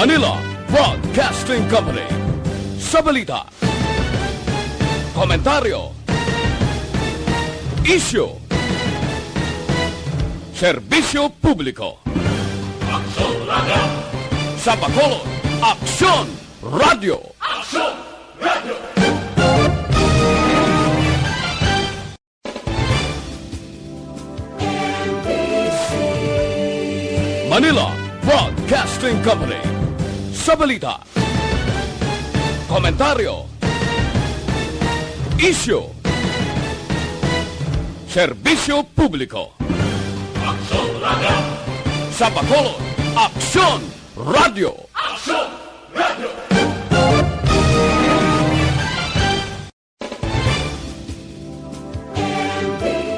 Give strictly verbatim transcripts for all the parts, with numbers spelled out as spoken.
Manila Broadcasting Company. Sa balita, komentaryo, isyu, serbisyo publiko. Aksyon Radio! Sa Bacolod, Aksyon Radio! Aksyon Radio! Manila Broadcasting Company. Sa balita, komentaryo, isyu, serbisyo publiko. Aksyon Radio! Sa Bacolod, Aksyon Radio! Aksyon Radio!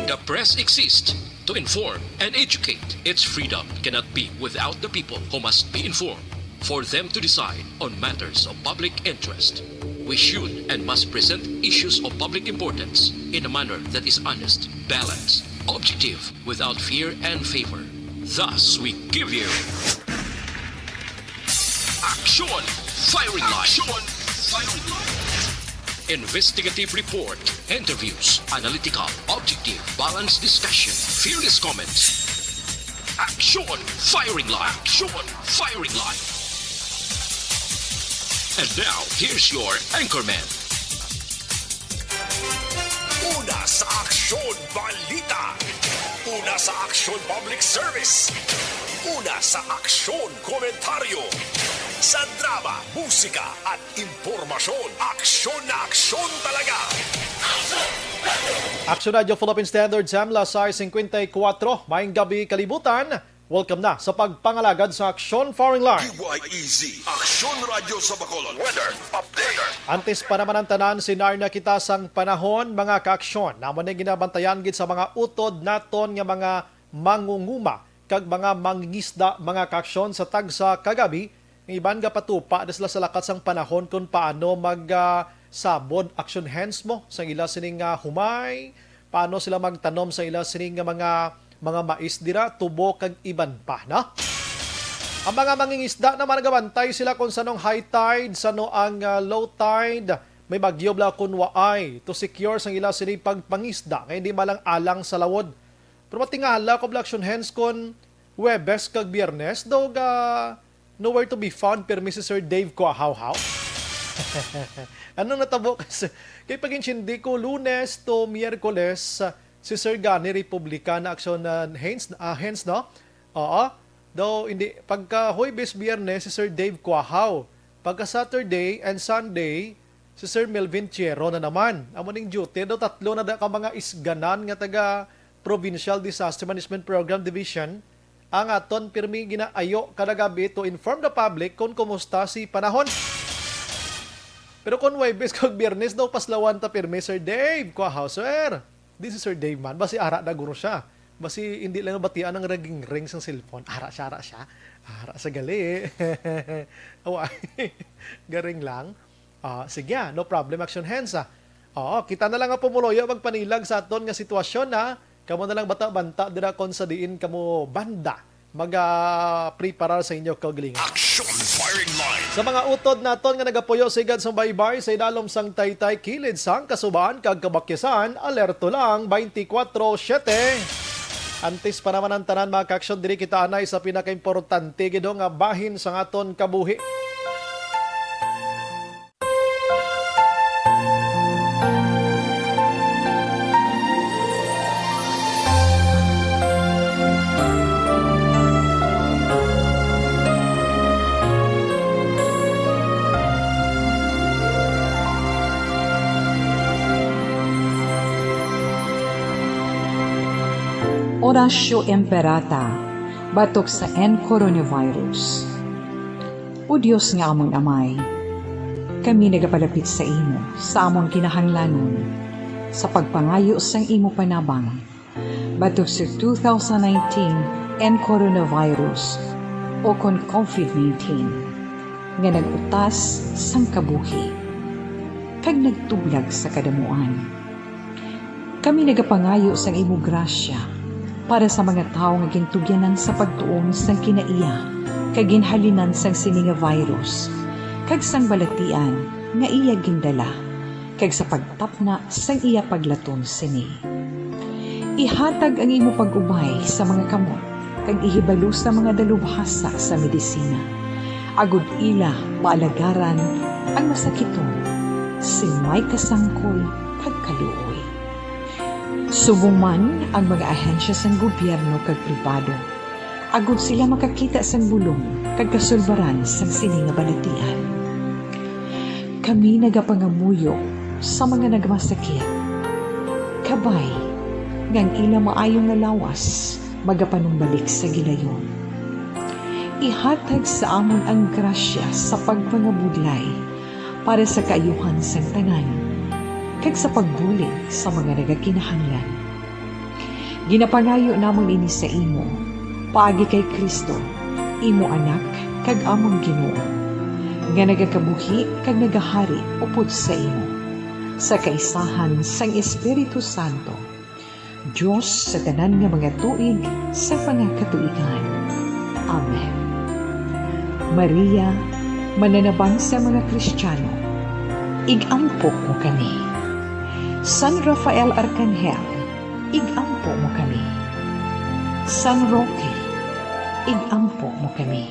The press exists to inform and educate. Its freedom cannot be without the people who must be informed, for them to decide on matters of public interest. We should and must present issues of public importance in a manner that is honest, balanced, objective, without fear and favor. Thus, we give you Aksyon Firing Line. Aksyon Firing Line. Investigative report, interviews, analytical, objective, balanced discussion, fearless comments. Aksyon Firing Line. Aksyon Firing Line. And now, here's your anchorman. Una sa aksyon, balita. Una sa aksyon, public service. Una sa aksyon, komentaryo. Sa drama, musika, at impormasyon, aksyon na aksyon talaga. Aksyon Radio Philippine Standard Time, las sais cincuenta y cuatro. Maayong gabi, kalibutan. Welcome na sa pagpangalagad sa Aksyon Firing Line. D Y E Z, Aksyon Radio sa Bacolod. Weather update. Antes pa naman ang tanan, sinarna kita sang panahon, mga kaaksyon. Amo ni ginabantayan gid sa mga utod naton nga mga mangunguma kag mga mangingisda, mga kaaksyon, sa tagsa ka gab-i. Ang iban gapatupa na sila sa lakat sang panahon kon paano mag, ah, sabon. Action hands mo sa ila sining, ah, humay, paano sila magtanom sa ila sining nga mga, mga mais dira, tubo, kag iban pa, no? Ang mga mangingisda naman, nagabantay sila kung sanong high tide, sano ang, ah, low tide, may bagyo bala kun waay, to secure sang ila sini pagpangisda nga hindi malang-alang sa lawod. Pero matingala ko, bala, action hands, kon Huwebes kag Biyernes, daw ga nowhere to be found pirmi si Sir Dave Kuahawhaw. Anong natabo kasi? Kay pag-intindi ko, Lunes to Miyerkules, ah, si Sir Gani Republican na aksyon na hands, ah, hands, no? Oo. Daw, hindi. Pagka Huwebes, Biyernes, si Sir Dave Kuahaw. Pagka Saturday and Sunday, si Sir Melvin Tiero na naman. Amo ning duty daw, tatlo na da ka mga isganan nga taga Provincial Disaster Management Program Division ang aton pirmi ginaayo kada gabi to inform the public kung kumusta si panahon. Pero kung Huwebes kag Biyernes daw, paslawan ta pirmi, Sir Dave Kuahaw, sir. Di si Sir Dave man, basi ara na guro siya. Basi hindi lang batian ang raging ring sang cellphone. Ara siya, ara siya. Ara sa gali. Away. Garing lang. Ah, sige, ah, no problem, action hands, ah. Oo, kita na lang ang pumuluyo magpanilag sa aton nga sitwasyon, ah. Kamo na lang banta-banta dira kon sa diin kamo banda mag, ah, preparar sa inyo kaugalingon. Action Firing Line. Sa mga utod naton nga nagapuyo sigad sa baybay sa idalom sang taytay kilid sang kasuban kag kabakyasan, alerto lang twenty-four seven. Antes pa naman ang tanan, mga kaaksyon, diri kita anay sa pinakaimportante gid nga bahin sang aton kabuhi. Oratio Imperata, batok sa N coronavirus. O Dios nga amon Amay, kami nagapalapit sa imo sa amon kinahanglanon, sa pagpangayo sang imo panabang, batok sa two thousand nineteen N coronavirus, o kon COVID nineteen, nga nag-utas sang kabuhi kag nagtublag sa kadamuan. Kami nagapangayo sang imo grasya para sa mga tawo nga gintugyanan sa pagtuon sang kinaiya kag ginhalinan sang sini nga virus, kag sang balatian nga iya gindala, kag sa pagtapna sang iya paglaton sini. Ihatag ang imo pag-ubay sa mga kamot, kag ihibalo sa mga dalubhasa sa medisina, agod ila maalagaran ang masakiton sing may kasangkol kag kaluoy. Subong man ang mga ahensya sang gobyerno kag pribado, agod sila makakita sang bulong kag kasulbaran sang sini nga balatian. Kami nagapangamuyo sa mga nagmasakit, kabay nga ang ila maayo nga lawas magapanumbalik sa gilayon. Ihatag sa amon ang grasya sa pagpangabudlay para sa kaayuhan sang tanan, kag sa pagbulig sa mga nagakinahanglan. Ginapangayo namon ini sa imo, paagi kay Cristo, imo Anak kag amon Ginoo, nga nagakabuhi kag nagahari upod sa imo, sa kaisahan sang Espiritu Santo, Dios sa tanan nga mga tuig sa mga katuigan. Amen. Maria, mananabang sa mga Kristiyano, ig-ampo mo kami. San Rafael Arcangel, ig-ampo mo kami. San Roque, ig-ampo mo kami.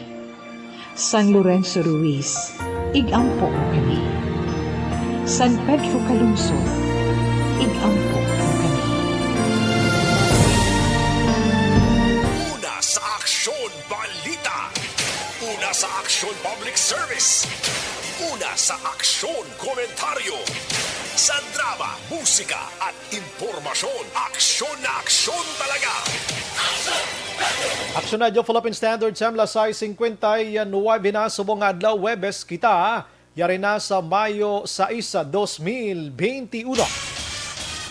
San Lorenzo Ruiz, ig-ampo mo kami. San Pedro Calungsod, ig-ampo mo kami. Una sa Aksyon Balita. Una sa Aksyon Public Service. Una sa Aksyon Komentaryo. Sa drama, musika, at impormasyon, aksyon na aksyon talaga. Aksyon Radyo Philippine Standard Time, alas sais singkwenta y nuwebe na, subong nga adlaw, Huwebes kita. Yari na sa Mayo sais, dos mil benti uno.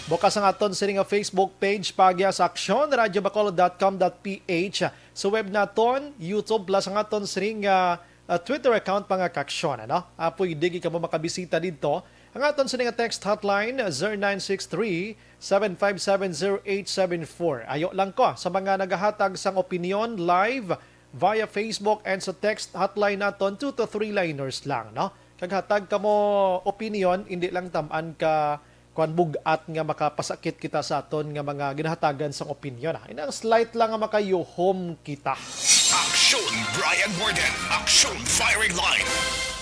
Bukas ang aton sini nga Facebook page, paagi sa aksyon radyo bacolod dot com dot p h. Sa web naton, YouTube, plus ang aton sini nga, ah, Twitter account, mga kaaksyon, ano? Ah, pwede gid kamo makabisita didto. Ang aton sini nga text hotline, zero nine six three, seven five seven, zero eight seven four. Ayo lang ko sa mga nagahatag sang opinyon live via Facebook and sa text hotline naton, two to three liners lang, no? Kag hatag kamo opinyon, hindi lang tam-an ka, kuwan, bug-at nga makapasakit kita sa aton nga mga ginahatagan sang opinyon, ah. Inang slight lang nga makayuhom kita. Aksyon Brian Warden, Aksyon Firing Line.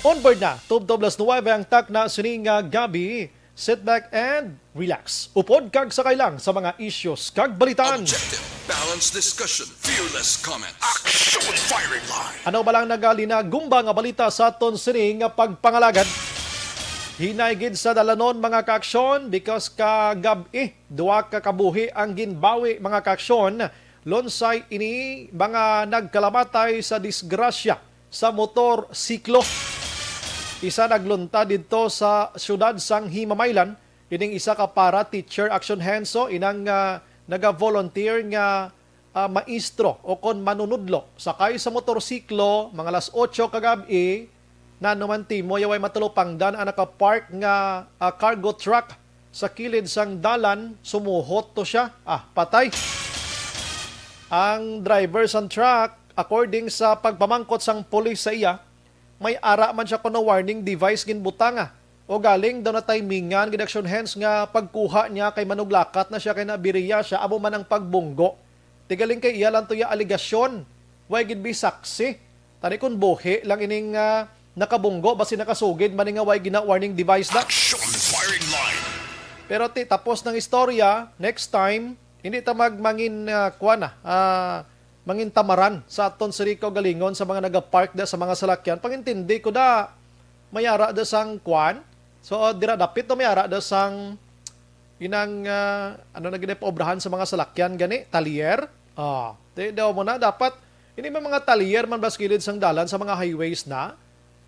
On board na, tubtob alas nuwebe ang takna sini nga gabi. Sit back and relax. Upod kag sakay lang sa mga issues kag balitaan. Objective, balanced discussion, fearless comment. Aksyon Firing Line. Ano ba lang nagalinagumba nga balita sa aton sini nga pagpangalagad? Hinay gid sa dalanon, mga kaaksyon, because kagab-i, duha ka kabuhi ang ginbawi, mga kaaksyon. Lunsay ini, mga nagkalamatay sa disgrasya sa motor siklo. Isa naglunta didto sa siyudad sang Himamaylan, ining isa ka para teacher, Aksyon Henso, inang, ah, naga-volunteer nga, ah, maestro o kon manunudlo. Sakay sa motorsiklo, mga alas otso kagab-i, nanuman timo, yaway matalupangdan ang naka-park nga, ah, cargo truck sa kilid sang dalan, sumuhot to siya. Ah, patay. Ang driver sang truck, according sa pagpamangkot sang pulis sa iya, may ara man siya kuno warning device ginbutanga. O galing daw na timingan gid, Aksyon Hens, nga pagkuha niya kay manuglakat na siya kay nabiriya siya, amo man ang pagbunggo. Ti galing kay iya lang to ya alegasyon. Way gid bi saksi. Tani kun buhi lang ining, ah, nakabunggo, basi nakasugid man ni nga way gina-warning device na. Action firing line. Pero ti, tapos ng istorya, next time, hindi ta mag-, mangin, ah, kuwan na, ah, mangin tamaran sa aton sirikaw galingon sa mga nagapark da sa mga salakyan. Pangintindi ko da, may ara da sang kuwan. So, ah, dira dapit to may ara da sang inang, ah, ano na gid, paobrahan sa mga salakyan gani, talyer. Ah, di daw mo na dapat, ini may mga talyer man bas kilid sang dalan sa mga highways na.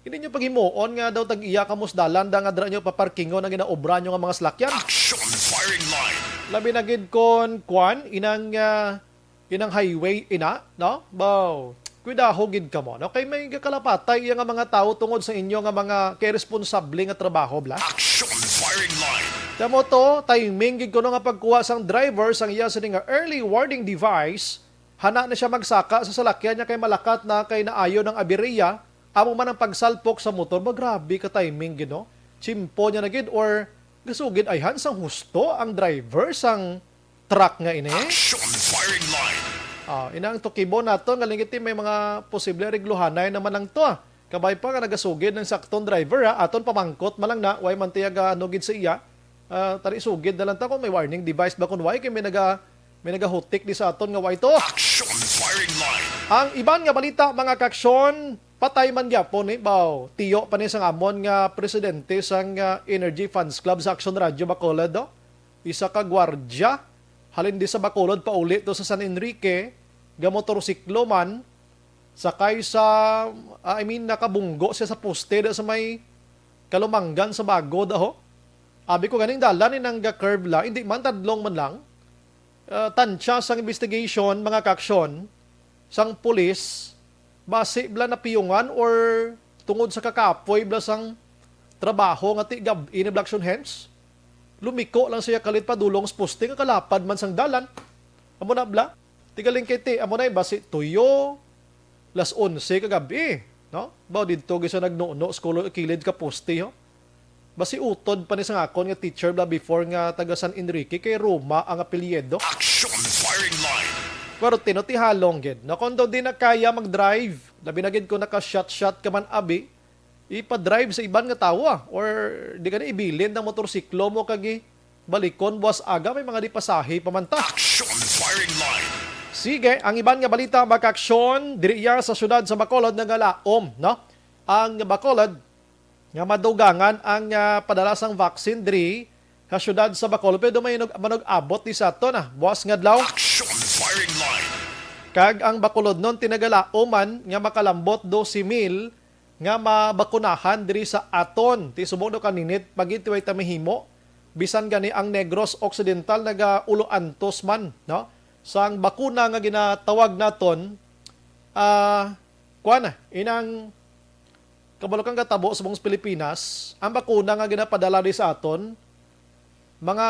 Hindi nyo paghimuon nga daw tag-iya kamo sa dalan da nga dira nyo paparkingon ang ginaobra nyo nga mga salakyan. Action firing line. Labi na gid kon kwan, inang, ah, inang highway ina, no? Baw, kuidaho gid kamo, no? Kay may gakalapatay iya nga mga tawo tungod sa inyo nga mga kay responsable nga trabaho, bla. Action firing line. Tamo to, timing gid kuno nga pagkuha sang driver sang iya sini nga early warning device. Hana na siya magsaka sa salakyan niya kay malakat na kay naayo ng aberya. Amo man ang pagsalpok sa motor. Ba, grabe ka timing gid, no? Chimpo niya na gid or gasugid ayhan sang husto ang driver sang truck nga ini? Action firing line. Ah, ina ang tukibo nato nga lingiti may mga posible arigluhanay naman lang to, ah. Kabay pa nga nagasugid ng saktong driver, ha, aton pamangkot man lang na, way man tiyaga ano gid sa iya. Ah, tari sugid na lang ta kung may warning device ba kun way kay may naga may nagahutik di sa aton nga way to. Action firing line. Ang iban nga balita, mga kaksyon, patay man gyapon ni baw. Tiyo pa ni sang amon nga presidente sang ah, Energy Fans Club sa Action Radio Bacolod, do. Isa ka gwardya halin di sa Bacolod pauli to sa San Enrique, ga motorsiklo man, sakay sa, ah, I mean, nakabunggo siya sa poste da sa may Kalumanggan sa Bago, daho. Abi ko ganing dalan ni nang ga-curve la, hindi man, tadlong man lang. Ah, tansya sang investigation, mga kaksyon, sang pulis, basi bala napiyungan or tungod sa kakapoy bala sang trabaho nga ti gab-i ni bala aksyon hens, lumiko lang siya kalit padulong sa poste nga kalapad man sang dalan. Amo na bala. Tigaling kay ti, amo na basi tuyo, las onse ka gabi, no? Baw didto gid siya nagnuno sa kulo-, kilid ka poste, ho? Basi utod pa ni sang akon nga teacher bala before nga taga San Enrique kay Roma ang apelyido. Action firing line. Pero tino ti halong gid, no? Kung daw di na kaya mag-drive, labi na gid kung naka-shot-shot ka man, abi, ipa-drive sa iban nga tawo, ah, or di ka na ibilin ng motorsiklo mo kag i-, balikon buwas aga, may mga di pasahe pa man ta. Action firing line. Sige, ang iban nga balita, mga kaaksyon, diri iya sa siyudad sa Bacolod nagalaom, no? Ang Bacolod nga madugangan ang ah, padala sang vaccine diri sa siyudad sa Bacolod, pero may nag-, manug-abot di sa ato na buwas nga adlaw. Action firing line. Kag ang Bacolodnon tinagalaom man nga makalambot dose mil nga mabakunahan diri sa aton. Ti subong daw kaninit pa gid ti way ta mahimo, bisan gani ang Negros Occidental nagaulo-antos man, no? Sang bakuna nga ginatawag naton, ah, kuan na, inang kabalo kang gatabo subong sa Pilipinas, ang bakuna nga ginapadala di sa aton, mga,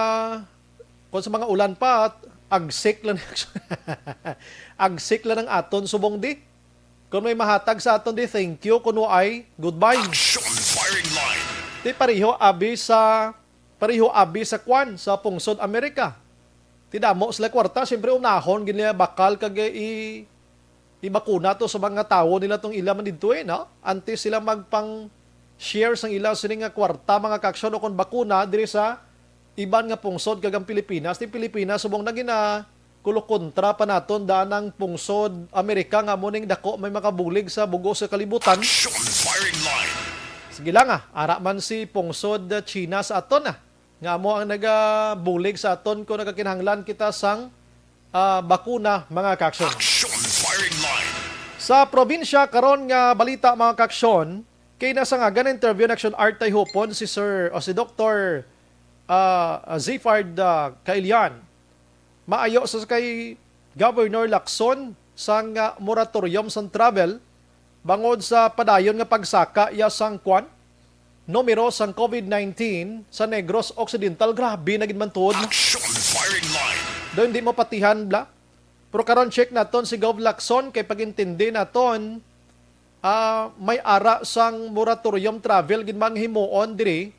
kung sa mga ulan pa, agsik lang, agsik lang ang aton subong di. Kung may mahatag sa aton di, thank you. Kung waay, goodbye. Action firing line. Di pareho abi sa, pareho abi sa kwan, sa pungsod Amerika. Ti damo sila kwarta, siyempre unahon gid nila bakal kag i-, ibakuna to sa mga tawo nila tong ila man didto, eh, no? Antes sila magpang-share sang ila sini nga kwarta, mga kaaksyon, o kon bakuna diri sa iban nga pungsod kag ang Pilipinas. Ti Pilipinas subong na gina-, kulokontra pa naton daan ang pungsod Amerika nga amo ning dako may makabulig sa bug-os sa kalibutan. Action firing line. Sige lang, ah, ara man si pungsod China sa aton, ah, nga amo ang nagabulig sa aton kung nagakinahanglan kita sang, ah, bakuna, mga kaaksyon. Action firing line. Sa probinsya karon nga balita, mga kaaksyon, kay nasangagan interview na aksyon art tay hupon si Sir o si Doktor, ah, Zifard, ah, Kailian. Maayo sa kay Governor Lacson sang, ah, moratorium sang travel bangod sa padayon nga pagsaka iya sang kwan, numero sang covid nineteen sa Negros Occidental. Grabe na gid man tuod, no? Action firing line. Daw hindi mapatihan, bla. Pero karon check naton si Gov Lacson kay pag-intindi naton, ah, may ara sang moratorium travel gid man himuon diri,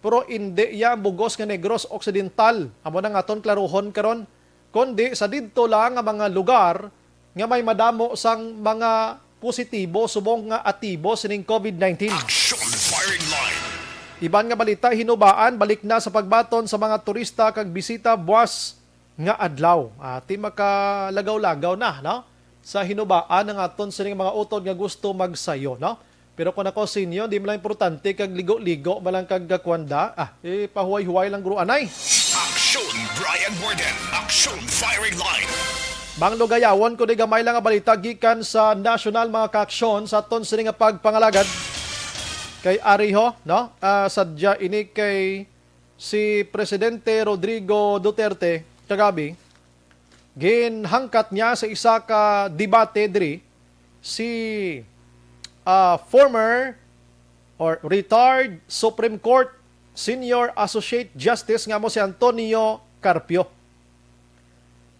pero indi iya ang bugos nga Negros Occidental. Amo na nga aton klaruhon karon, kundi sa didto lang nga mga lugar nga may madamo sang mga positibo subong nga atibo sining covid nineteen. Action firing line. Iban nga balita, hinubaan balik na sa pagbaton sa mga turista kag bisita buwas nga adlaw. Ati makalagaw-lagaw na, no? Sa hinubaan ang aton sining mga utod nga gusto magsayo, no? Pero kung ako sa inyo, di man lang importante kag ligo-ligo man lang kag gakwanda. Ah, eh, pahuway-huway lang, guro, anay. Action, Brian Warden. Action, firing line. Manglugayawon ko di gamay lang nga balita gikan sa nasyonal, mga kaaksyon, sa aton sini nga pagpangalagad kay Ariho, no? Ah, sadya ini kay si Presidente Rodrigo Duterte kagabi, ginhangkat niya sa isa ka debate diri si, ah, former or retired Supreme Court Senior Associate Justice nga mo si Antonio Carpio.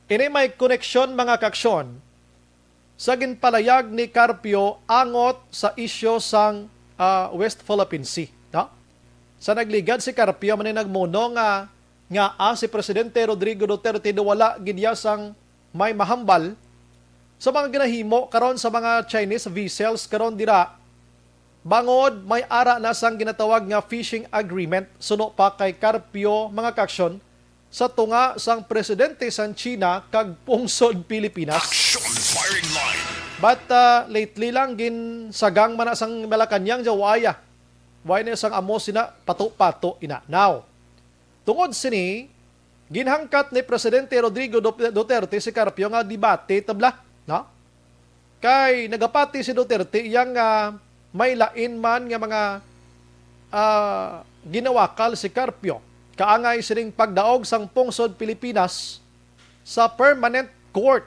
Ini may koneksyon, mga kaaksyon, sa ginpalayag ni Carpio angot sa isyu sang, ah, West Philippine Sea, no? Sa nagligad si Carpio man ni nagmuno nga, nga, ah, si Presidente Rodrigo Duterte daw wala gid iya sang may mahambal sa mga ginahimo karon sa mga Chinese vessels karon dira, bangod may ara na sang ginatawag nga fishing agreement suno pa kay Carpio, mga kaaksyon, sa tunga sang presidente sang China kag pungsod Pilipinas. Action firing line. But, ah, lately lang, ginsagang man na sang Malacañang, dya, waya. Waya na sang amo sina pato-pato ina. Now, tungod sini, ginhangkat ni Presidente Rodrigo Du-, Duterte si Carpio nga debate tabla, no? Kay nagapati si Duterte iyang, ah, may lain man nga mga, ah, ginawakal si Carpio kaangay sining pagdaog sang pungsod Pilipinas sa Permanent Court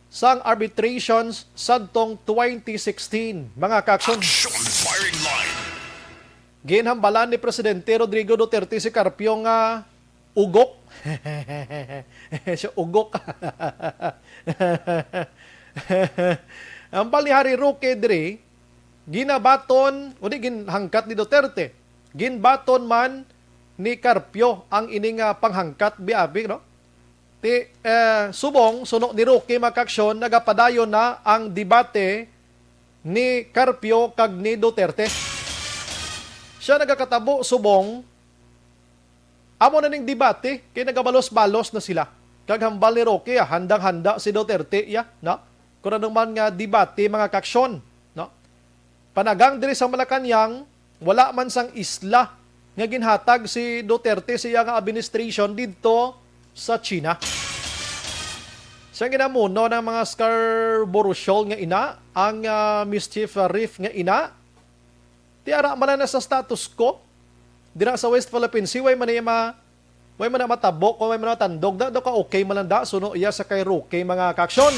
sang Arbitration sadtong twenty sixteen, mga kaaksyon. Action firing line. Ginhambalan ni Presidente Rodrigo Duterte si Carpio nga ugok. Siya ugok. Ang hambal ni Harry Roque diri, ginabaton, o di, ginhangkat ni Duterte. Ginbaton man ni Carpio ang ining, ah, panghangkat, biabi, no? Ti, eh, subong, suno ni Roque, mga kaaksyon, nagapadayon na ang debate ni Carpio kag ni Duterte. Siya nagakatabo subong, amo na ning debate, kay nagabalos-balos na sila. Kag hambal ni Roque, ah, handang-handa si Duterte, ya, no? Kung ano man nga debate, mga kaaksyon, no? Panagang diri sa Malacañang, wala man sang isla nga ginhatag si Duterte sa iya nga administration didto sa China. Siyang ginamuno ng mga Scarborough Shoal nga ina, ang, ah, Mischief Reef nga ina. Ti ara man na sa status quo dira sa West Philippine Sea, way man iya ma-, way man na matabo, kung way man na matandog, da, da ka okay man lang da, suno iya sa kay Roque, mga kaaksyon.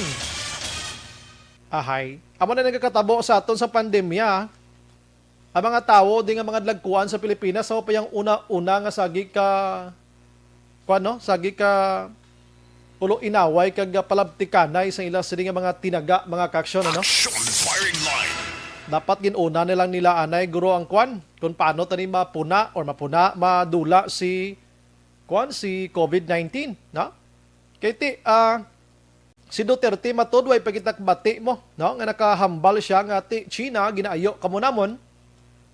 Ahay. Amo na nagakatabo sa aton sa pandemya. Ang mga tawo di nga mga dalagkuan sa Pilipinas, sa pa yang una-una nga sagi ka, kuwan, no? Sagi ka ulo inaway kag palabtikanay sa ila sini nga mga tinaga, mga kaaksyon, ano? Action firing line. Dapat gin-una na lang nila anay, guro, ang kuwan, kung paano tani mapuna or mapuna, madula si, kuwan, si covid nineteen, no? Kay ti, ah, si Duterte, matod, way pa kita kabati mo, no? Nga nakahambal siya nga ti China, ginaayo kamo namon,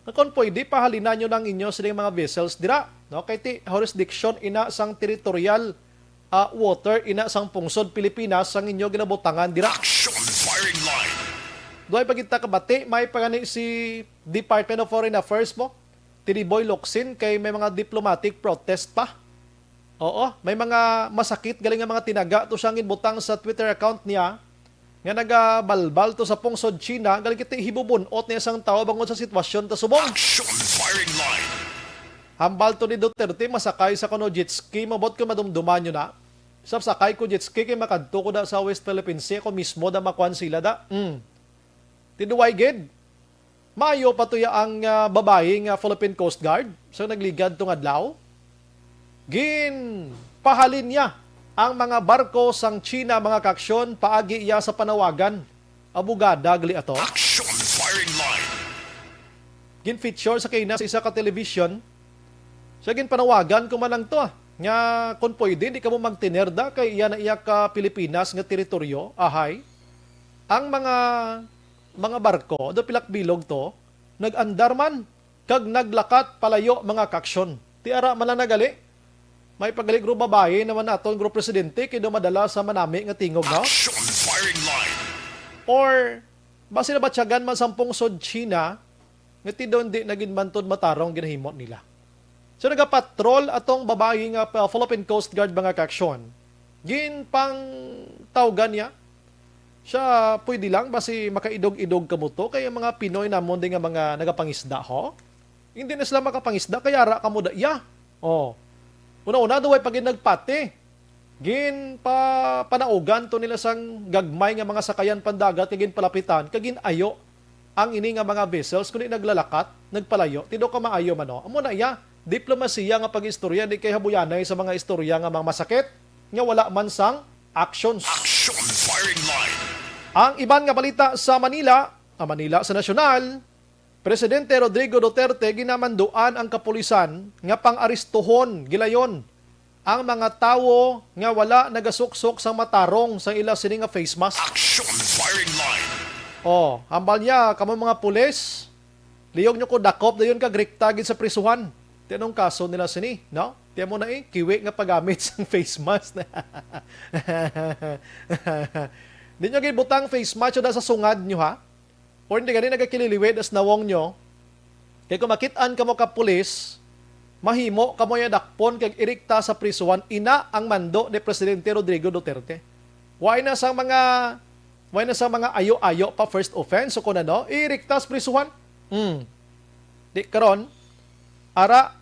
nga kon pwede, pahalina nyo lang inyo sining mga vessels dira, no? Kay ti jurisdiction ina sang territorial, ah, water ina sang pungsod Pilipinas sang inyo ginabutangan dira. Action firing line. Duhay pa kita kabati, may pa gani si Department of Foreign Affairs mo, Tiniboy Locsin, kay may mga diplomatic protest pa. Oo, may mga masakit gali nga mga tinaga to siyang ginbutang sa Twitter account niya nga nagabalbal to sa pungsod China, gali kiti hibubun-ot niya sang tawo bangod sa sitwasyon ta subong. Action firing line. Hambal to ni Duterte, masakay sa kuno jet ski, mabot ko madumduman nyo na. Sa sakay ko jet ski, kay makadto ko da sa West Philippine Sea, ako mismo da makuan sila da. Mm. Tinuway gid. Maayo pa tuya ang, ah, babayi nga Philippine Coast Guard sa nagligad tong adlaw. Ginpahalin niya ang mga barko sang China, mga kaaksyon, paagi iya sa panawagan. Abogada gali ato. Action firing line. Gin-feature sa kaina sa isa ka television. Siya ginpanawagan ko man lang to, ah, nga kung pwede, di kamo magtinerda kay iya na iya ka Pilipinas nga teritoryo, ahay. Ang mga, mga barko, do pilak bilog to, nag-andar man, kag naglakat palayo, mga kaaksyon. Ti ara man lang na gali, may pagaligro babayi naman naton group presidente kay do madala sa manami nga tingog, no? Action firing line. Or, basi nabatyagan man sang pungsod China, nga ti do hindi na gid man to matarong ginahimo nila. So, nagapatrol atong babayi nga pa-, Philippine Coast Guard, mga kaaksyon. Ginpangtawgan niya siya, pwede lang, basi makaidog-idog kamo to, kay ang mga Pinoy namon di nga mga nagapangisda, ho? Hindi na sila makapangisda, kay ara kamo da iya. Oh. Una-una, duway pa gid nagpati. Ginpa-, panaugan to nila sang gagmay nga mga sakayan pandagat nga ginpalapitan, kag gin-ayo ang ini nga mga vessels, kundi naglalakat, nagpalayo, ti do ka maayo man, no? Amo na iya, diplomasiya nga pag-istorya, di kay habuyanay sa mga istorya nga mga masakit, nga wala man sang actions. Action firing line. Ang iban nga balita sa Manila, ang Manila sa nasyonal, Presidente Rodrigo Duterte ginamanduan ang kapulisan nga pang-aristohon gilayon ang mga tawo nga wala nagasuksok sang matarong sang ila sini nga face mask. Action firing line. Oh, hambal niya, kamo mga pulis, liyog nyo ko dakop dayon kag rikta gid sa prisuhan. Ti anong kaso nila sini, no? Ti amo na eh, kiwi nga paggamit sang face mask. Di nyo gid butang face mask na sa sungad nyo, ha? Or hindi gani nagakililiwid as nawong nyo? Kay kung makit-an kamo ka pulis, mahimo kamo ya dakpon kag irikta sa prisuhan, ina ang mando ni Presidente Rodrigo Duterte. Way na sang mga, way na sang mga ayo-ayo pa first offense, so kung ano, irikta sa prisuhan. Hmm. Di karon, ara,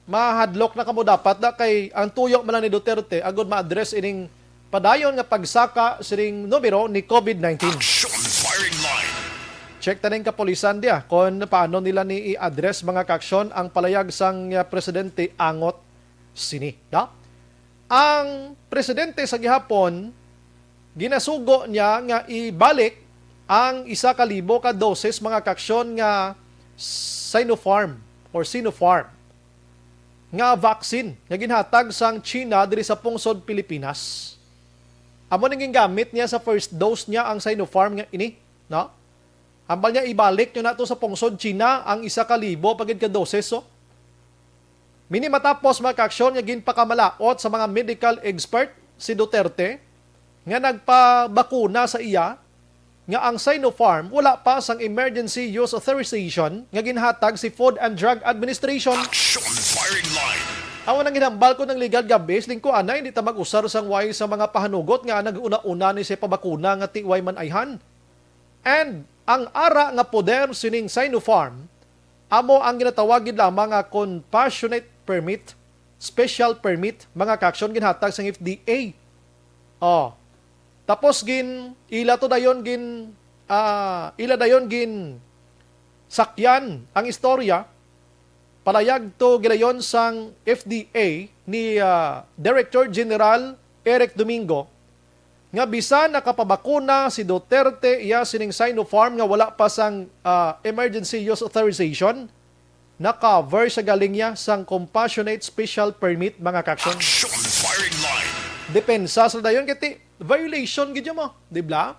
mahadlok na kamo dapat na kay ang tuyo man lang ni Duterte agud ma-address ining padayon nga pagsaka sining numero ni COVID nineteen. Action firing line. Check ta ning kapulisan diya kung paano nila ni i-address, mga kaaksyon, ang palayag sang, uh, presidente angot sini. Da? Ang presidente sa gihapon, ginasugo niya nga ibalik ang isa ka libo ka doses, mga kaaksyon, nga Sinopharm or Sinopharm nga vaccine nga ginhatag sang China diri sa pungsod Pilipinas. Amo ning gingamit niya sa first dose niya ang Sinopharm nga ini, no? Hambal niya, ibalik nyo na to sa pungsod China ang isa ka libo pa gid ka doses, so. Mini matapos, mga kaaksyon, nga ginpakamalaot sa mga medical expert si Duterte nga nagpabakuna sa iya nga ang Sinopharm wala pa sang emergency use authorization nga ginhatag si Food and Drug Administration. Action firing line. Amo nang ginhambal ko nang legal gabis, lingko anay, hindi ta mag-usar sang way sa mga pahanugot nga nag-una-una ni siya pabakuna nga ti way man ayhan. And ang ara nga poder sining Sinopharm amo ang ginatawag gid lamang nga compassionate permit, special permit, mga kaaksyon, ginhatag sang F D A. Oh. Tapos gin ila to dayon gin ah, ila dayon gin sakyan ang istorya. Palayag to gilayon sang F D A ni, ah, Director General Eric Domingo nga bisan nakapabakuna si Duterte iya sining Sinopharm nga wala pa sang, ah, emergency use authorization, na-cover siya galing niya sang compassionate special permit, mga kaaksyon. Action firing line. Depensa sa dayon kay ti violation gid mo, di ba?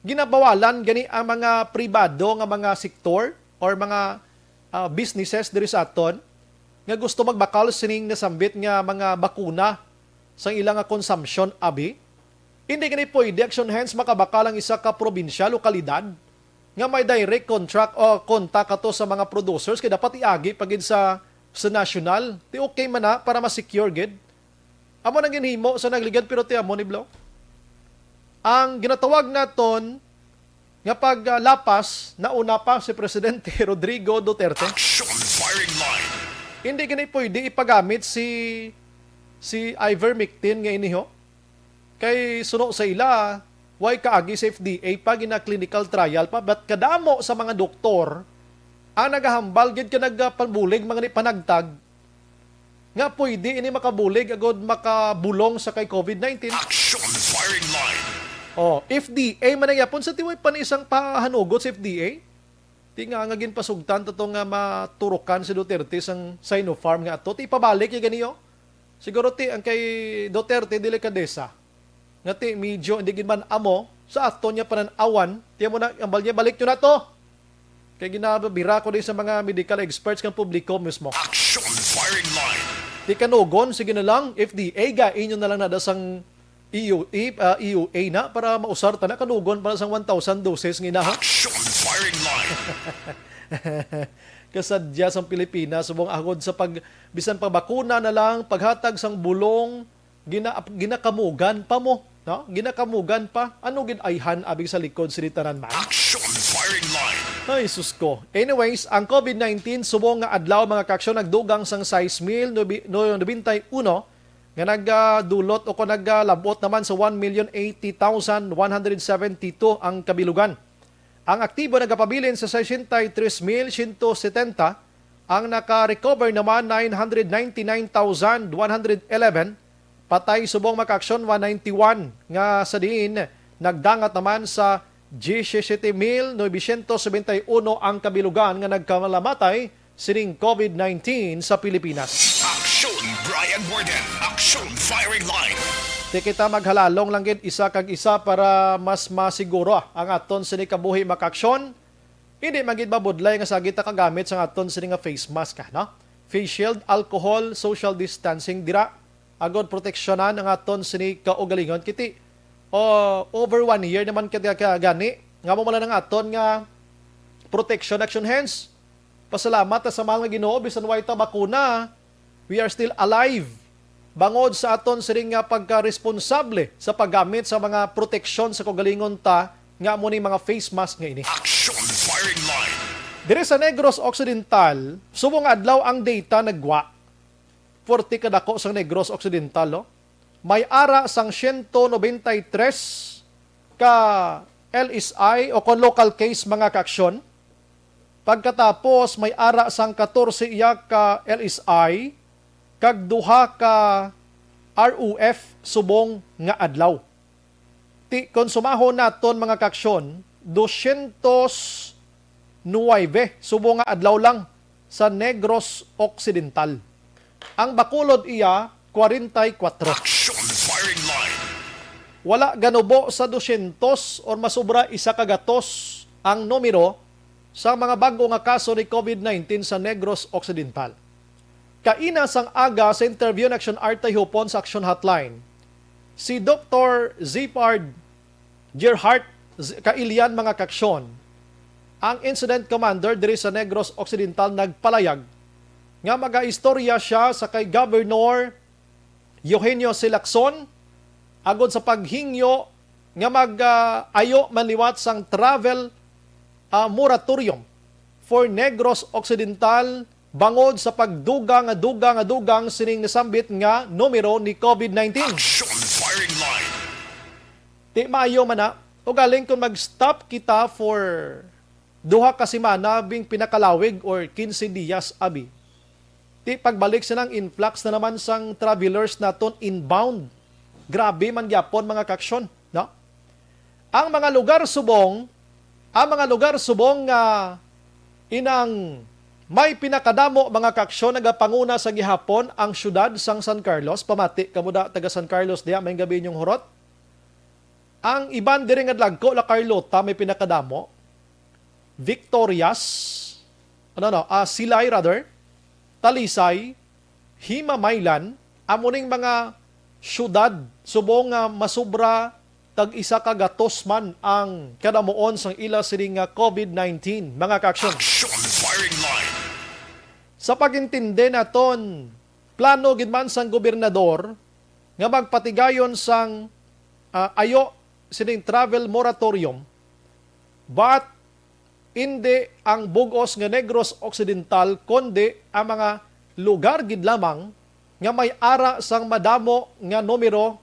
Ginabawalan gani ang mga pribado nga mga sektor or mga, ah, businesses diri sa aton nga gusto magbakal sining nasambit nga mga bakuna sang ila nga consumption, abi? Hindi gani pwede, action hands, makabakal ang isa ka probinsyal o kalidad nga may direct contract o contact ato sa mga producers, kay dapat iagi pa gid sa, sa national. Ti okay man na para ma-secure gid. Amo nang ginhimo sa nagligad, pero ti amo ni Blo. Ang ginatawag naton nga paglapas, nauna pa si Presidente Rodrigo Duterte. Action firing line. Hindi gani pwede ipagamit si, si ivermectin nga iniho. Kay suno sa ila, way kaagi sa F D A pa, gina-clinical trial pa, but kadamo sa mga doktor ang nagahambal gid ka nagpanbulig, mga ni panagtag, nga pwede ini makabulig agud makabulong sa kay COVID nineteen. Action firing line. Oh, F D A man ang yapon sa tiway pa ni isang pahanugot sa F D A. Ti nga, nga ginpasugtan to nga maturukan si Duterte sang Sinopharm nga ato. Ti ipabalik ya ganiyo. Siguro ti ang kay Duterte delikadesa. Nga ti medyo hindi gid man amo sa aton nga panan-awan. Ti amo na, ang balya, balik nyo na to. Kay ginabira ko din sa mga medical experts kang publiko mismo. Action firing line. Ti kanugon, sige na lang, F D A, gain nyo na lang nada sang E U, E, ah, E U A na para mausar ta na, kanugon para sang one thousand doses nga inaha. Action firing line. Kasadya sang Pilipinas, subong agod sa pag, bisan pa bakuna na lang, paghatag sang bulong, gina-, ginakamugan pa mo, no? Ginakamugan pa. Ano gid ayhan abi sa likod sini tanan man? Action firing line. Ay, sus ko. Anyways, ang COVID nineteen, subong nga adlaw, mga kaaksyon, nagdugang sang sais mil nobenta y uno nga nagdulot o kung nagalabot naman sa one million eighty thousand one hundred seventy-two ang kabilugan. Ang aktibo nagapabilin sa sesenta y tres mil siyento setenta, ang naka-recover naman nine hundred ninety-nine thousand one hundred eleven, Patay subong, mga kaaksyon, one ninety-one, nga sa diin nagdangat naman sa diyesisiete mil novecientos nobenta y uno ang kabilugan nga nagkalamatay sining COVID nineteen sa Pilipinas. Aksyon Brian Warden, Aksyon Firing Line. Di kita maghalalong lang gid isa kag isa para mas masiguro ang aton sini kabuhi, mga kaaksyon. Hindi man gid mabudlay nga sagita kagamit sa aton sini nga face mask, ah, no? Face shield, alcohol, social distancing dira, agod proteksyonan ang aton sini kaugalingon. Kiti, o, over one year naman kita ka gani. Nga mo man lang ang aton nga protection, action hands. Pasalamat ta sa mahal nga Ginoo, bisan way ta bakuna, we are still alive. Bangod sa aton siring nga pagkaresponsable sa paggamit sa mga proteksyon sa kaugalingon ta, nga amo ni mga face mask nga ini. Action Firing Line. Diri sa Negros Occidental, subong nga adlaw ang data nagwa. Forty kadako sang Negros Occidental, no? May ara sang siyento nobenta y tres ka L S I o kon local case, mga kaaksyon. Pagkatapos, may ara sang katorse iya ka L S I kag duha ka R O F subong nga adlaw. Ti, kon sumahon naton, mga kaaksyon, dosyentos nuwebe subong nga adlaw lang sa Negros Occidental. Ang Bacolod iya, kwarenta y kuwatro. Action Firing Line. Wala ganubo sa dosyentos or masubra isa ka gatos ang numero sa mga bag-o nga kaso ni COVID nineteen sa Negros Occidental. Kaina sang aga sa interview ni Action Artay Hupon sa Action Hotline, si Doktor Zipard Gerhart Z-, Kailian, mga kaaksyon, ang incident commander diri sa Negros Occidental, nagpalayag nga magaistorya siya sa kay Governor Eugenio Silacson agod sa paghingyo nga mag, ah, ayo man liwat sang travel, ah, moratorium for Negros Occidental bangod sa pagdugang nga dugang nga dugang sining nasambit nga numero ni COVID nineteen. Action Firing Line. Ti, maayo man na, ugaling kung mag-stop kita for duha ka semana, bing pinakalawig, or quince dias, abi. Ti, pagbalik sa nang influx na naman sang travelers naton inbound. Grabe man gyapon, mga kaaksyon, no? Ang mga lugar subong, ang mga lugar subong nga inang may pinakadamo, mga kaaksyon, nagapanguna sa gihapon ang siyudad sang San Carlos. Pamati kamo da, taga San Carlos diha, may gabi inyong hurot. Ang iban diri nga dagko, La Carlota, may pinakadamo. Victorias, ano, no, ah, Silay, rather, Talisay, Himamaylan, amo ning mga siyudad subong nga masubra tag isa ka gatos man ang kadamuon sang ila sini nga COVID nineteen, mga kaaksyon. Action Firing Line. Sa pag-intindi naton, plano gid man sang gobernador nga magpatigayon sang, ah, ayo sining travel moratorium, but indi ang bug-os nga Negros Occidental, kundi ang mga lugar gid lamang nga may ara sang madamo nga numero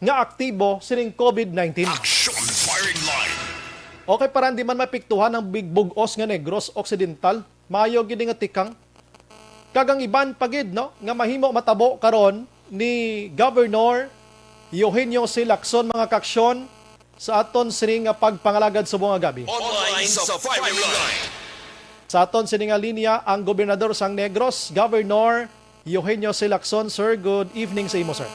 nga aktibo sining COVID nineteen. Action Firing Line. Okay, para hindi man mapiktuhan ang big bug-os nga Negros Occidental, maayo gid nga tikang. Kag ang iban pa gid, no, nga mahimo matabo karon ni Governor Eugenio C. Lacson, mga kaaksyon, sa aton sini nga pagpangalagad subong nga gab-i. Online sa firing line. Sa aton sini nga linya ang Gobernador sang Negros, Governor Eugenio C. Lacson. Sir, good evening sa imo, sir.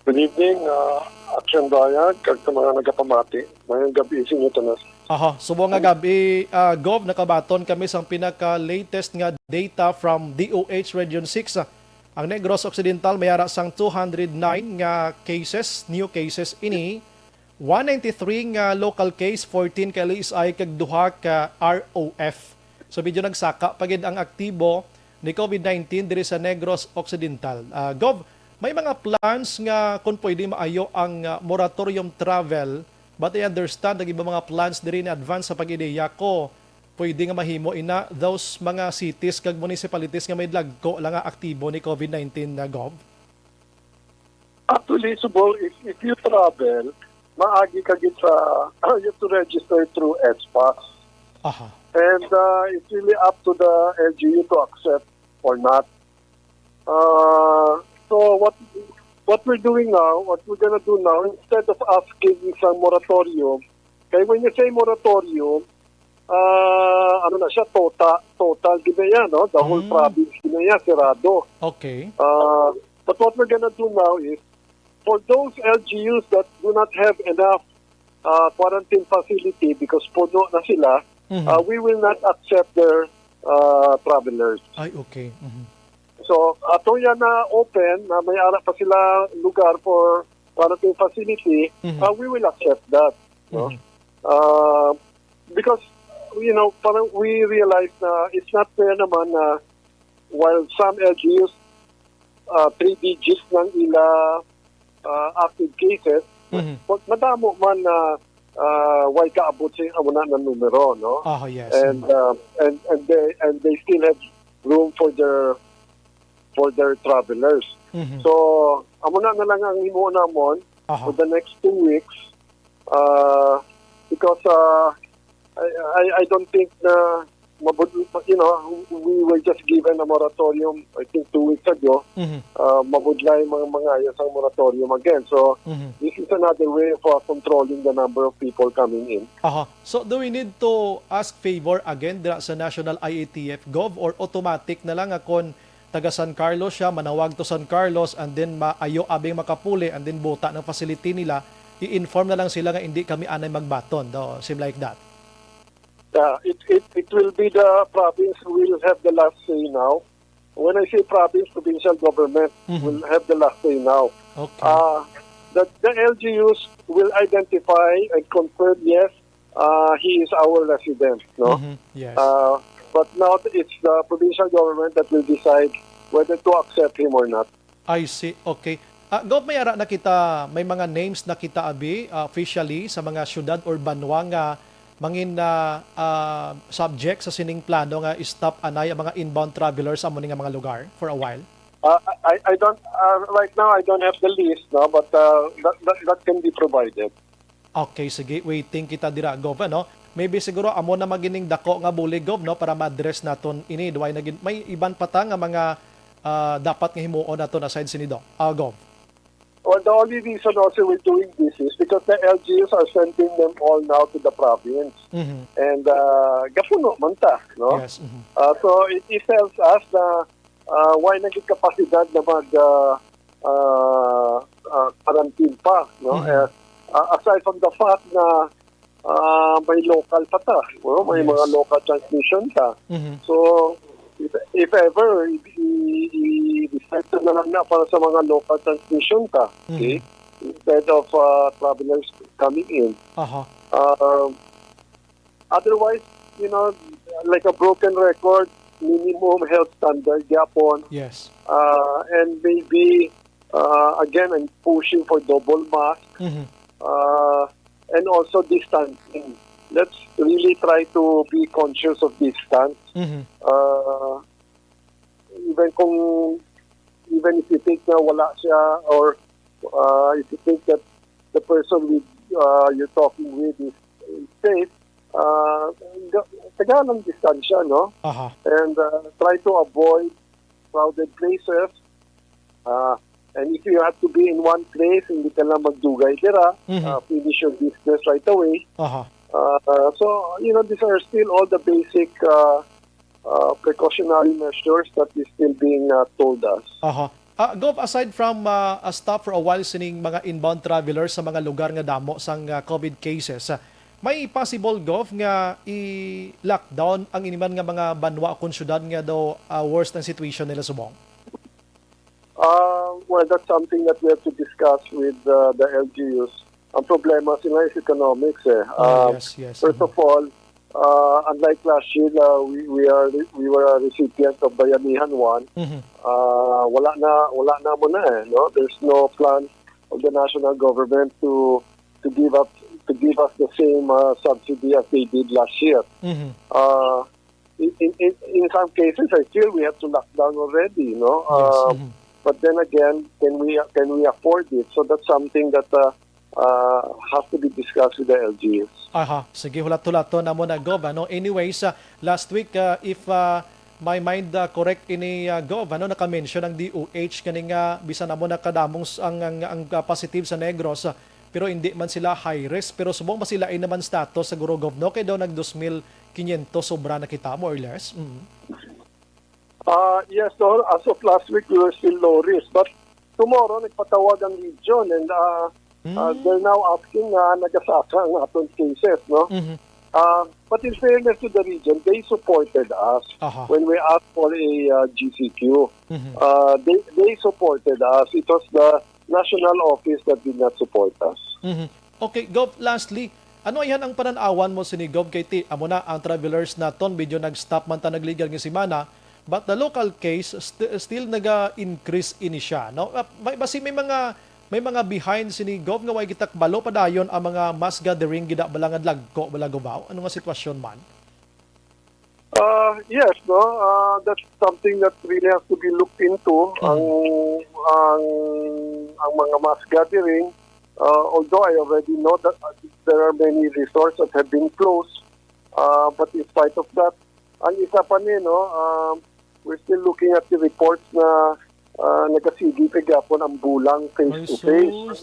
Good evening, ah, Action Brian, kag sa mga nagapamati. Mayong gab-i sa inyo tanan. Aha, subong nga gab-i, ah, Gov, nakabaton kami sang pinaka-latest nga data from D O H Region six. Ang Negros Occidental may ara sang two hundred nine nga cases, new cases ini, one ninety-three nga local case, fourteen ka L S I, kag duha ka R O F. So, medyo nagsaka pa gid ang aktibo ni COVID nineteen diri sa Negros Occidental. Ah, Gov, may mga plans nga kung pwede maayo ang, ah, moratorium travel, but I understand nag-iba mga plans diri in advance sa pag-ideya ko. Pwede nga mahimo ina those mga cities kag municipalities nga may dagko lang nga aktibo ni COVID nineteen na, Gov? Actually, subong, if, if you travel, maagi ka gid sa, you have to register through S pass. Aha. And, uh, it's really up to the L G U to accept or not. Uh, so what, what we're doing now, what we're gonna do now, instead of asking sa moratorium, kay when you say moratorium, ah, ano na siya, total, total gid na yan, no? The whole Mm. province gid na yan, sirado. Okay. Uh, but what we're gonna do now is, for those L G Us that do not have enough uh, quarantine facility because puno na sila, Mhm. uh, we will not accept their uh, travelers. Ay, okay. Mhm. So, ato yan na open, na may ara pa sila lugar for quarantine facility, Mhm. uh, we will accept that. No? Mhm. Uh, because, you know, parang we realize na it's not fair naman na while some L G Us, uh, three digits ng ila uh, active cases, Mhm. but madamo man na uh, way kaabot sa amo na ng numero, no? Ah, yes. And Mhm. uh, and and they and they still have room for their for their travelers. Mhm. So, amo na na lang ang himuon namon Aha. for the next two weeks, uh, because uh, I, I I don't think na mabud you know, we were just given a moratorium, I think, two weeks ago. Mhm. Uh, mabudlay mga mga ayos ang moratorium again. So, Mhm. this is another way of uh, controlling the number of people coming in. Aha. So, do we need to ask favor again dira sa National I A T F, Gov, or automatic na lang nga kon taga San Carlos siya, manawag to San Carlos, and then maayo abing makapuli, and then buta ng facility nila, i-inform na lang sila nga hindi kami anay magbaton, do, seem like that. Yeah, it, it, it will be the province who will have the last say now. When I say province, provincial government Mhm. will have the last say now. Okay. Uh, the, the L G Us will identify and confirm, yes, uh, he is our resident, no? Mhm. Yes. Uh, but now it's the provincial government that will decide whether to accept him or not. I see. Okay. Ah, Gov, may ara na kita, may mga names na kita, abi, ah, officially sa mga syudad or banwa nga mangin na, ah, subject sa sining plano nga stop anay ang mga inbound travelers amo ni nga mga lugar for a while? Uh, I, I don't, uh, right now I don't have the list, no, but uh, that, that, that can be provided. Okay, sige. Waiting kita dira, Gov, ano? Maybe siguro amo na magining dako nga bulig, Gov, no, para ma-address naton ini. Duway na gid, may iban pa ta nga mga, ah, dapat nga himuon naton aside sini, Doc. Ah, Gov. Well, the only reason also we're doing this is because the L G Us are sending them all now to the province. Mhm. And uh, gapuno man ta, no? Yes. Mhm. Uh, so it, it tells us na uh, why naging kapasidad na mag uh, uh, uh, quarantine pa, no? Mhm. Uh, uh, aside from the fact na uh, may local pa ta, no? May Yes. mga local transmission ta. Mhm. So if, if ever i- i- i-decide na lang na para sa mga local transmission ta, okay? Mhm. Instead of uh, travelers coming in. Aha. Um, otherwise, you know, like a broken record, minimum health standard gyapon. Yes. Uh, and maybe uh, again, I'm pushing for double mask Mhm. uh, and also distancing. Let's really try to be conscious of distance. Mhm. Uh, even kung even if you think na wala siya or uh, if you think that the person with uh, you're talking with is safe, uh, ga- tagaan ng distansya, no? Aha. And uh, try to avoid crowded places. Uh, and if you have to be in one place, hindi ka lang magdugay dira, Mhm. uh, finish your business right away. Aha. Uh, so, you know, these are still all the basic uh, uh, precautionary measures that is still being uh, told us. Aha. Ah, Gov, aside from ah, a stop for a while sining mga inbound travelers sa mga lugar nga damo sang ah, covid cases, ah, may possible, Gov, nga i-lockdown ang iniman nga mga banwa o kon syudad nga daw ah, worse ang situation nila subong? Uh, well, that's something that we have to discuss with uh, the L G Us. Ang problema sila is economics eh. Ah, Um, yes, yes. First Mhm. of all, uh, unlike last year, uh, we, we are we were a recipient of Bayanihan One. Mhm. Uh, wala na wala na mo na eh, no? There's no plan of the national government to to give up to give us the same uh, subsidy as they did last year. Mhm. Uh, in, in, in in some cases, I feel we have to lock down already, no? Yes. Uh, Mhm. But then again, can we can we afford it? So that's something that uh, uh, has to be discussed with the L G Us. Aha, sige, hulat-hulaton namo na, Gov, ano? Anyways, ah, last week, ah, if ah, my mind, ah, correct ini, ah, Gov, ano, naka-mention ang D O H kani nga bisan amo nakadamong s-, ang, ang, ang, ah, positive sa Negros, ah, pero hindi man sila high risk, pero subong masilain naman status siguro, Gov, no? Kay daw nag dos mil quinientos sobra na kita, more or less. Mm. Uh, yes, sir. As of last week, we were still low risk. But tomorrow, nagpatawag ang region and uh, uh, Mm. they're now asking na nagasaka ang aton cases, no? Mhm. Uh, but in fairness to the region, they supported us Aha. when we asked for a uh, G C Q. Mhm. Uh, they, they supported us. It was the national office that did not support us. Mhm. Okay, Gov, lastly, ano yan ang pananawan mo sini, Gov? Kay ti, amo na ang travelers naton, medyo nag-stop man ta nagligal nga semana, but the local case st- still naga-increase ini siya, no? Ah, may, basi may mga may mga behind sini, Gov, nga way kita kabalo padayon ang mga mass gathering gida bala nga dagko bala gubaw. Ano nga sitwasyon man? Uh, yes, no. Uh, that's something that really has to be looked into. Mhm. Ang ang ang mga mass gathering, uh, although I already know that uh, there are many resorts that have been closed, uh, but in spite of that, ang isa pa ni, no, um, we're still looking at the reports na uh, nagasigi pa gyapon ang bulang face Ay, to face. sus.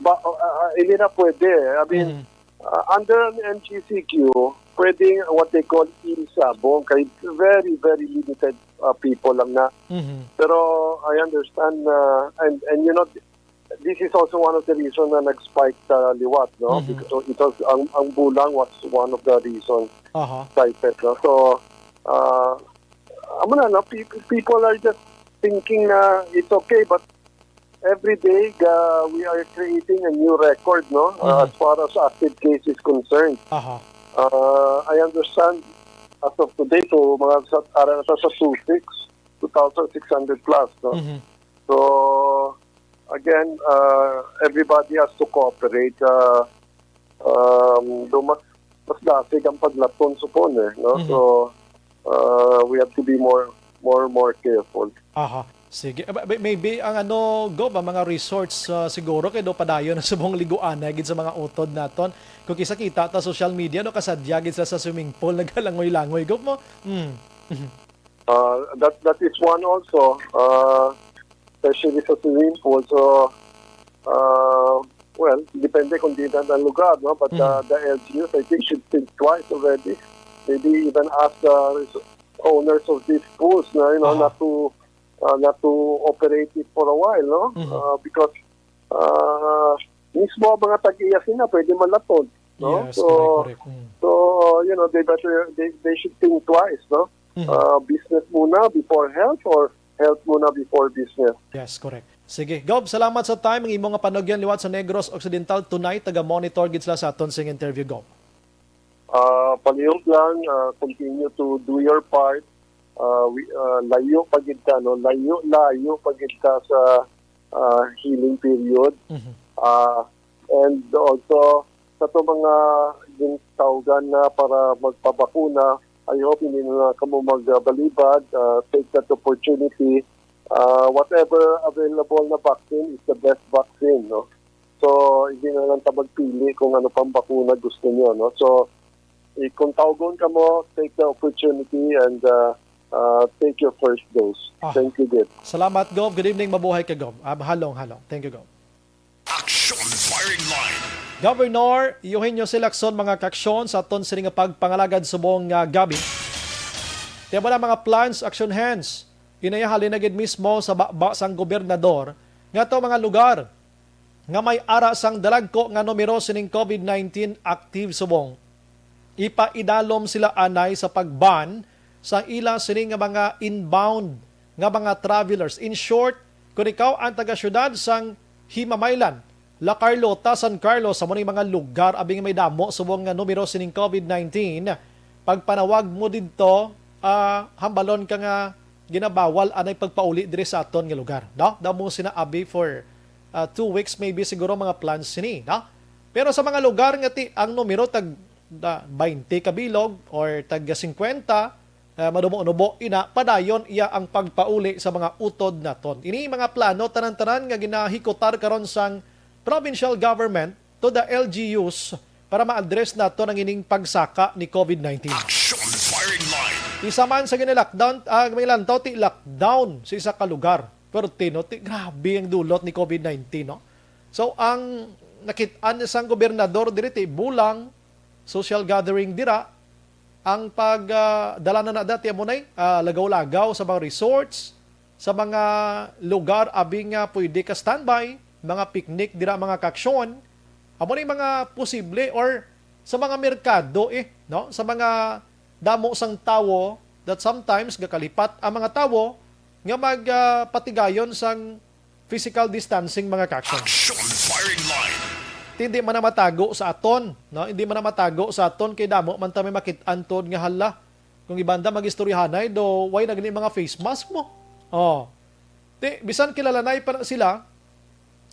Ba, uh, uh, hindi na pwede. I mean, Mhm. uh, under an M G C Q, pwedeng what they call e-sabong kay very, very limited uh, people lang na. Mhm. Pero I understand na, and, and you know, this is also one of the reasons na nag-spike sa liwat, no? Mhm. Because it was, ang, ang bulang was one of the reasons Aha. cited, no? So, uh, amo na, no? Pe- people are just thinking na it's okay, but every day uh, we are creating a new record, no? Uh, Mhm. As far as active case is concerned. Aha. Uh, I understand as of today, so mga sa, ara na ta sa two six, two thousand six hundred plus, no? Mhm. So, again, uh, everybody has to cooperate. Uh, um, do mas, mas dasig ang paglaton, supon, eh, no? Mhm. So, uh, we have to be more, more, more careful. Aha. Sige. Ah, may- maybe ang ano, Gov, ang mga resorts ah, siguro kay do padayon na subong liguan na gid sa mga utod naton. Kung kisa kita ta social media, no, kasadya gid sa, sa swimming pool nagalangoy-langoy, Gov, mo. Mm. Uh, that that is one also, uh, especially sa swimming pool. So, uh, well, depende kung di na ang lugar, no? But uh, Mhm. the L G Us, I think, should think twice already. Maybe even ask the res- owners of these pools, na, you know, Aha. not to uh, not to operate it for a while, no? Mhm. Uh, because uh, mismo ang mga tag-iya sila pwede malaton, no? Yes, So, correct, correct. Mm. so you know, they better they, they should think twice, no? Mhm. Uh, business muna before health or health muna before business. Yes, correct. Sige. Gov, salamat sa time. Ang imo nga panugyan liwat sa Negros Occidental tonight, taga-monitor gid sila sa aton sing interview, Gov. Uh, palihog lang, uh, continue to do your part. Uh, we, uh, layo pa gid ka, no? Layo, layo pa gid ka sa uh, healing period. Mhm. Uh, and also, sa to mga gintawgan na para magpabakuna, I hope hindi na kamo magbalibad. Uh, take that opportunity. Uh, whatever available na vaccine is the best vaccine, no? So, hindi na lang ta magpili kung ano pang bakuna gusto niyo, no? So, eh, kung tawgon kamo, take the opportunity and uh, uh, take your first dose. Ah. Thank you, Gid. Salamat, Gov. Good evening. Mabuhay ka, Gov. Ah, halong, halong. Thank you, Gov. Action Firing Line. Governor Eugenio C. Lacson, mga kaaksyon, sa aton sini nga pagpangalagad subong nga gabi. Tiyan mo na mga plans, action hands. Inaya halin na gid mismo sa baba sang gobernador nga to mga lugar nga may ara sang dalagko nga numero sining COVID nineteen active subong. Ipaidalom sila anay sa pag-ban sa ila sini nga mga inbound nga mga travelers. In short, kung ikaw ang taga-syudad sang Himamaylan, La Carlota, San Carlos, amo ni mga lugar abi nga may damo subong nga numero sining COVID nineteen, pagpanawag mo didto, ah, hambalon ka nga ginabawal anay pagpauli diri sa aton nga lugar, no? Damo sina abi for ah, two weeks, maybe siguro mga plans sini, no? Pero sa mga lugar nga ti ang numero tag da, twenty ka bilog or tag fifty, ah, madumo-nubo ina, padayon iya ang pagpauli sa mga utod naton. Ini mga plano tanan-tanan nga ginahikutar karon sang provincial government to the L G Us para ma-address naton ang ining pagsaka ni COVID nineteen. Action Firing Line. Isa man sa gini-lockdown, ah, may lantaw ti lockdown sa isa ka lugar. Pero tino, ti, grabe ang dulot ni covid nineteen, no? So, ang nakit-an sang gobernador diri ti bulang social gathering dira, ang pag, ah, dala na na dati amo nay, ah, lagaw-lagaw sa mga resorts, sa mga lugar abi nga pwede ka standby, mga picnic dira, mga kaaksyon, amo ni mga posible, or sa mga merkado, eh, no? Sa mga damo sang tawo that sometimes gakalipat ang mga tawo nga mag, ah, patigayon sang physical distancing, mga kaaksyon. Action firing line. Hindi man na matago sa aton, no? Hindi man na matago sa aton kay damo man ta may makit-an tod nga hala. Kung ibanda mag-istoryahanay, do, why na gani mga face mask mo? Oh. Ti, bisan kilalanay pa na sila,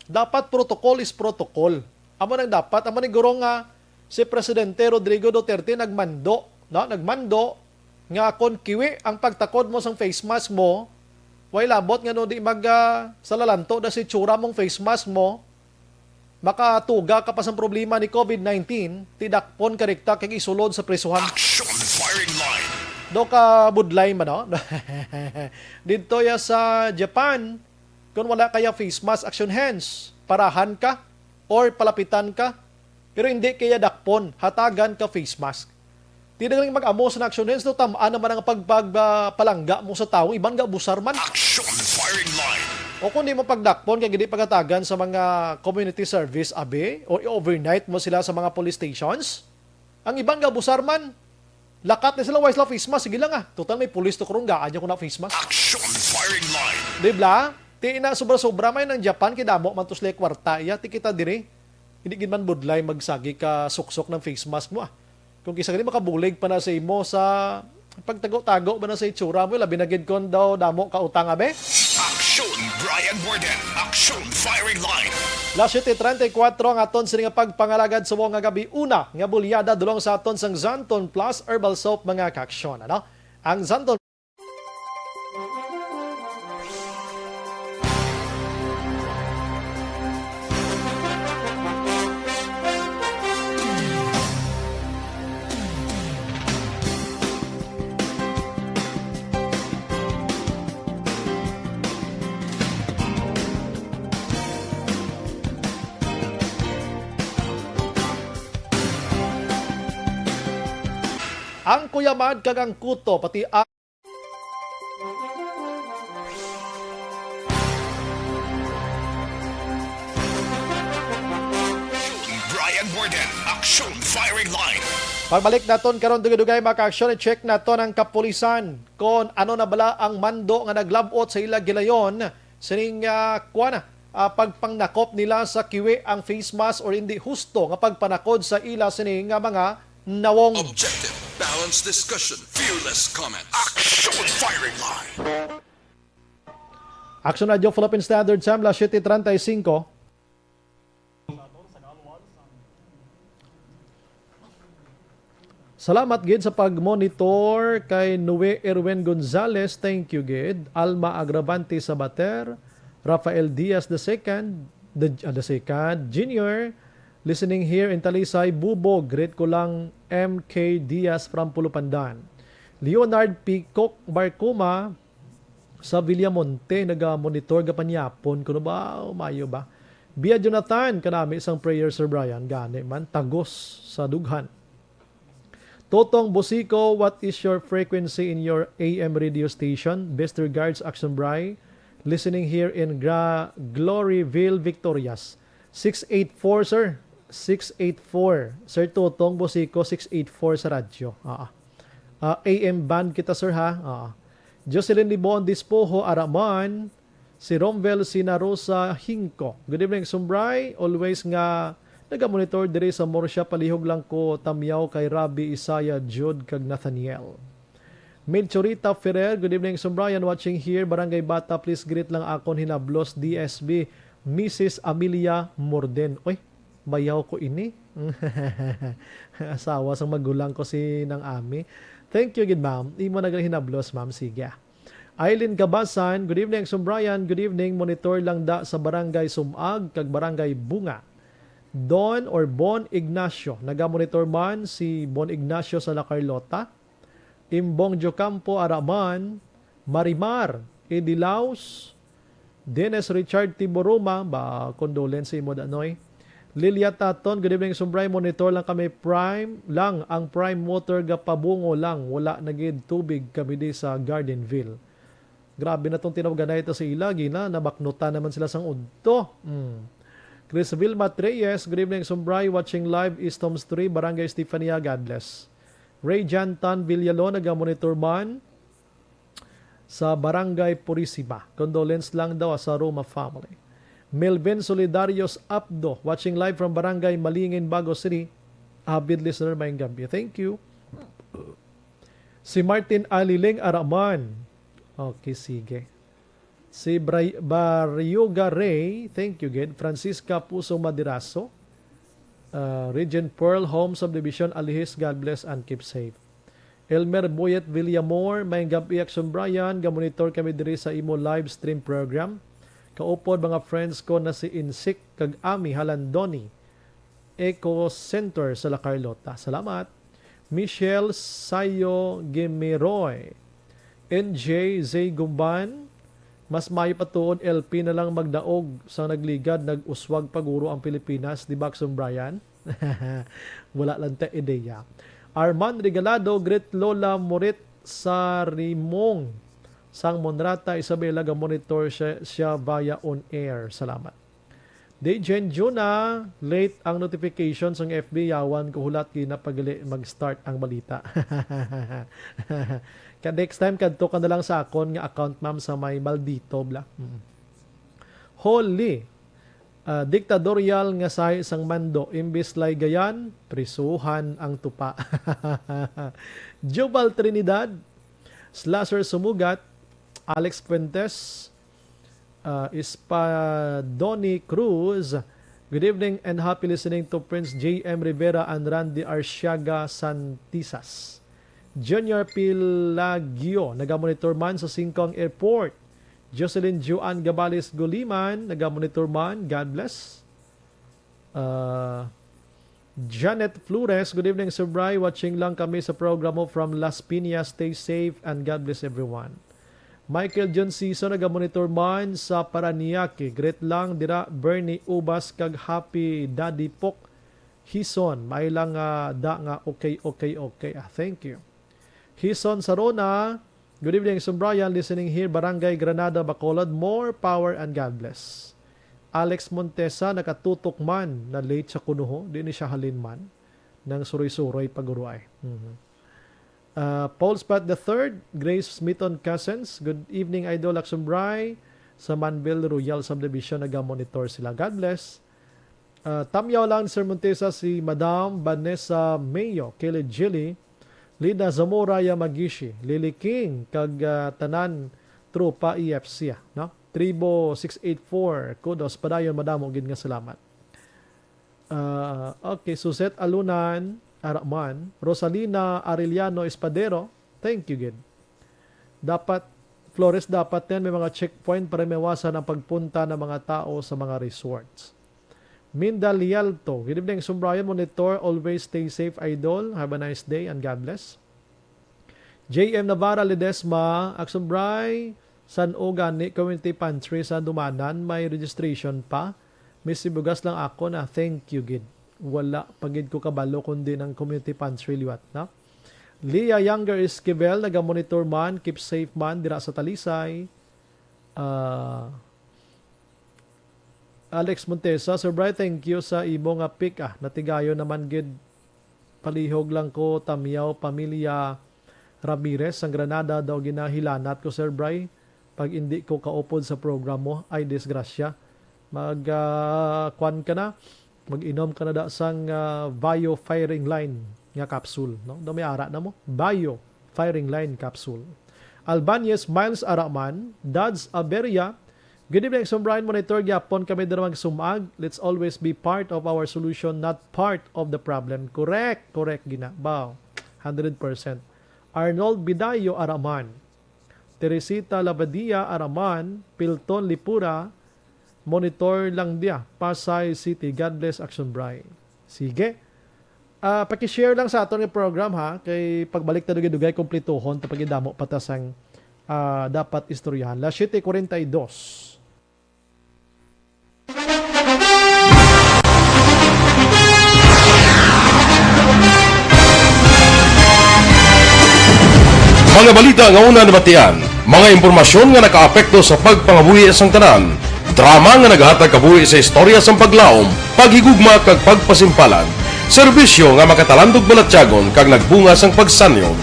dapat protocol is protocol. Amo nang dapat, amo ni guro nga si Presidente Rodrigo Duterte nagmando, no? Nagmando nga kon kiwi ang pagtakod mo sang face mask mo, way labot nga no di mag, ah, salalanto na si tsura mong face mask mo, makatuga ka pa sang problema ni covid nineteen, tidakpon ka rikta kag isulod sa prisuhan. Action firing line. Do ka budlay man, no? Didto ya sa Japan, kung wala kaya face mask, action hands, parahan ka or palapitan ka, pero hindi kaya dakpon, hatagan ka face mask. Ti, dali lang mag-amo sa action hands, no, tam-an naman ang pagpag, ah, palangga mo sa tawo, iban nga abusar man. Action firing line. O kung di mo pagdakpon kay gidi pagatagan sa mga community service, abi, o i-overnight mo sila sa mga police stations, ang iban nga abusar man, lakat na sila, way sila face mask, sige lang, ah. Total may pulis to, karong gaan niya ko na face mask. Action firing line. Di ba? Ti na sobra-sobra may nang Japan, kay damo man to sila kwarta, iya, ti kita diri. Hindi gid man budlay magsagi ka suksok ng face mask mo, ah. Kung kisa gani makabulig pa na sa imo sa pagtago-tago ba na sa itsura mo, labi na gid kon daw damo ka utang, abi? Action, Brian Warden. Action, firing line. Las siete treinta y cuatro ang aton sini nga pagpangalagad subong nga gabi. Una nga bulyada dulong sa aton sang Zanton Plus Herbal Soap, mga kaaksyon, ano? Ang Zanton Ang Kuyamad kag ang Kuto, pati ang Brian Warden, Action Firing Line. Pagbalik naton karon, dugay-dugay, mga ka-aksyon, i-check naton ang kapulisan kon ano na bala ang mando nga naglab-ot sa ila gilayon sining, ah, kuwan, ah, pagpangnakop nila sa kiwi ang face mask or hindi husto nga pagpanakod sa ila sini nga mga nawong. Objective, balanced discussion, fearless comments. Action Firing Line. Action Radio Philippine Standard Time, las siete treinta y cinco. Salamat gid sa pag-monitor kay Noe Erwin Gonzalez. Thank you gid. Alma Agravante Sabater, Rafael Diaz the second, the, ah, the second, Junior, listening here in Talisay, Bubo. Greet ko lang M K Diaz from Pulupandan. Leonard Peacock Barcuma sa Villamonte, naga-monitor, gapanyapon kuno ba, mayo ba? Bia Jonathan, kanami sang prayer, Sir Brian, gani man, tagos sa dughan. Totong Bosico, what is your frequency in your A M radio station? Best regards, Action Bry. Listening here in Gra-, Gloryville, Victorias. Six eight four, sir. Six eight four. Sir Totong Bosico, six eight four sa radyo. Ah, ah. Ah, A M band kita, sir, ha? Ah. Jocelyn Libon Dispoho, ara man. Si Romvel Sinarosa Hingko. Good evening, Sumbray. Always nga nagamonitor diri sa Murcia, palihog lang ko tamyaw kay Rabbi Isaiah, Jude, kag Nathaniel. Melchorita Ferrer, good evening, Sumbrayan, watching here, Barangay Bata, please greet lang akon hinablos, D S B, Missus Amelia Morden. Oy, bayaw ko ini. Asawa sang magulang ko si Nang Ami. Thank you gid, ma'am. Imo na gani hinablos, ma'am. Sige. Aileen Gabasan, good evening, Sumbrayan. Good evening, monitor lang da sa Barangay Sumag kag Barangay Bunga. Don or Bon Ignacio, naga-monitor man si Bon Ignacio sa La Carlota. Imbong Jocampo Araman, Marimar Edilaus, Dennis Richard Tiboroma, ba, condolence sa imo, Danoy. Lilia Taton, good evening, Sumbray. Monitor lang kami, Prime lang, ang Prime Water gapabungo lang, wala na gid tubig kami di sa Gardenville. Grabe na tong tinawagan na ito sa ila, gina, nabaknutan naman sila sang udto. Hmm. Chris Vilma Treyes, good evening, Sumbray, watching live, East Homes three, Barangay Estefania, God bless. Ray Jan Tan Villalon, naga-monitor man sa Barangay Purisima. Condolence lang daw sa Roma family. Melvin Solidarios Apdo, watching live from Barangay Malingin, Bago City. Avid listener, maayong gabi. Thank you. Si Martin Aliling Araman. Okay, sige. Si Bray-, Baryoga Ray, thank you, gid. Francisca Puso Madiraso, uh, Regent Pearl Home Subdivision, Alihis, God bless and keep safe. Elmer Boyet Villamor, maayong gabi, Action Brian, gamonitor kami diri sa imo live stream program. Kaupod mga friends ko na si Insik kag Ami Halandoni, Eco Center sa La Carlota. Salamat. Michelle Sayo Gimiroy, N J Z Gumban, mas maayo pa tuon L P na lang magdaog sang nagligad, nag-uswag paguro ang Pilipinas, di ba, Action Brian? Wala lang ta ideya. Arman Regalado, greet Lola Morit sa Rimong. Sang Monrata, Isabela, ga-monitor siya, siya via on air. Salamat. Dejen Juna, late ang notification sang F B, yawan ko hulat gina pag gali mag-start ang balita. Ka next time, kadto ka na lang sa akon nga account, ma'am, sa may Maldito, bla. Mm. Holy, ah, diktadoryal nga sahi sang mando, imbis laygayan, prisuhan ang tupa. Jubal Trinidad, Slasher Sumugat, Alex Fuentes, uh, Ispadoni Cruz. Good evening and happy listening to Prince J M Rivera and Randy Arsiaga Santisas. Junior Pilagio, nagamonitor man sa Singkong Airport. Jocelyn Juan Gabales Guliman, nagamonitor man. God bless. Uh, Janet Flores, good evening, Sir Bry. Watching lang kami sa programa from Las Piñas. Stay safe and God bless everyone. Michael John Season, nagamonitor man sa Parañaque. Greet lang dira, Bernie Ubas kag Happy Daddy Pok Hison. May lang, ah, da nga okay, okay, okay. Ah, thank you. Hison Sarona, good evening, Sir Brian. Listening here, Barangay Granada, Bacolod. More power and God bless. Alex Montesa, nakatutok man, na late sa kunuho. Di ni siya halin man. Nang suroy-suroy pag-uruay. Mhm. Ah, Paul Spot the third, Grace Smithon Cousins. Good evening, Idol Action Bry. Sa Manville Royal Subdivision, naga-monitor sila. God bless. Ah, tamyaw lang ni Sir Montesa si Madam Vanessa Mayo, Kelly Jilly, Lina Zamora Yamagishi, Lily King, kag, ah, tanan tropa E F C, ah, no? Tribo six eight four, kudos, padayon madamo gid nga salamat. Ah, okay, Suzette Alunan, Araman, Rosalina Arellano Espadero, thank you gid. Dapat, Flores, dapat din may mga checkpoint para maiwasan ang pagpunta ng mga tao sa mga resorts. Minda Lialto, good evening, Sumbrayan Monitor. Always stay safe, Idol. Have a nice day and God bless. J M Navarra Ledesma, Action Bry, san-o gani community pantry sa Dumanan, may registration pa? Miss, si bugas lang ako na, thank you gid. Wala pa gid ko kabalo kundi ng community pantry liwat na. Leah Younger Esquivel, naga-monitor man, keep safe man dira sa Talisay. Ah, Alex Montesa, Sir Bright, thank you sa imo nga pick, ah. Natigayon naman gid. Palihog lang ko, Tamyaw, pamilya Ramirez, sang Granada daw ginahilanat ko, Sir Bry. Pag hindi ko kaupod sa program mo, ay disgrasya. Mag, ah, kwan ka na, mag-inom ka na da sang, ah, Bio Firing Line nga capsule, no? Daw may ara na mo, Bio Firing Line capsule. Albanez Miles Araman, Dads Aberia, good evening, Sir Brian. Monitor gyapon kami dira magsumag. Let's always be part of our solution, not part of the problem. Correct, correct gina. Baw, hundred percent. Arnold Bidayo Araman, Teresita Labadia Araman, Pilton Lipura, monitor lang dia, Pasay City. God bless, Action Bry. Sige. Ah, paki-share lang sa aton nga program, ha, kay pagbalik ta dugay-dugay, kumplituhon ta pagidamo pa ta sang, ah, dapat istoryahan. Las siete cuarenta y dos. Mga balita nga una nabatian, mga impormasyon nga nakaapekto sa pagpangabuhi sang tanan, drama nga nagahatag kabuhi sa istorya sang paglaom, paghigugma kag pagpasimpalan, serbisyo nga makatalandog balatyagon kag nagbunga sang pagsanyog.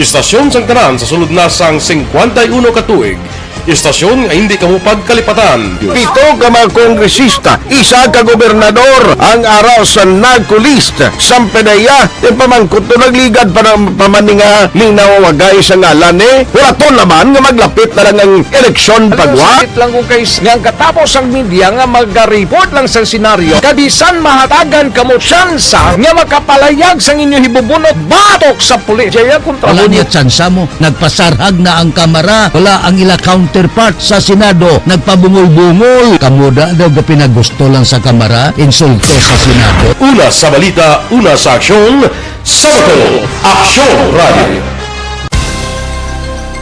Istasyon sang tanan sa sulod na sang singkwenta y uno ka tuig, istasyon nga indi kamo pagkalipatan. Pito ka mga kongresista, isa ka gobernador ang ara sa NAGCO list. Sampanaya, ti pamangkot to nagligad pa na, pa man ni nga ning nawawagay sa ngalan ni. Wala to laman nga maglapit na lang ang eleksyon pagwa. Sakit lang kung kay s-, nga ang katapos ang media nga maga-report lang sa senaryo, kabisan mahatagan kamo tsansa nga makapalayag sang inyo hibubunot batok sa pulis. Jaya kontra Wala mo. Niya tsansa mo. Nagpasarhag na ang Kamara. Wala ang ila counterpart sa Senado. Nagpabungol-bungol. Kamo da daw ga pinagusto lang sa Kamara. Insulto sa Senado. Una sa balita, una sa aksyon, Sabado, Aksyon Radio.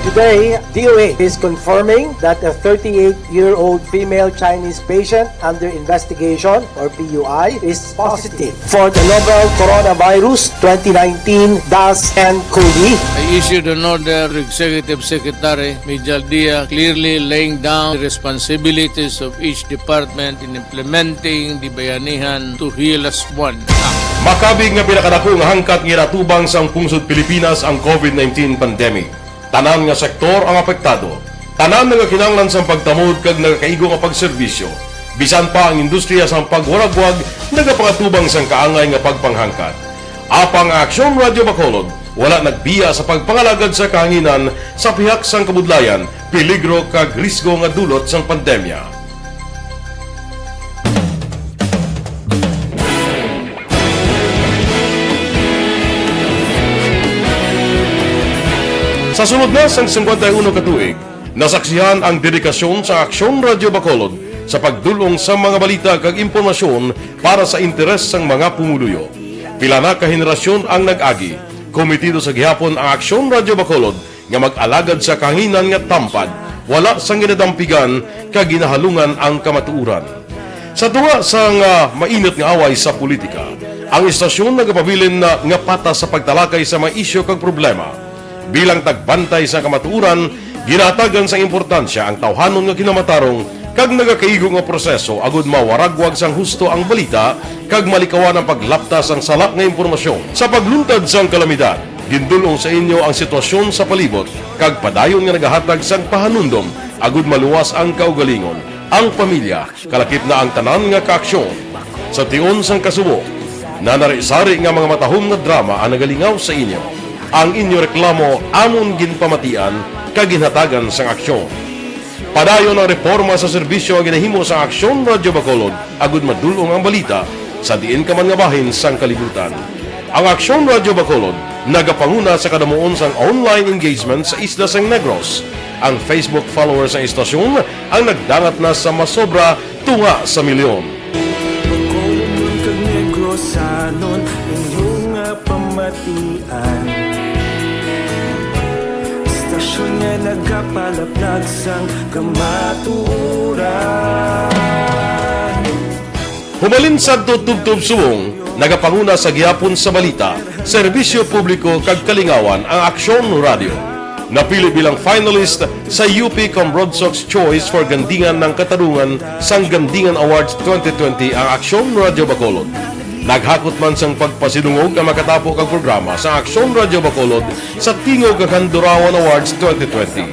Today, D O H is confirming that a thirty-eight-year-old female Chinese patient under investigation, or P U I, is positive for the novel coronavirus twenty nineteen dash N cov. I issued an order to Executive Secretary Mijal Dia, clearly laying down the responsibilities of each department in implementing the Bayanihan to Heal Us One Act. Makabig nga pinakadako nga hangkat nga ginatubang sang pungsod Pilipinas ang covid nineteen pandemic. Tanan nga sektor ang apektado. Tanan nagakinahanglan sang pagtamod kag nagakaigo nga pagserbisyo. Bisan pa ang industriya sang pagwaragwag nagapangatubang sang kaangay nga pagpanghangkat. Apang ang Aksyon Radyo Bacolod wala nagbiya sa pagpangalagad sa kahanginan sa pihak sang kabudlayan, peligro kag risgo nga dulot sang pandemya. Sa sulod na sang singkwenta y uno ka tuig, nasaksihan ang dedikasyon sa Aksyon Radyo Bacolod sa pagdul-ong sa mga balita kag impormasyon para sa interes sang mga pumuluyo. Pila na ka henerasyon ang nag-agi, kometido sa gihapon ang Aksyon Radyo Bacolod nga mag-alagad sa kahanginan nga tampad, wala sang ginadampigan kag ginahalungan ang kamatuoran. Sa tunga sang, ah, mainit nga away sa politika, ang istasyon nagapabilin na nga patas sa pagtalakay sa mga isyu kag problema. Bilang tagbantay sa kamatuoran, ginahatagan sang importansya ang tawhanon nga kinamatarong kag nagakaigo nga proseso agud mawaragwag sang husto ang balita kag malikawan ang paglapta sang sala nga impormasyon. Sa pagluntad sang kalamidad, gindul-ong sa inyo ang sitwasyon sa palibot kag padayon nga nagahatag sang pahanumdom agud maluwas ang kaugalingon, ang pamilya, kalakip na ang tanan nga kaaksyon. Sa tion sang kasubo, nanari-sari nga mga matahom nga drama ang nagalingaw sa inyo. Ang inyo reklamo amon ginpamatian kag ginhatagan sang aksyon. Padayon ang reporma sa serbisyo nga ginahimo sang Aksyon Radyo Bacolod agud madul-ong ang balita sa diin ka man nga bahin sang kalibutan. Ang Aksyon Radyo Bacolod nagapanguna sa kadamuon sang online engagement sa isla sang Negros. Ang Facebook followers sang istasyon ang nagdangat na sa masobra tunga sa milyon. Bacolodnon kag Negrosanon, inyo nga pamatian. Istasyon nga nagapalaplag sang kamatuoran. Hubalin sadto tubtob subong, nagapanguna sa gihapon sa balita, serbisyo publiko kag kalingawan ang Aksyon Radyo. Napili bilang finalist sa U P Cambronsox Choice for Gandingan ng Katarungan sang Gandingan Awards twenty twenty ang Aksyon Radyo Bacolod. Naghakot man sang pagpasidungog ang makatapo kag programa sa Aksyon Radyo Bacolod sa Tingog kag Handurawan Awards twenty twenty.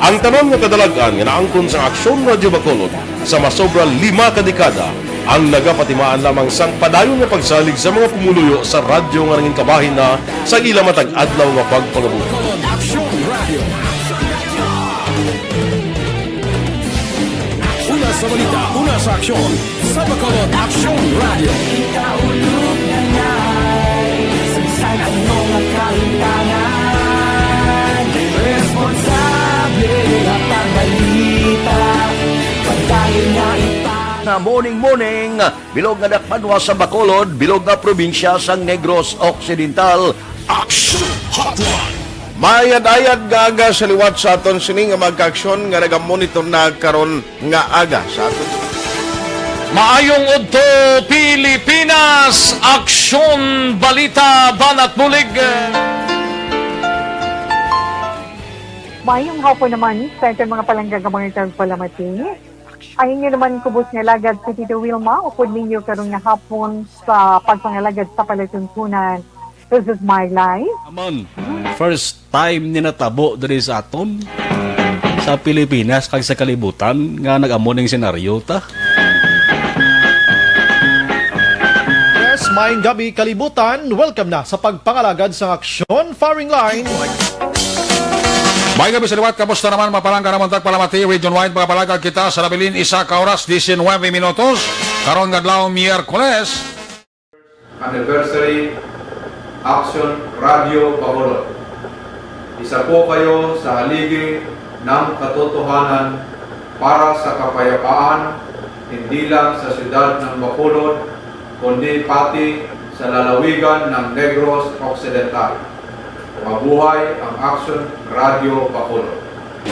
Ang tanan nga kadalag-an nga naangkon sang Aksyon Radyo Bacolod sa masobra lima ka dekada ang nagapatimaan lamang sang padayon nga pagsalig sa mga pumuluyo sa radyo nga nangin kabahin na sa ila matag adlaw nga pagpangabuhi. Aksyon Radyo. Una sa balita, una sa aksyon, sa Bacolod Aksyon Radyo. Ikaulog na ngay, sa bisan ano nga kahintangan, responsable nga pagbalita, padayon nga ipang- Morning, morning, bilog nga dakbanwa sa Bacolod, bilog nga probinsya sang Negros Occidental. Action Hotline. Mayad-ayad nga aga sa liwat sa aton sini nga mga kaaksyon nga nagamonitor na karon nga aga sa aton. Maayong udto, Pilipinas! Aksyon Balita, Banat Bulig! Maayong hapon naman sa aton mga palangga nga mga tagpalamati. Ang inyo naman kubos nga alagad si Tito Wilma, upod ninyo karon nga hapon sa pagpangalagad sa palatuntunan. This is my life. Amon, first time ni natabo diri sa aton, sa Pilipinas kag sa kalibutan, nga nag-amo ning senaryo ta. Yes, maayong gabi, kalibutan. Welcome na sa pagpangalagad sang aksyon, firing line. May gabi sa liwat, kamusta naman, mga palangga namon tagpalamati, region wide, mga palangga kita sa nabilin, isa ka oras, diecinuebe minutos, karon nga adlaw, Miyerkules. Anniversary, Action Radio Bacolod. Isa po kayo sa haligi ng katotohanan para sa kapayapaan, hindi lang sa siyudad ng Bacolod, kundi pati sa lalawigan ng Negros Occidental. Mabuhay ang Action Radio Bacolod.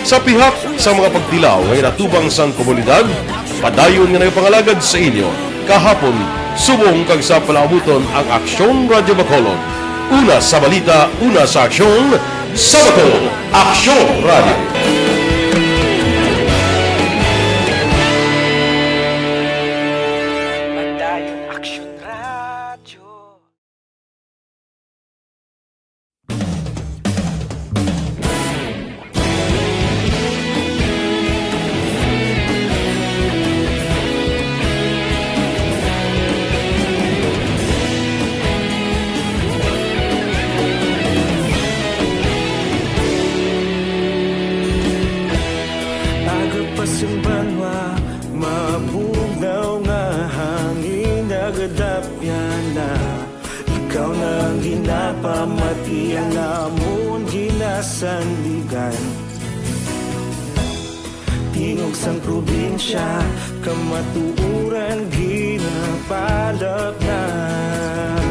Sa pihak sa mga pagtilaw nga ginatubang sang komunidad, padayon nga nagapangalagad sa inyo kahapon, subong kag sa palaabuton ang Aksyon Radyo Bacolod. Una sa balita, una sa aksyon, sa Bacolod, Aksyon Radyo. Padayon Aksyon Radyo. Aga pa sing banwa, mabugnaw nga hangin, nagadapyan na. Ikaw na ang ginapamati, ang amon ginasandigan. Tingog sang probinsya, kamatuoran ginapalapnag.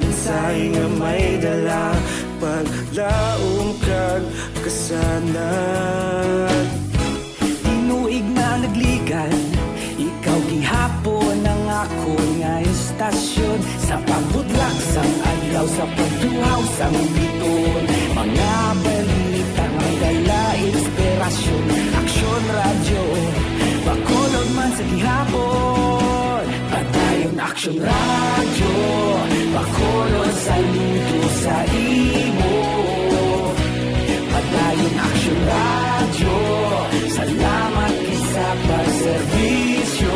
Mensahe nga may dala, paglaom kag kasanag. Tinuig na nagligan, ikaw gihapon ang akon nga estasyon. Sa pagbudlak sang adlaw, sa pagduhaw sang biton, mga balita nga dala inspirasyon. Aksyon Radyo Bacolod man sa gihapon. Padayon Aksyon Radyo Bacolod, saludo sa imo. Padayon Aksyon Radyo, salamat gid sa pagserbisyo.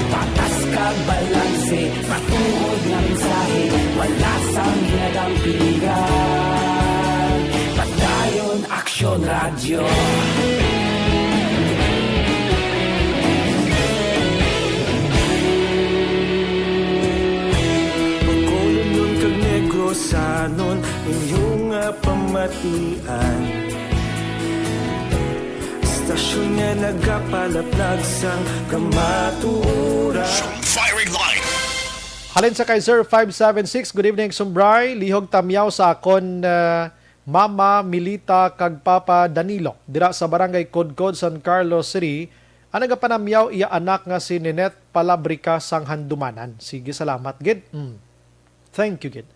Patas kag balanse, matuod nga mensahe, wala sang ginadampigan. Padayon Aksyon Radyo. Bacolodnon kag Negrosanon, inyo nga pamatian. Estasyon nga nagapalaplag sang kamatuoran. Firing Line. Halin sa kay Sir five seven six, good evening, Sumbray. Lihog tamyaw sa akon, uh, Mama Milita kag Papa Danilo, dira sa Barangay Codcod, San Carlos City, ang nagapanamyaw iya anak nga si Ninette Palabrica sang Handumanan. Sige, salamat gid. Mm. Thank you gid.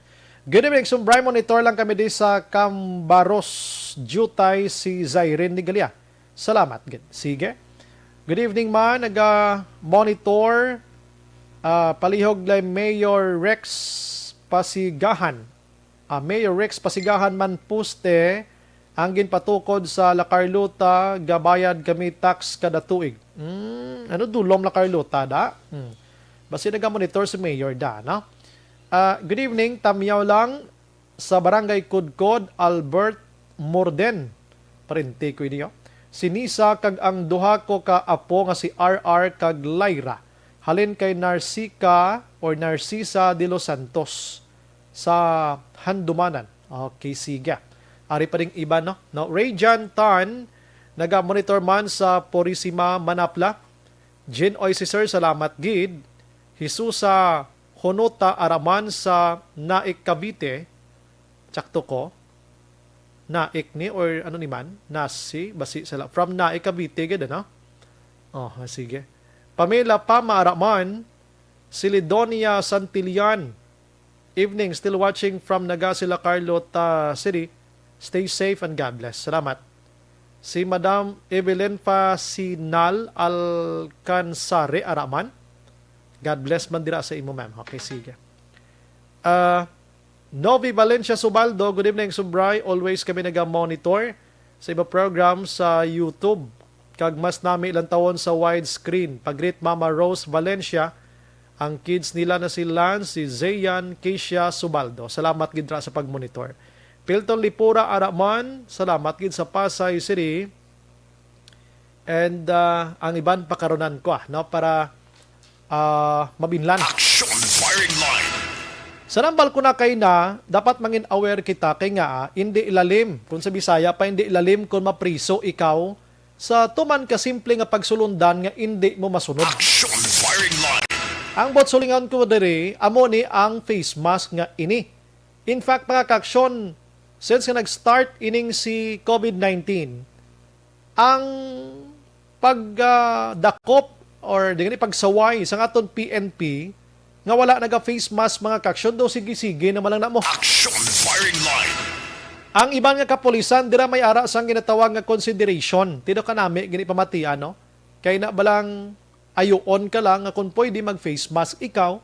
Good evening, Sumbray. Monitor lang kami di sa Cambaros, Jutay, si Zairin Nigalia. Salamat gid. Sige. Good evening, ma. Naga-monitor, ah, palihog lay Mayor Rex Pasigahan. Ah, Mayor Rex Pasigahan man poste ang ginpatukod sa La Carlota, gabayad kami tax kada tuig. Hmm, ano, dulom La Carlota, da? Hmm. Basi naga-monitor si Mayor, da, no? Ah, good evening, tamyaw lang sa Barangay Codcod, Albert Morden. Parente ko ini, oh. Si Nisa kag ang duha ko ka apo nga si R R kag Lyra. Halin kay Narcica or Narcisa de los Santos sa Handumanan. Okay, sige. Ari pa ding iba, no? No, Ray John Tan, Naga-monitor man sa Purisima, Manapla. Jean Oy si Sir, salamat gid. Jesusa Honota Araman sa Naik, Cavite. Tsakto ko. Naik ni or ano ni man? Nasi, basi sala. From Naik, Cavite gid, ano? Oh, sige. Pamela Pama Araman, Celidonia Santillan. Evening, still watching from Naga, Sila Carlota City. Stay safe and God bless. Salamat. Si Madam Evelyn Fasinal Alcansare Araman. God bless man dira sa imo, ma'am. Okay, sige. Ah, Novi Valencia Subaldo, good evening, Subray. Always kami naga-monitor sa iba program sa YouTube. Kag mas nami lang tawon sa widescreen. Pag-greet Mama Rose Valencia, ang kids nila na si Lance, si Zayan, Keisha Subaldo. Salamat gid ra sa pag-monitor. Pilton Lipura Araman, salamat gid sa Pasay City. And ah, ang iban pakaronan ko, ah, no, para ah, mabinlan. Action firing line. Sa nambal ko na kay na, dapat mangin aware kita kay nga, ah, indi ilalim. Kung sa Bisaya pa, indi ilalim kung mapriso ikaw sa tuman ka simple nga pagsulundan nga indi mo masunod. Action firing line. Ang bot sulingon ko diri, amo ni ang face mask nga ini. In fact, mga kaaksyon, since nga nag-start ining si COVID nineteen, ang pagdakop or di gani pagsaway sa aton P N P nga wala naga face mask, mga kaaksyon, do sige-sige naman lang na mo. Action firing line. Ang iban nga kapulisan dira may ara sang ginatawag nga consideration. Tido ka nami gini pamatian, no? Kay na balang ayuon ka lang nga kung pwede mag face mask ikaw,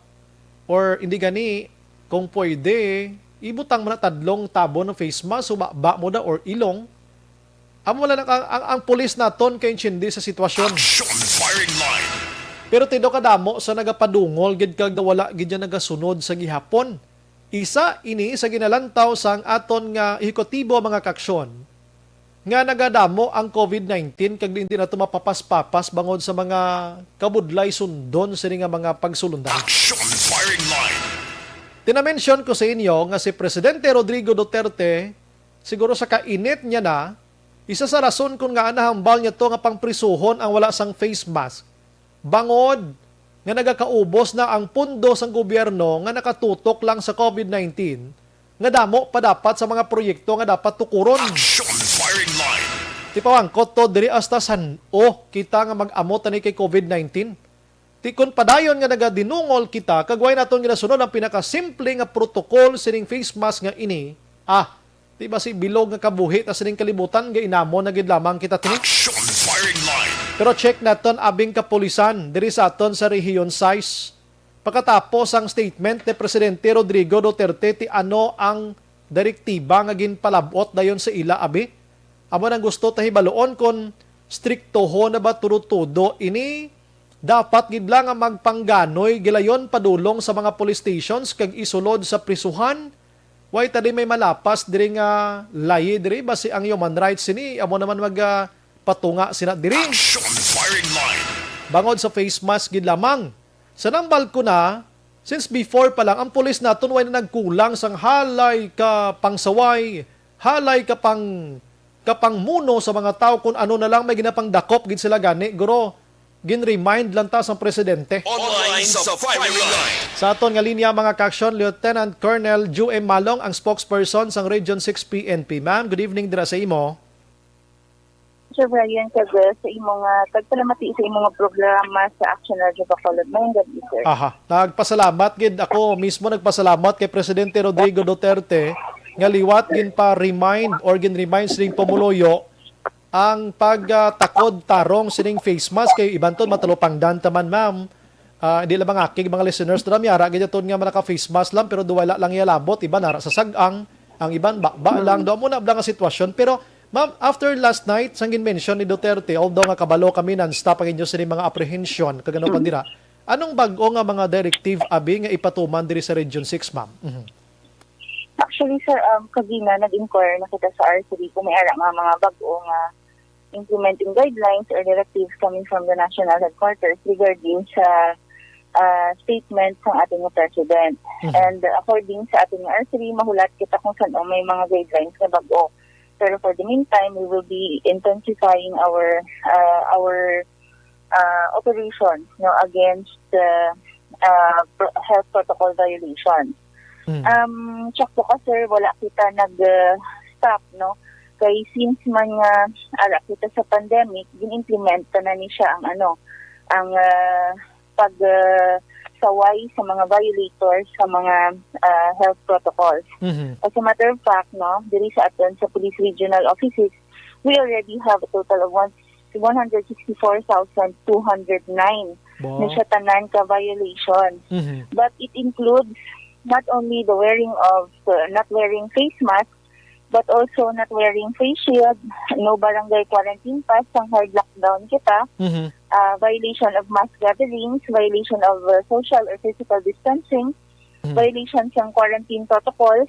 or hindi gani, kung pwede, ibutang mo na tadlong tabon ng face mask, humaba mo na or ilong. Amo lang ang, ang, ang pulis naton kay intindi sa sitwasyon. Action firing line. Pero tido ka damo sa nagapadungol gid kag wala gid yan nagasunod sa gihapon. Isa ini sa ginalantaw sang aton nga ehekutibo, mga kaaksyon, nga nagadamo ang COVID nineteen kag hindi nato mapapas-papas bangod sa mga kabudlay sundon sini nga mga pagsulundan. Action firing line. Tinamensyon ko sa inyo nga si Presidente Rodrigo Duterte, siguro sa kainit niya na, isa sa rason kung ngaa nahambal niya to nga pangprisuhon ang wala sang face mask, bangod nga nagakaubos na ang pundo sang gobyerno nga nakatutok lang sa COVID nineteen, nga damo pa dapat sa mga proyekto nga dapat tukuron. Action firing line. Tipawangkot to, diri hasta san-o kita nga mag-amot ani kay COVID nineteen. Ti kon padayon nga nagadinungol kita kag way naton ginasunod ang pinakasimple nga protocol sining face mask nga ini, ah, di ba si bilog nga kabuhi ta sining kalibutan, gainamon na gid lamang kita tini. Action firing line. Pero check naton abing kapulisan diri sa aton sa Rehiyon sais. Pagkatapos ang statement ni Presidente Rodrigo Duterte, ti ano ang direktiba nga ginpalab-ot dayon sa ila, abi? Amo nang gusto ta hibaluon kon striktohon na ba tudo-tudo ini. Dapat gid lang nga magpangganoy gilayon padulong sa mga police stations kag isulod sa prisuhan. Way ta di may malapas diri nga layi diri, basi ang human rights sini amo naman mag, ah, patunga sina diri. Action firing line. Bangod sa face mask gid lamang. Sa nambal ko na, since before pa lang, ang pulis naton way na nagkulang sang halay ka pangsaway, halay ka pang kapangmuno sa mga tawo kun ano na lang may ginapangdakop gid sila gani, guro, gin-remind lang ta sang presidente. Online sa firing line. Sa aton nga linya, mga kaaksyon, Lieutenant Colonel Ju M Malong, ang spokesperson sang Region six P N P. Ma'am, good evening dira sa imo. Sir Brian, kag sa imo nga tagpalamati sa imo nga programa sa Action Radio Bacolod. Mayong gabi, sir. Aha, nagpasalamat gid ako mismo, nagpasalamat kay Presidente Rodrigo Duterte nga liwat ginpa-remind or gin-remind sining pumuluyo ang pagtakod tarong sining face mask, kay iban ton matalupangdan ta man, ma'am. Ah, di lang mga akig mga listeners, dira may ara gid aton nga naka face mask lang, pero duwala lang iya labot, iban ara sa sag-ang, ang iban baba lang. Do mo na bala nga sitwasyon. Pero ma'am, after last night sang gin-mention ni Duterte, although nga kabalo kami, non-stop ang inyo sini mga apprehension kag ano pa dira, anong bag-o nga mga directive abi nga ipatuman diri sa Region six, ma'am? Mhm. Actually, sir, um, kagina nag-inquire na kita sa R three kung may ara nga mga bag-o nga implementing guidelines or directives coming from the national headquarters regarding sa, ah, statement sang ating president. Mhm. And according sa ating R three, mahulat kita kung san-o may mga guidelines nga bag-o. Pero for the meantime, we will be intensifying our, uh, our, uh, operation, no, against, uh, uh, pro-, health protocol violation. Mm. Um, check po ka, sir, wala kita nag, uh, stop, no? Kay since man nga ara kita sa pandemic, gin-implement pa na ni siya ang ano, ang, uh, pag, uh, saway sa mga violators sa mga, uh, health protocols. Mhm. As a matter of fact, no, diri sa aton sa Police Regional Offices, we already have a total of one, one hundred sixty-four thousand two hundred nine Wow. na siya tanan ka violation. Mhm. But it includes not only the wearing of, uh, not wearing face mask, but also not wearing face shield, no barangay quarantine pass sang hard lockdown kita, Mhm. uh, violation of mass gatherings, violation of, uh, social or physical distancing, Mhm. violation sang quarantine protocols,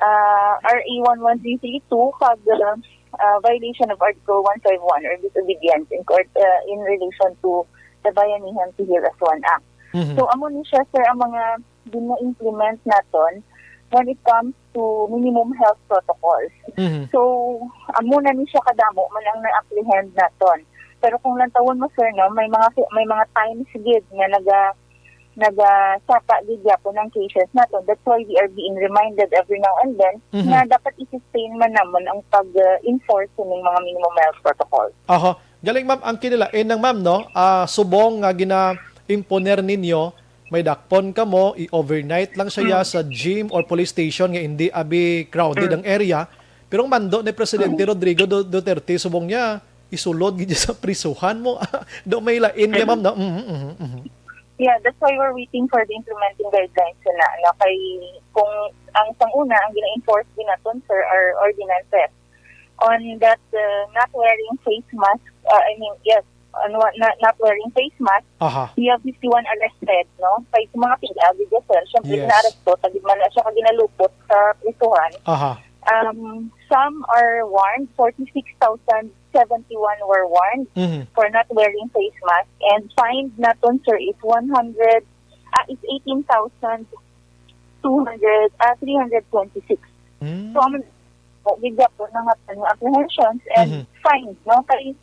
uh, R A one one three three two, kag, uh, uh, violation of Article one five one or disobedience in court, uh, in relation to the Bayanihan Sihil Aswan Act. Mhm. So, amo ni siya, sir, ang mga gina-implement naton when it comes to minimum health protocols. Mhm. So, amo na ni siya kadamo man ang na-apprehend naton. Pero kung lantawon mo, sir, no, may mga, may mga times gid nga naga-, nagasapa gid gyapon ang cases naton. That's why we are being reminded every now and then Mhm. na dapat i-sustain man namon ang pag-enforce ning mga minimum health protocols. Aha. Galing, ma'am. Ang kinilain lang, ma'am, no? Ah, subong nga gina-imponer ninyo, may dakpon kamo, i-overnight lang siya Mm. sa gym or police station nga hindi abi crowded Mm. ang area. Pero ang mando ni Presidente Mm. Rodrigo Du-, Duterte, subong niya, isulod gid sa prisuhan mo. Do may lain niya, Mm. ma'am, no? Mhm, mhm, mhm. Yeah, that's why we're waiting for the implementing guidelines na, no? Kay kung ang sang una, ang gina-enforce din naton, sir, are ordinances on that, uh, not wearing face mask, uh, I mean, yes, on wa-, not, not wearing face mask, Aha. we have fifty-one arrested, no? Kay sa mga pila, gid, sir, syempre, Yes. gina-aresto, tagid man na siya kag ginalupot sa prisuhan. Aha. Um, some are warned, forty-six thousand seventy-one were warned Mhm. for not wearing face mask, and fined naton, sir, is one hundred, ah, is eighteen thousand two hundred, ah, three hundred twenty-six. Mm. So, ang, oh, gid gyapon ang atan nga apprehensions and Mhm. fines, no? Kay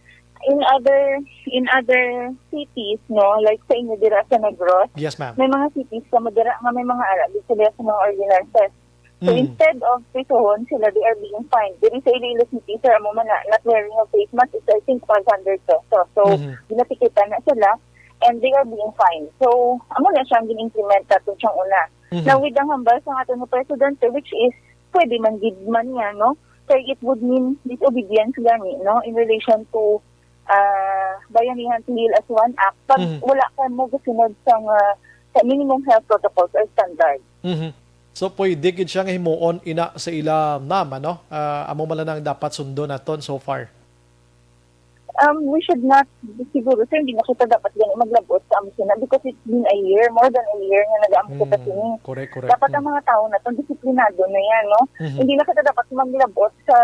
in other, in other cities, no, like sa inyo dira sa Negros, Yes, ma'am. may mga cities kamo dira nga may mga ara gid sila sa mga ordinances. So, Mm. instead of prisuhon sila, they are being fined. Diri sa Iloilo City, sir, amo man na, not wearing of face mask is, I think, five hundred pesos. So, Mhm. ginatikitan na sila and they are being fined. So, amo na siya ang gin-implement naton siyang una. Mhm. Now, with ang hambal sa aton nga presidente, which is, pwede man gid man niya, no? Kay it would mean disobedience gani, no? In relation to, ah, Bayanihan Sihil Aswan Act, pag Mhm. wala ka mo gasunod sa, ah, sa minimum health protocols or standard. Mhm. So, pwede gid siya nga himuon ina sa ila, ma'am, ano? Ah, amo man lang ang dapat sundon naton so far. Um, we should not, siguro, sir, hindi na kita dapat gani maglabot sa amo sina because it's been a year, more than a year nga nag-amo kita Mm, sini. Correct, correct. Dapat ang Mm. mga tao naton disiplinado na yan, no? Mhm. Hindi na kita dapat maglabot sa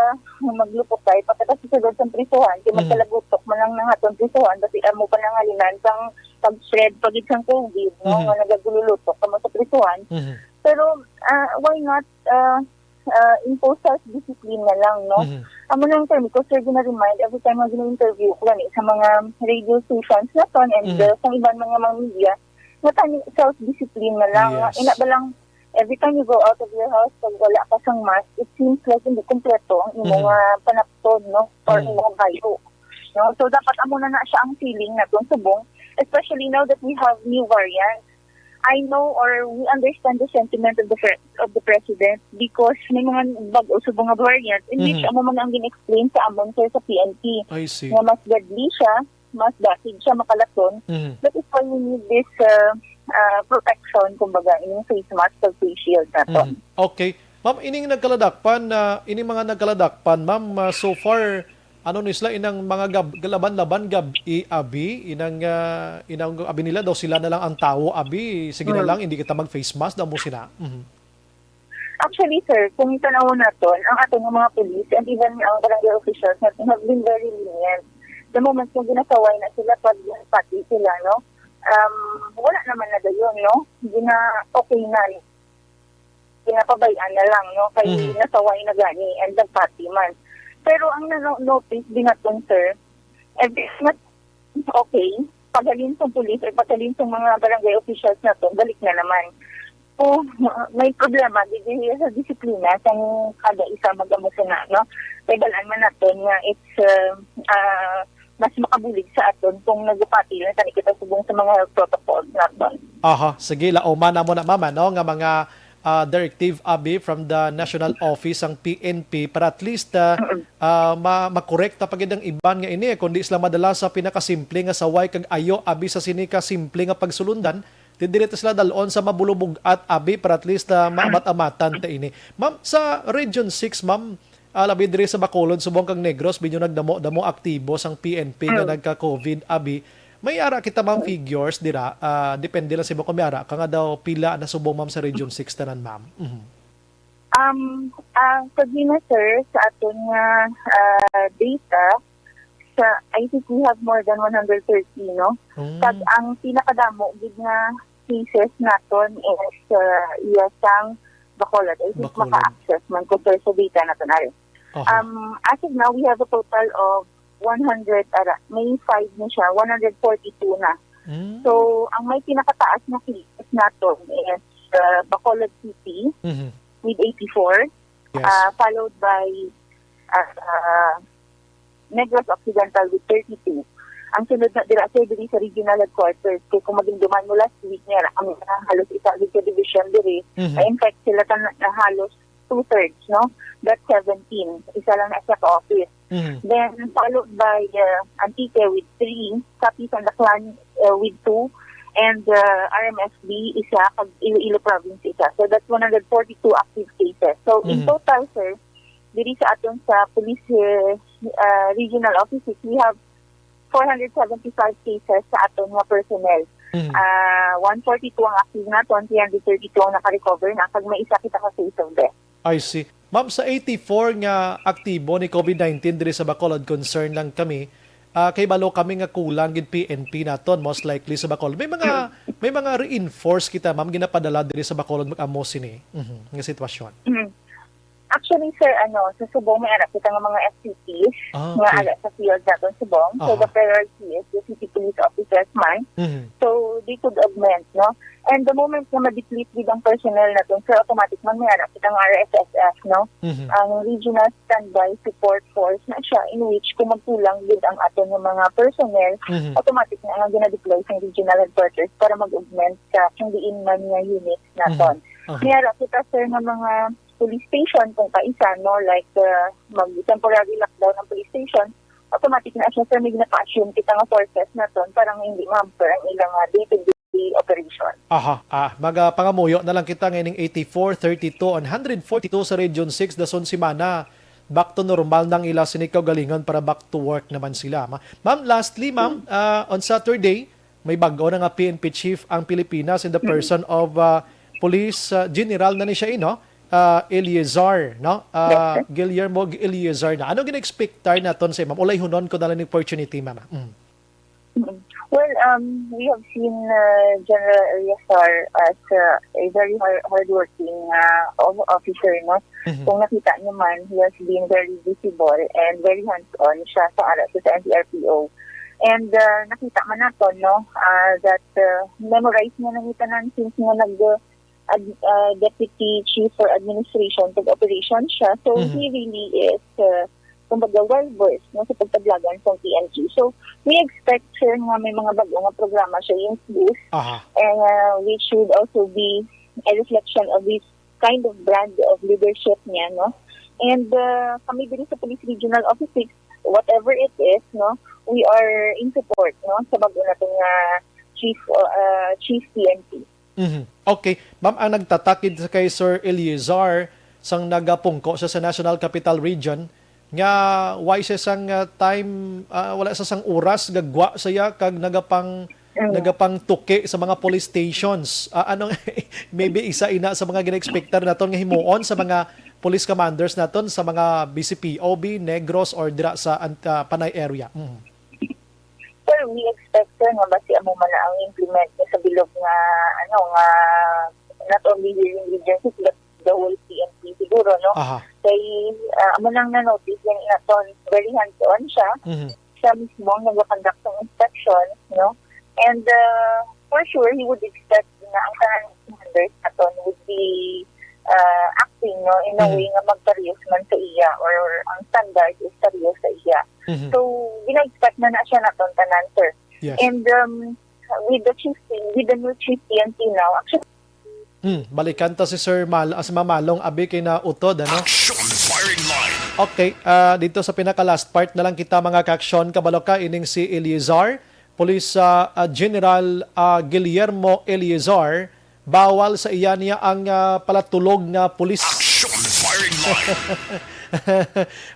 maglupotay, pa kita sa sulod sa prisuhan, kay Mhm. magkalagutok man lang ng aton prisuhan, kasi amo pa nangalinan sang pag-spread pa gid sang COVID, no, Mhm. nga nagagululutok kamo sa prisuhan. Mhm. Pero, ah, why not, ah, ah, impose self-discipline na lang, no? Mhm. Amo na ang term ko, sir, gina-remind every time nga gina-interview ko gani sa mga radio stations naton and, Mhm. uh, sa iban mga, mga media, nga tani self-discipline na lang. Yes. Ina ba lang, every time you go out of your house, pag wala ka sang mask, it seems like hindi kompleto ang imong, Mhm. ah, panapton, no? Or Mhm. imong bayo. No? So, dapat amo na na siya ang feeling naton subong, especially now that we have new variants. I know or we understand the sentiment of the pre-, of the president because may mga bag-o subong nga variant in which Mhm. amo man ang gin-explain sa amon, sir, sa P N P. I see. Nga mas deadly siya, mas dakig siya makalaton. Mhm. That is why we need this, uh, uh, protection, kumbaga, ining face mask ug face shield naton. Mhm. Okay. Ma'am, ining nagkaladakpan na, ining mga nagkaladakpan, ma'am, ah, so far, ano ni sila, inang mga gab-, laban-laban gab-i abi, inang, ah, inang abi nila daw sila na lang ang tawo abi, sige na Mm. lang, hindi kita mag-face mask, daw mo sila. Mhm. Actually, sir, kung tan-awon naton, ang aton nga mga police and even ang barangay officials naton have been very lenient. The moment nga ginasaway na sila pag nagpati sila, no? Um, wala naman na dayon, no? Gina-, okay na. Ginapabay-an na lang, no? Kay Mhm. nasaway na gani and nagpati man. Pero ang na-notice din naton, sir, every time na okay, paghalin sa pulis or paghalin sa mga barangay officials naton, balik na naman. So, may problema gid sa disiplina sang kada isa mag-amo sina, no? Kay balaan man naton nga it's, uh, uh, mas makabulig sa aton kung nagapati lang tani kita subong sa mga health protocols naton. Aha, sige, laoman namo na, ma'am, ano, nga mga, ah, directive, abi, from the national office ang P N P para at least, ah, ah, ma-, makorekta pa gid ang iban nga ini, kundi sila madala sa pinakasimple nga saway kag ayo, abi, sa sini ka simple nga pagsulundan, di diri ta sila dalon sa mabulubog-at, abi, para at least, ah, maamat-amatan ta ini. Ma'am, sa Region six, ma'am, ah, labi diri sa Bacolod, subong kag Negros, binyo nagdamo-damo aktibo sang P N P nga nagka-covid, abi. May ara kita, ma'am, figures dira. Ah, depende lang sa imo kung may ara ka nga daw pila na subong, ma'am, sa Region six tanan, ma'am. Mhm. Um, ah, kagina, sir, sa aton nga, ah, data, sa, I think we have more than one hundred thirty, no? Mm. Kag ang pinakadamo gid nga cases naton is, ah, iya sang Bacolod. I think Bacolod. Maka-access man ko, sir, sa data naton ari. Aha. Um, as of now, we have a total of one hundred, ara, may five na siya, one hundred forty-two na. Mm. So, ang may pinakataas na cases naton is, uh, Bacolod City Mhm. with eighty-four, Yes. uh, followed by, uh, uh, Negros Occidental with thirty-two. Ang sunod na dira, sir, diri sa regional headquarters. Kay kung madumduman mo last week, may ara kami nga halos isa gid ka division diri. Mhm. Na-infect sila tan-, na halos two-thirds, no? That's seventeen. Isa lang na siya ka office. Mhm. Then, followed by, uh, Antique with three, Capiz and Aklan, uh, with two, and, uh, R M S B, isa, kag Iloilo Province, isa. So, that's one hundred forty-two active cases. So, in Mhm. total, sir, diri sa aton sa police, uh, uh, regional offices, we have four hundred seventy-five cases sa aton nga personnel. Mhm. Ah, one forty-two ang active naton, three hundred thirty-two ang naka-recover na, kag may isa kita ka case of death. I see. Ma'am, sa eighty-four nga aktibo ni covid nineteen diri sa Bacolod, concern lang kami. Ah, kay balo kami nga kulang gid P N P naton, most likely sa Bacolod. May mga, may mga reinforce kita, ma'am, ginapadala diri sa Bacolod mag-amo sini. Mhm, nga sitwasyon. Mhm. Actually, sir, ano, sa subong may ara kita nga mga F C Ps Ah, nga okay. ara sa field naton subong. So, Aha. the priority is the city police officers man. Mhm. So, they could augment, no? And the moment nga ma-deplete gid ang personnel naton, sir, automatic man may ara kita nga R S S F, no? Mhm. Ang Regional Standby Support Force na siya, in which kung magkulang gid ang aton nga mga personnel, Mhm. automatic na nga gina-deploy sa regional headquarters para mag-augment sa kung diin man nga unit naton. Mhm. Aha. May ara kita, sir, nga mga police station kung kaisan, no? Like, uh, mag-temporary lockdown ang police station, automatic na siya, sir, may naka-assume kita nga forces naton para nga hindi ma-hamper ang ilang, uh, day-to-day operation. Aha, ah, mag, ah, pangamuyo na lang kita nga ining eighty-four, thirty-two, and hundred forty-two sa Region six, dason semana, back to normal na ang ila sini kaugalingon para back to work naman sila. Ma-, ma'am, lastly, ma'am, Hmm. ah, on Saturday, may bag-o na nga P N P chief ang Pilipinas in the Mm. person of, ah, Police, ah, General na ni siya, eh, no? Ah, Eleazar, no? Ah, Yes, sir. Guillermo Eleazar na. Ano gina-expectar naton sa, ma'am? Ulayhunon ko na lang ni opportunity, ma'am. Mm. Mm. Well, um, we have seen, uh, General Eleazar as, uh, a very hard, hardworking, uh, of-, officer, no? Mhm. Kung nakita niyo man, he has been very visible and very hands-on siya sa ara sa N C R P O. And, uh, nakita man naton, no, uh, that, uh, memorize niya na ni tanan since nga nag, uh, ad-, uh, Deputy Chief for Administration kag Operations siya. So, Mhm. he really is, uh, kumbaga, well-versed, no, sa pagpadalagan sa P N G. So, we expect, sir, nga may mga bag-o nga programa siya i-introduce, Aha. and, uh, which would also be a reflection of his kind of brand of leadership niya, no? And, uh, kami diri sa Police Regional Office six, whatever it is, no, we are in support, no, sa bag-o naton nga chief, uh, chief P N P. Mhm. Okay. Ma'am, ang nagtatakid sa kay Sir Eleazar, sang nagapungko siya sa National Capital Region, nga wala siya sang, ah, time, ah, wala siya sang oras, gagwa siya, kag nagapang-, Mm. nagapangtuki sa mga police stations. Ah, ano, maybe isa ina sa mga gina-expectar naton nga himuon sa mga police commanders naton sa mga B C P O B, Negros, or dira sa Ant-, ah, Panay area. Mhm. Sir, we expect, sir, nga basi amo man na ang implement niya sa bilog nga, ano, nga not only here in Region six, but the whole P N P. siguro, no? Aha. Kay, ah, amo nang na-notice yan naton, very hands-on siya. Mhm. Siya mismo ang nagakonduct ng inspection, no? And, ah, for sure, he would expect na ang tanan ng commanders naton would be, ah, acting, no, in a Mhm. way nga magparehas man sa iya or ang standard is parehas sa iya. Mhm. So, gina-expect na na siya naton tanan, sir. Yes. And, um, with the chief, with the new chief P N P now, actually, Hmm, balikan ta si Sir Mal-, ah, si Ma'am Malong, abi kay na utod, ano? Action firing line. Okay, ah, dito sa pinaka-last part na lang kita, mga ka-aksyon. Kabalo ka, ining si Eleazar, Police, ah, ah, General, ah, Guillermo Eleazar, bawal sa iya niya ang, ah, palatulog nga pulis. Action firing line.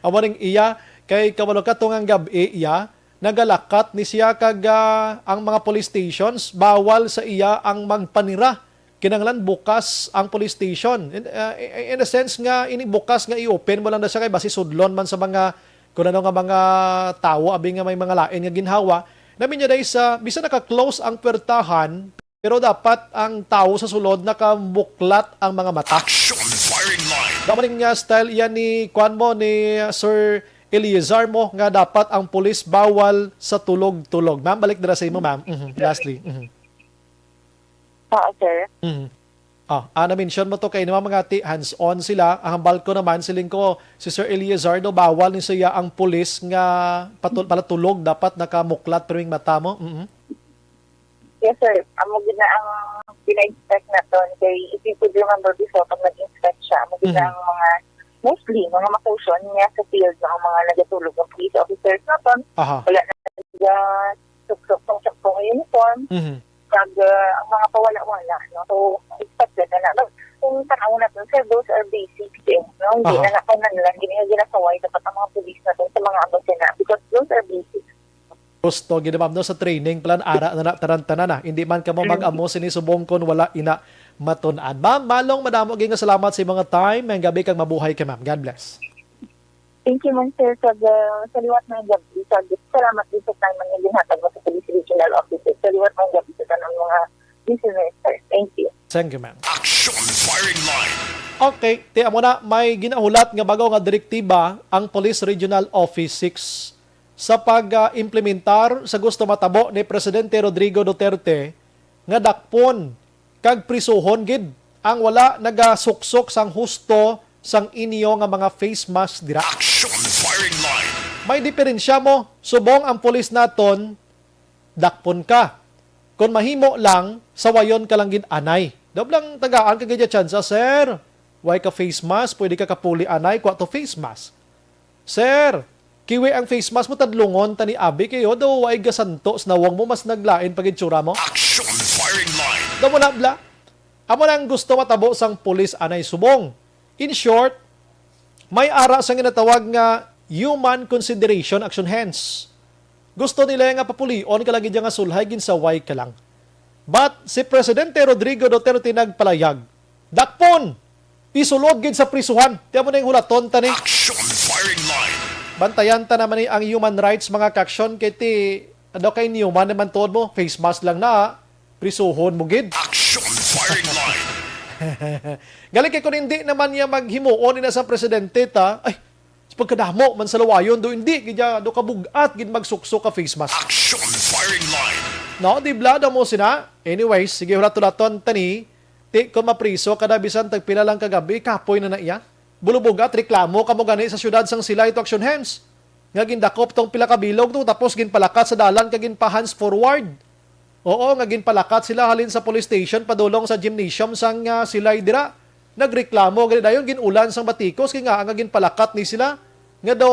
Amo ning iya, kay kabalo ka, tungang gab-i iya, nagalakat ni siya kag, ah, ang mga police stations, bawal sa iya ang magpanira. Kinahanglan bukas ang police station. In, ah, in a sense nga, ini bukas nga i-open mo lang na siya kay basi sudlon man sa mga, kung ano nga mga tawo, abi nga may mga lain nga ginhawa. Namin niya dahil sa, bisan naka-close ang puwertahan, pero dapat ang tawo sa sulod nakabuklat ang mga mata. Action firing line. Daw maning, ah, style iyan ni, kuan mo, ni, ah, Sir Eleazar mo, nga dapat ang pulis bawal sa tulog-tulog. Ma'am, balik dira sa imo, ma'am. Mhm. Lastly. Mhm. Oo, sir. Mhm. Ah, ah, na-mention mo to kay mga ti hands-on sila. Ang hambal ko naman, siling ko, si Sir Eleazar, no, bawal ni siya ang pulis nga patul-, palatulog, dapat nakamuklat pero yung mata mo. Mhm. Yes, sir. Amo gid na ang pina-expect naton. Kay if you could remember before, pag nag-inspect siya, amo gid na Mhm. ang mga, mostly, mga makusyon niya sa field, no, ang mga nagatulog ng police officers naton. Aha. Wala na sila suksok, suksok uniform. Mhm. Kag, ah, ang mga pawala-wala, no? So, expected na na. Kung tanaw natin, sir, those are basic things, no? Hindi Aha. na na kinahanglan, hindi na ginasaway dapat ang mga police natin sa mga amo sina. Because those are basic. Gusto, gid, ma'am, no, sa training plan, ara na na, tanan-tanan na. Hindi man kamo Mm. mag-amo sini subong kon wala ina matun-an. Ma'am Malong, madamo gid nga salamat sa imong time. May gabi kag mabuhay ka, ma'am. God bless. Thank you man, sir, sa, uh, sa liwat nga gabi. Sa, salamat din sa time nga ginhatag mo sa Police Regional Office, sir. Sa liwat nga gabi sa tanang mga listeners, sir. Thank you. Thank you, ma'am. Action firing line. Okay, ti amo na, may ginahulat nga bag-o nga direktiba ang Police Regional Office six sa pag, ah, implementar sa gusto matabo ni Presidente Rodrigo Duterte nga dakpon kag prisuhon gid ang wala nagasuksok sang husto sang inyo nga mga face mask dira. Action firing line. May diferensya mo, subong ang pulis naton, dakpon ka. Kon mahimo lang, sawayon ka lang gid anay. Daw lang tagaan ka gid tsansa, "Sir, why ka face mask? Pwede ka kapuli anay, kwa to face mask." "Sir, kiwi ang face mask mo, tadlungon ta ni abi kayo, daw ay gasanto sa nawong mo, mas naglain pag itsura mo." Action firing line. Daw mo na, bla. Amo na ang gusto matabo sang pulis anay subong. In short, may ara sang ginatawag nga human consideration action hands. Gusto nila nga papulion ka lagi nga sulhay, ginsaway ka lang. But si Presidente Rodrigo Duterte nagpalayag, "Dakpon! Isulod gid sa prisuhan." Ti amo na yung hulaton ta ni. Action firing line. Bantayan ta naman ni ang human rights, mga ka-aksyon, kay ti, ano kay inhuman naman tuod mo, face mask lang na, prisuhon mo gid. Action firing line. Galing kay kung hindi naman niya maghimuon ina sa presidente ta, ay, sa pagkadamo man sa lawayon, do hindi gid ya, do kabugat gid magsuksok ka face mask. Action firing line. No, di bla, damo sina. Anyways, sige, hulat-hulaton ta ni. Ti, kung mapriso ka na, bisan tagpila lang kagabi, kapoy na na iya. Bulubugat, reklamo kamo gani sa siyudad sang Silay to action hands. Nga gindakop tong pila ka bilog to, tapos ginpalakat sa dalan kag ginpa-hands forward. Oo, nga ginpalakat sila halin sa police station padulong sa gymnasium sang, ah, Silay dira. Nagreklamo gani dayon, gin-ulan sang batikos kay nga, nga ginpalakat ni sila nga daw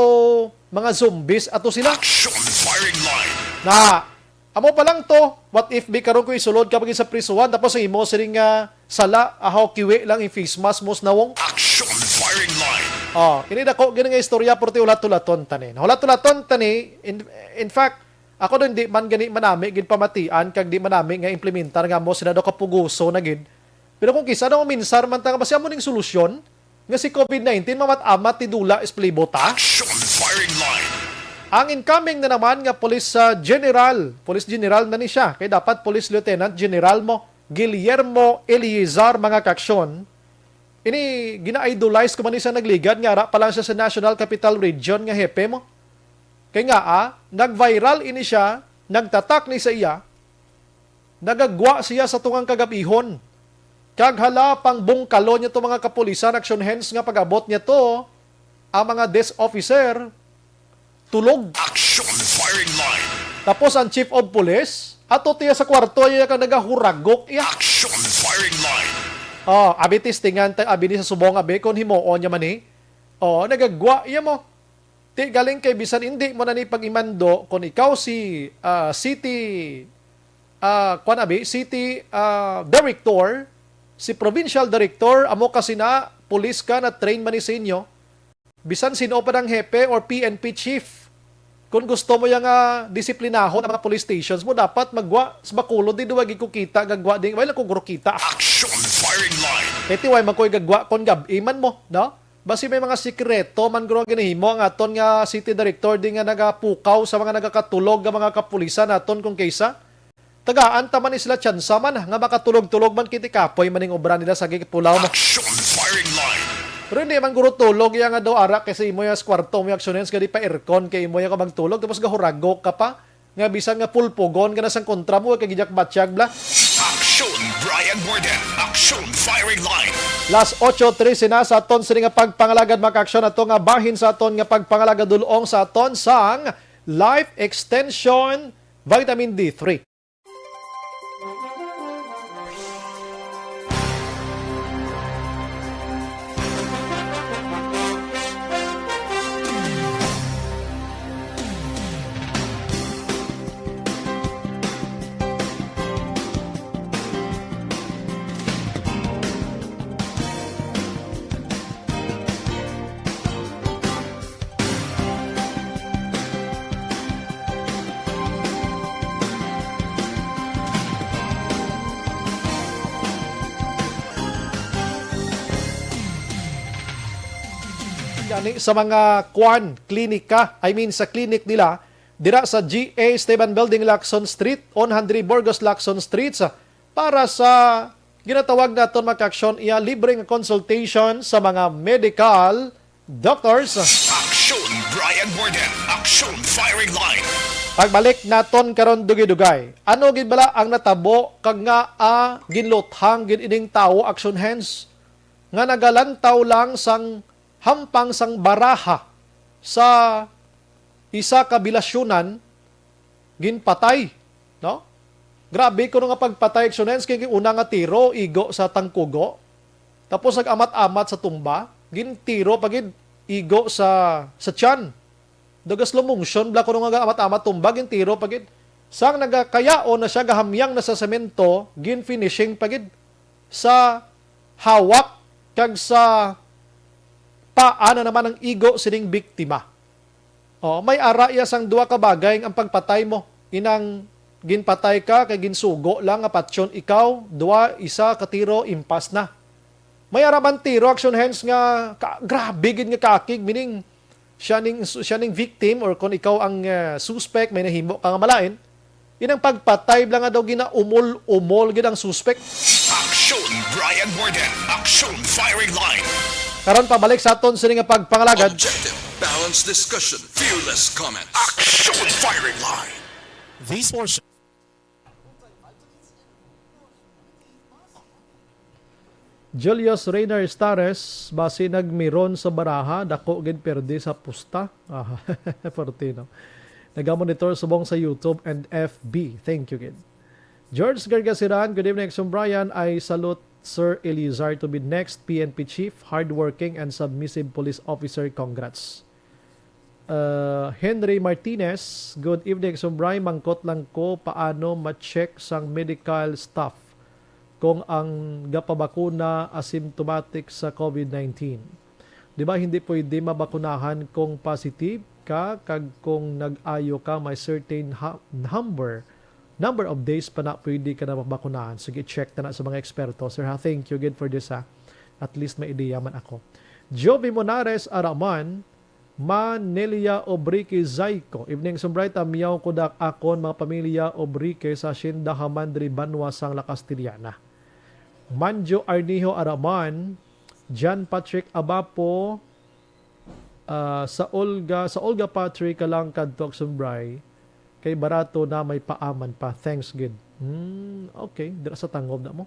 mga zombies ato sila. Action firing line. Na, amo pa lang to, what if bi karon ko isulod ka pa gid sa prisuhan tapos ang imo sining nga sala, ahaw kiwi lang, i-face mask mo sa nawong? Action firing line. Oh, ini dako gid nga istorya, pero ti hulat-hulaton ta ni. Hulat-hulaton ta ni, in, in fact, ako din di man gani manami gid pamatian kag di manami nga implementar nga mo sina daw kapuguso na gid. Pero kung kisa daw minsar man ta nga basi amo ning solusyon nga si covid nineteen mamat-amat ti dula, esplibo ta. Action firing line. Ang incoming na naman nga police, ah, general, police general na ni siya, kay dapat police lieutenant general mo, Guillermo Eleazar, mga ka-aksyon, Ini gina-idolize ko man ni sa nagligad nga ara pa lang siya sa National Capital Region nga hepe mo. Kay nga, ah, nag-viral ini siya, nagtatak ni sa iya, nagagwa siya sa tungang kagabihon. Kag hala, pang bungkalon niya to mga kapulisan, action hands nga pag-abot niya to, ang mga desk officer, tulog. Action firing line. Tapos ang chief of police, ato tiya sa kwarto, iya ka nagahuragok iya. Action firing line. Oh, abi testingan ta, abi ni sa subong, abi kung himuon niya man ni. Oh, nagagwa iya mo. Ti galing kay bisan hindi mo na ni pag-imando kung ikaw si, ah, city, ah, kwan abi, city, ah, director, si provincial director, amo kasi na, police ka, na train man ni sa inyo. Bisan sino pa nang hepe or P N P chief, kung gusto mo yang, ah, disiplinahon ang mga police stations mo, dapat magwa sa Bacolod, di duwa gid ko kita gagwa ding, wala ko guro kita. Action firing line. Kay ti way man ko'y gagwa kon gab-i man mo, no? Basi may mga sikreto man guro ginahimo ang aton nga city director di nga nagapukaw sa mga nagakatulog nga mga kapulisan naton kung kaysa tagaan ta man ni sila tsansa man nga makatulog-tulog man, kiti kapoy man ning obra nila sa gipulaw mo. Action firing line. Pero hindi man guro tulog iya nga daw ara kay sa imo yung kwarto mo yung aksyones nga di pa aircon kay imo yung magtulog tapos gahuragok ka pa nga bisan nga pulpugon ka na sang kontra mo kay gijak batyag bla. Action Brian Warden. Action firing line. Las ocho trese na sa aton sini nga pagpangalagad, makaaksyon ato nga bahin sa aton nga pagpangalagad dulong sa aton sang Life Extension Vitamin D three. Gani sa mga kwan, klinika, I mean sa clinic nila, dira sa G A Esteban Building, Lacson Street, one hundred Burgos Lacson Street, sa para sa ginatawag naton, makaaksyon, iya libre nga consultation sa mga medical doctors. Action Brian Warden. Action firing line. Pagbalik naton karon, dugay-dugay. Ano gid bala ang natabo kag nga, ah, ginluthang gid ining tawo, action hands, nga nagalantaw lang sang hampang sang baraha sa isa ka bilasyonan, ginpatay, no? Grabe kuno nga pagpatay, action hands, kay una nga tiro, igo sa tangkugo. Tapos nag-amat-amat sa tumba, gintiro pa gid, igo sa, sa tiyan. Dagas lumungsyon bla kuno nga amat-amat tumba, gintiro pa gid. Sang nagakayaon na siya, gahamyang na sa semento, gin-finishing pa gid sa hawak kag sa paa na naman ang igo sining biktima. Oh, may ara iya sang duha ka bagay ang pagpatay mo. Inang ginpatay ka kay ginsugo lang nga patyon ikaw, duha, isa ka tiro, impas na. May ara man tiro, action hands nga ka, grabe gid nga kakig, meaning siya ning, siya ning victim or kung ikaw ang, eh, suspect, may nahimo ka nga malain, inang pagpatay lang nga daw ginaumol-umol gid ang suspect. Action, Brian Warden. Action, firing line. Karon, pabalik sa aton sini nga pagpangalagad. Objective, balanced discussion, fearless comments. Action, firing line. These portions Julius Reynar Estares, basi nagmiron sa baraha, dako gid perdi sa pusta. Ah, Fortino. Nagamonitor subong sa YouTube and F B. Thank you gid. George Gargasiran, good evening, Exum Brian. I salute Sir Elizar to be next P N P chief, hardworking and submissive police officer. Congrats. Uh, Henry Martinez, good evening, Exum Bri. Mangkot lang ko, paano ma-check sang medical staff kung ang gapabakuna asymptomatic sa COVID nineteen? Di ba hindi pwede mabakunahan kung positive ka, kag kung nag-ayo ka, may certain ha-, number, number of days pa na pwede ka na mabakunahan? Sige, check na na sa mga eksperto, sir, ha? Thank you again for this, ha? At least may ideya man ako. Jovi Monares Araman, Ma Nelia Obrique Zayco. Evening, Exum Bri, tamyaw ko dak akon mga pamilya Obrique sa Hacienda Hamandri, Banwa sang La Castellana. Manjo Arnijo Araman, John Patrick Abapo, ah, sa Olga, sa Olga Patrick ka lang kadto, Akson Bri, kay barato na may paaman pa. Thanks gid. Hmm, okay. Dira sa tangob na mo.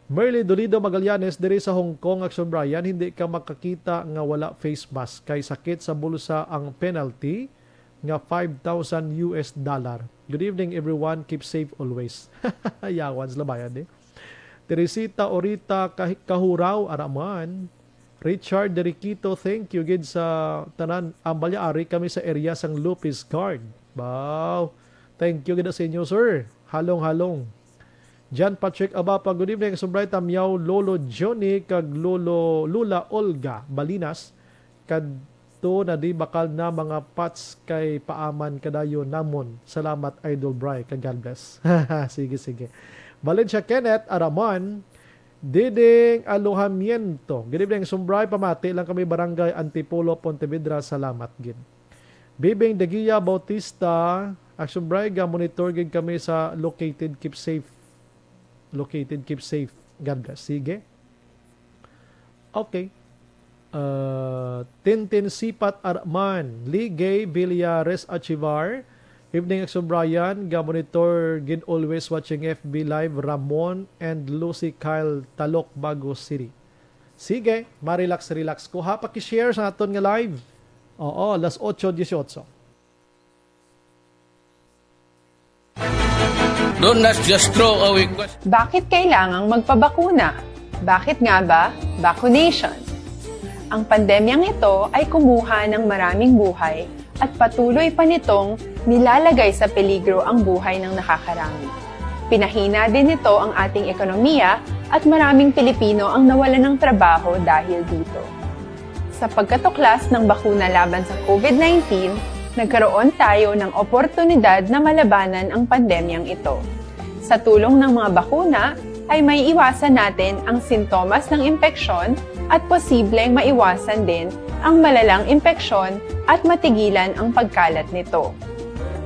Merly Dolido Magallanes, diri sa Hong Kong, Akson Brian, hindi ka makakita nga wala face mask kay sakit sa bulsa ang penalty nga five thousand U S dollar. Good evening, everyone. Keep safe always. Yawan sila bayad, eh. Teresita Orita Kah-, Kahuraw, ara man. Richard Deriquito, thank you gid sa tanan. Ambal ya ari kami sa area sang Lopez Guard. Wow. Thank you gid sa inyo, sir. Halong-halong. John Patrick Abapa, good evening. Sumbray tamyaw, Lolo Johnny, kag Lolo, Lula Olga Balinas. Kadto na di bakal na mga pats kay paaman kadayo namon. Salamat, Idol Bry, kag God bless. Sige, sige. Valencia Kenneth Araman, Diding Alojamiento. Good evening, Sumbray. Pamati lang kami, Barangay Antipolo, Pontevedra. Salamat gid. Bibing Daguia Bautista, Akson Bry, ga-monitor gid kami sa located. Keep safe. Located, keep safe. God bless. Sige. Okay. Uh, Tintin Sipat Arman, Ligay Villares Achivar. Evening, Akson Brian. Ga-monitor gid, always watching F B Live, Ramon and Lucy Kyle, Talok, Bago City. Sige, ma-relax, relax ko ha. Paki-share sa aton nga live. Oo, alas otso dieciocho. Don't just throw away questions. Bakit kailangang magpabakuna? Bakit nga ba vaccination? Ang pandemyang ito ay kumuha ng maraming buhay at patuloy pa nitong nilalagay sa peligro ang buhay ng nakakarami. Pinahina din nito ang ating ekonomiya at maraming Pilipino ang nawalan ng trabaho dahil dito. Sa pagkatuklas ng bakuna laban sa COVID nineteen, nagkaroon tayo ng oportunidad na malabanan ang pandemyang ito. Sa tulong ng mga bakuna, ay maiiwasan natin ang sintomas ng impeksyon at posibleng maiwasan din ang malalang impeksyon at matigilan ang pagkalat nito.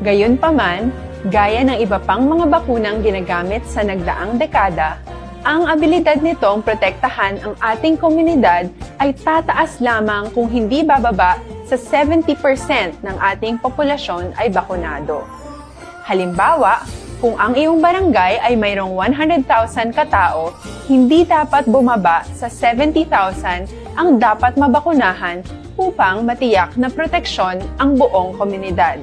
Gayunpaman, gaya ng iba pang mga bakunang ginagamit sa nagdaang dekada, ang abilidad nitong protektahan ang ating komunidad ay tataas lamang kung hindi bababa sa seventy percent ng ating populasyon ay bakunado. Halimbawa, kung ang iyong barangay ay mayroong one hundred thousand ka tawo, hindi dapat bumaba sa seventy thousand ang dapat mabakunahan upang matiyak na proteksyon ang buong komunidad.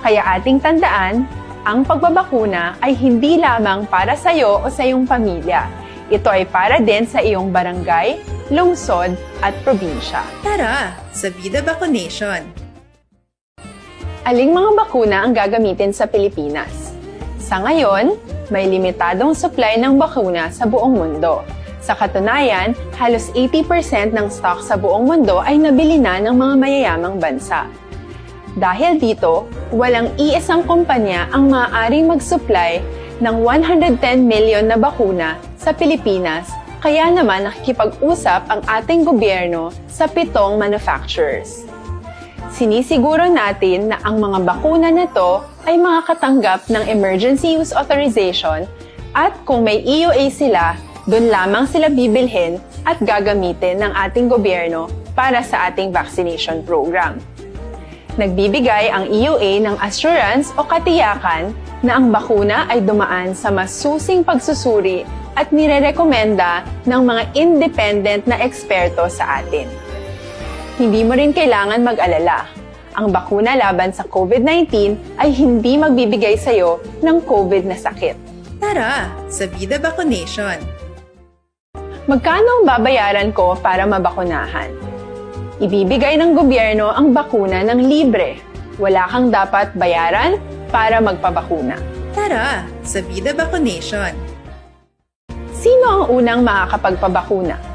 Kaya ating tandaan, ang pagbabakuna ay hindi lamang para sa iyo o sa iyong pamilya. Ito ay para din sa iyong barangay, lungsod, at probinsya. Tara, sa Vida Vaccination! Aling mga bakuna ang gagamitin sa Pilipinas? Sa ngayon, may limitadong supply ng bakuna sa buong mundo. Sa katunayan, halos eighty percent ng stock sa buong mundo ay nabili na ng mga mayayamang bansa. Dahil dito, walang iisang kumpanya ang maaaring mag-supply ng one hundred ten million na bakuna sa Pilipinas, kaya naman nakikipag-usap ang ating gobyerno sa pitong manufacturers. Sinisiguro natin na ang mga bakuna na to ay makakatanggap ng Emergency Use Authorization at kung may E U A sila, dun lamang sila bibilhin at gagamitin ng ating gobyerno para sa ating vaccination program. Nagbibigay ang E U A ng assurance o katiyakan na ang bakuna ay dumaan sa masusing pagsusuri at nirerekomenda ng mga independent na eksperto sa atin. Hindi mo rin kailangan mag-alala. Ang bakuna laban sa COVID nineteen ay hindi magbibigay sa iyo ng COVID na sakit. Tara sa Vida Vaccination! Magkano ang babayaran ko para mabakunahan? Ibibigay ng gobyerno ang bakuna ng libre. Wala kang dapat bayaran para magpabakuna. Tara sa Vida Vaccination! Sino ang unang makakapagpabakuna?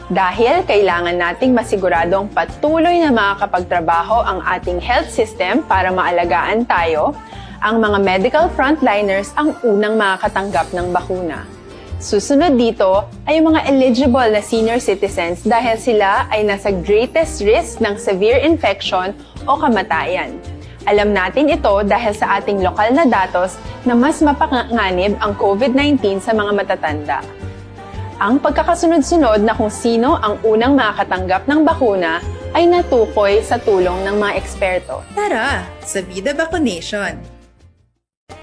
Dahil kailangan nating masiguradong patuloy na makakapagtrabaho ang ating health system para maalagaan tayo, ang mga medical frontliners ang unang makakatanggap ng bakuna. Susunod dito ay ang mga eligible na senior citizens dahil sila ay nasa greatest risk ng severe infection o kamatayan. Alam natin ito dahil sa ating lokal na datos na mas mapanganib ang COVID nineteen sa mga matatanda. Ang pagkakasunod-sunod na kung sino ang unang makakatanggap ng bakuna ay natukoy sa tulong ng mga eksperto. Tara sa Vida Vaccination!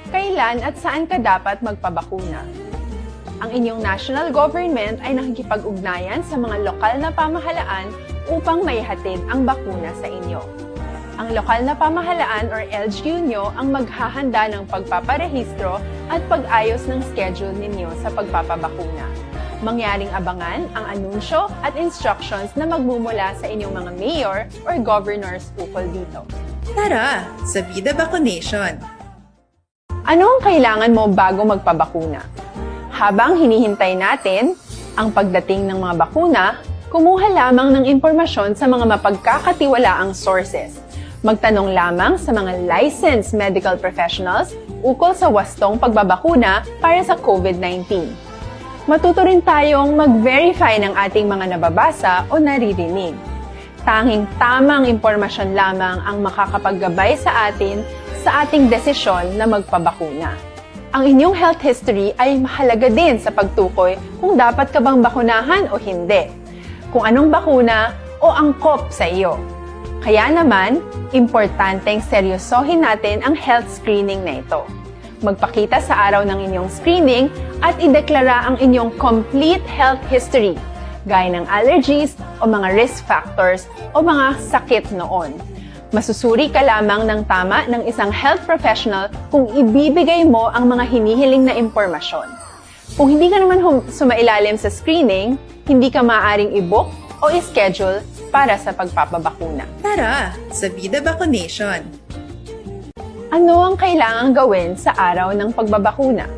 Kailan at saan ka dapat magpabakuna? Ang inyong national government ay nakikipag-ugnayan sa mga lokal na pamahalaan upang maihatid ang bakuna sa inyo. Ang lokal na pamahalaan or L G U nyo ang maghahanda ng pagpaparehistro at pag-ayos ng schedule ninyo sa pagpapabakuna. Mangyaring abangan ang anunsyo at instructions na magmumula sa inyong mga mayor or governors ukol dito. Tara sa Vida Vaccination! Ano ang kailangan mo bago magpabakuna? Habang hinihintay natin ang pagdating ng mga bakuna, kumuha lamang ng impormasyon sa mga mapagkakatiwalaang sources. Magtanong lamang sa mga licensed medical professionals ukol sa wastong pagbabakuna para sa COVID nineteen. Matuto rin tayong mag-verify ng ating mga nababasa o naririnig. Tanging tamang impormasyon lamang ang makakapaggabay sa atin sa ating desisyon na magpabakuna. Ang inyong health history ay mahalaga din sa pagtukoy kung dapat ka bang bakunahan o hindi, kung anong bakuna o angkop sa iyo. Kaya naman, importanteng seryosohin natin ang health screening na ito. Magpakita sa araw ng inyong screening at ideklara ang inyong complete health history, gaya ng allergies o mga risk factors o mga sakit noon. Masusuri ka lamang ng tama ng isang health professional kung ibibigay mo ang mga hinihiling na impormasyon. Kung hindi ka naman hum- sumailalim sa screening, hindi ka maaaring i-book o i-schedule para sa pagpapabakuna. Tara sa Vida Vaccination! Ano ang kailangang gawin sa araw ng pagbabakuna?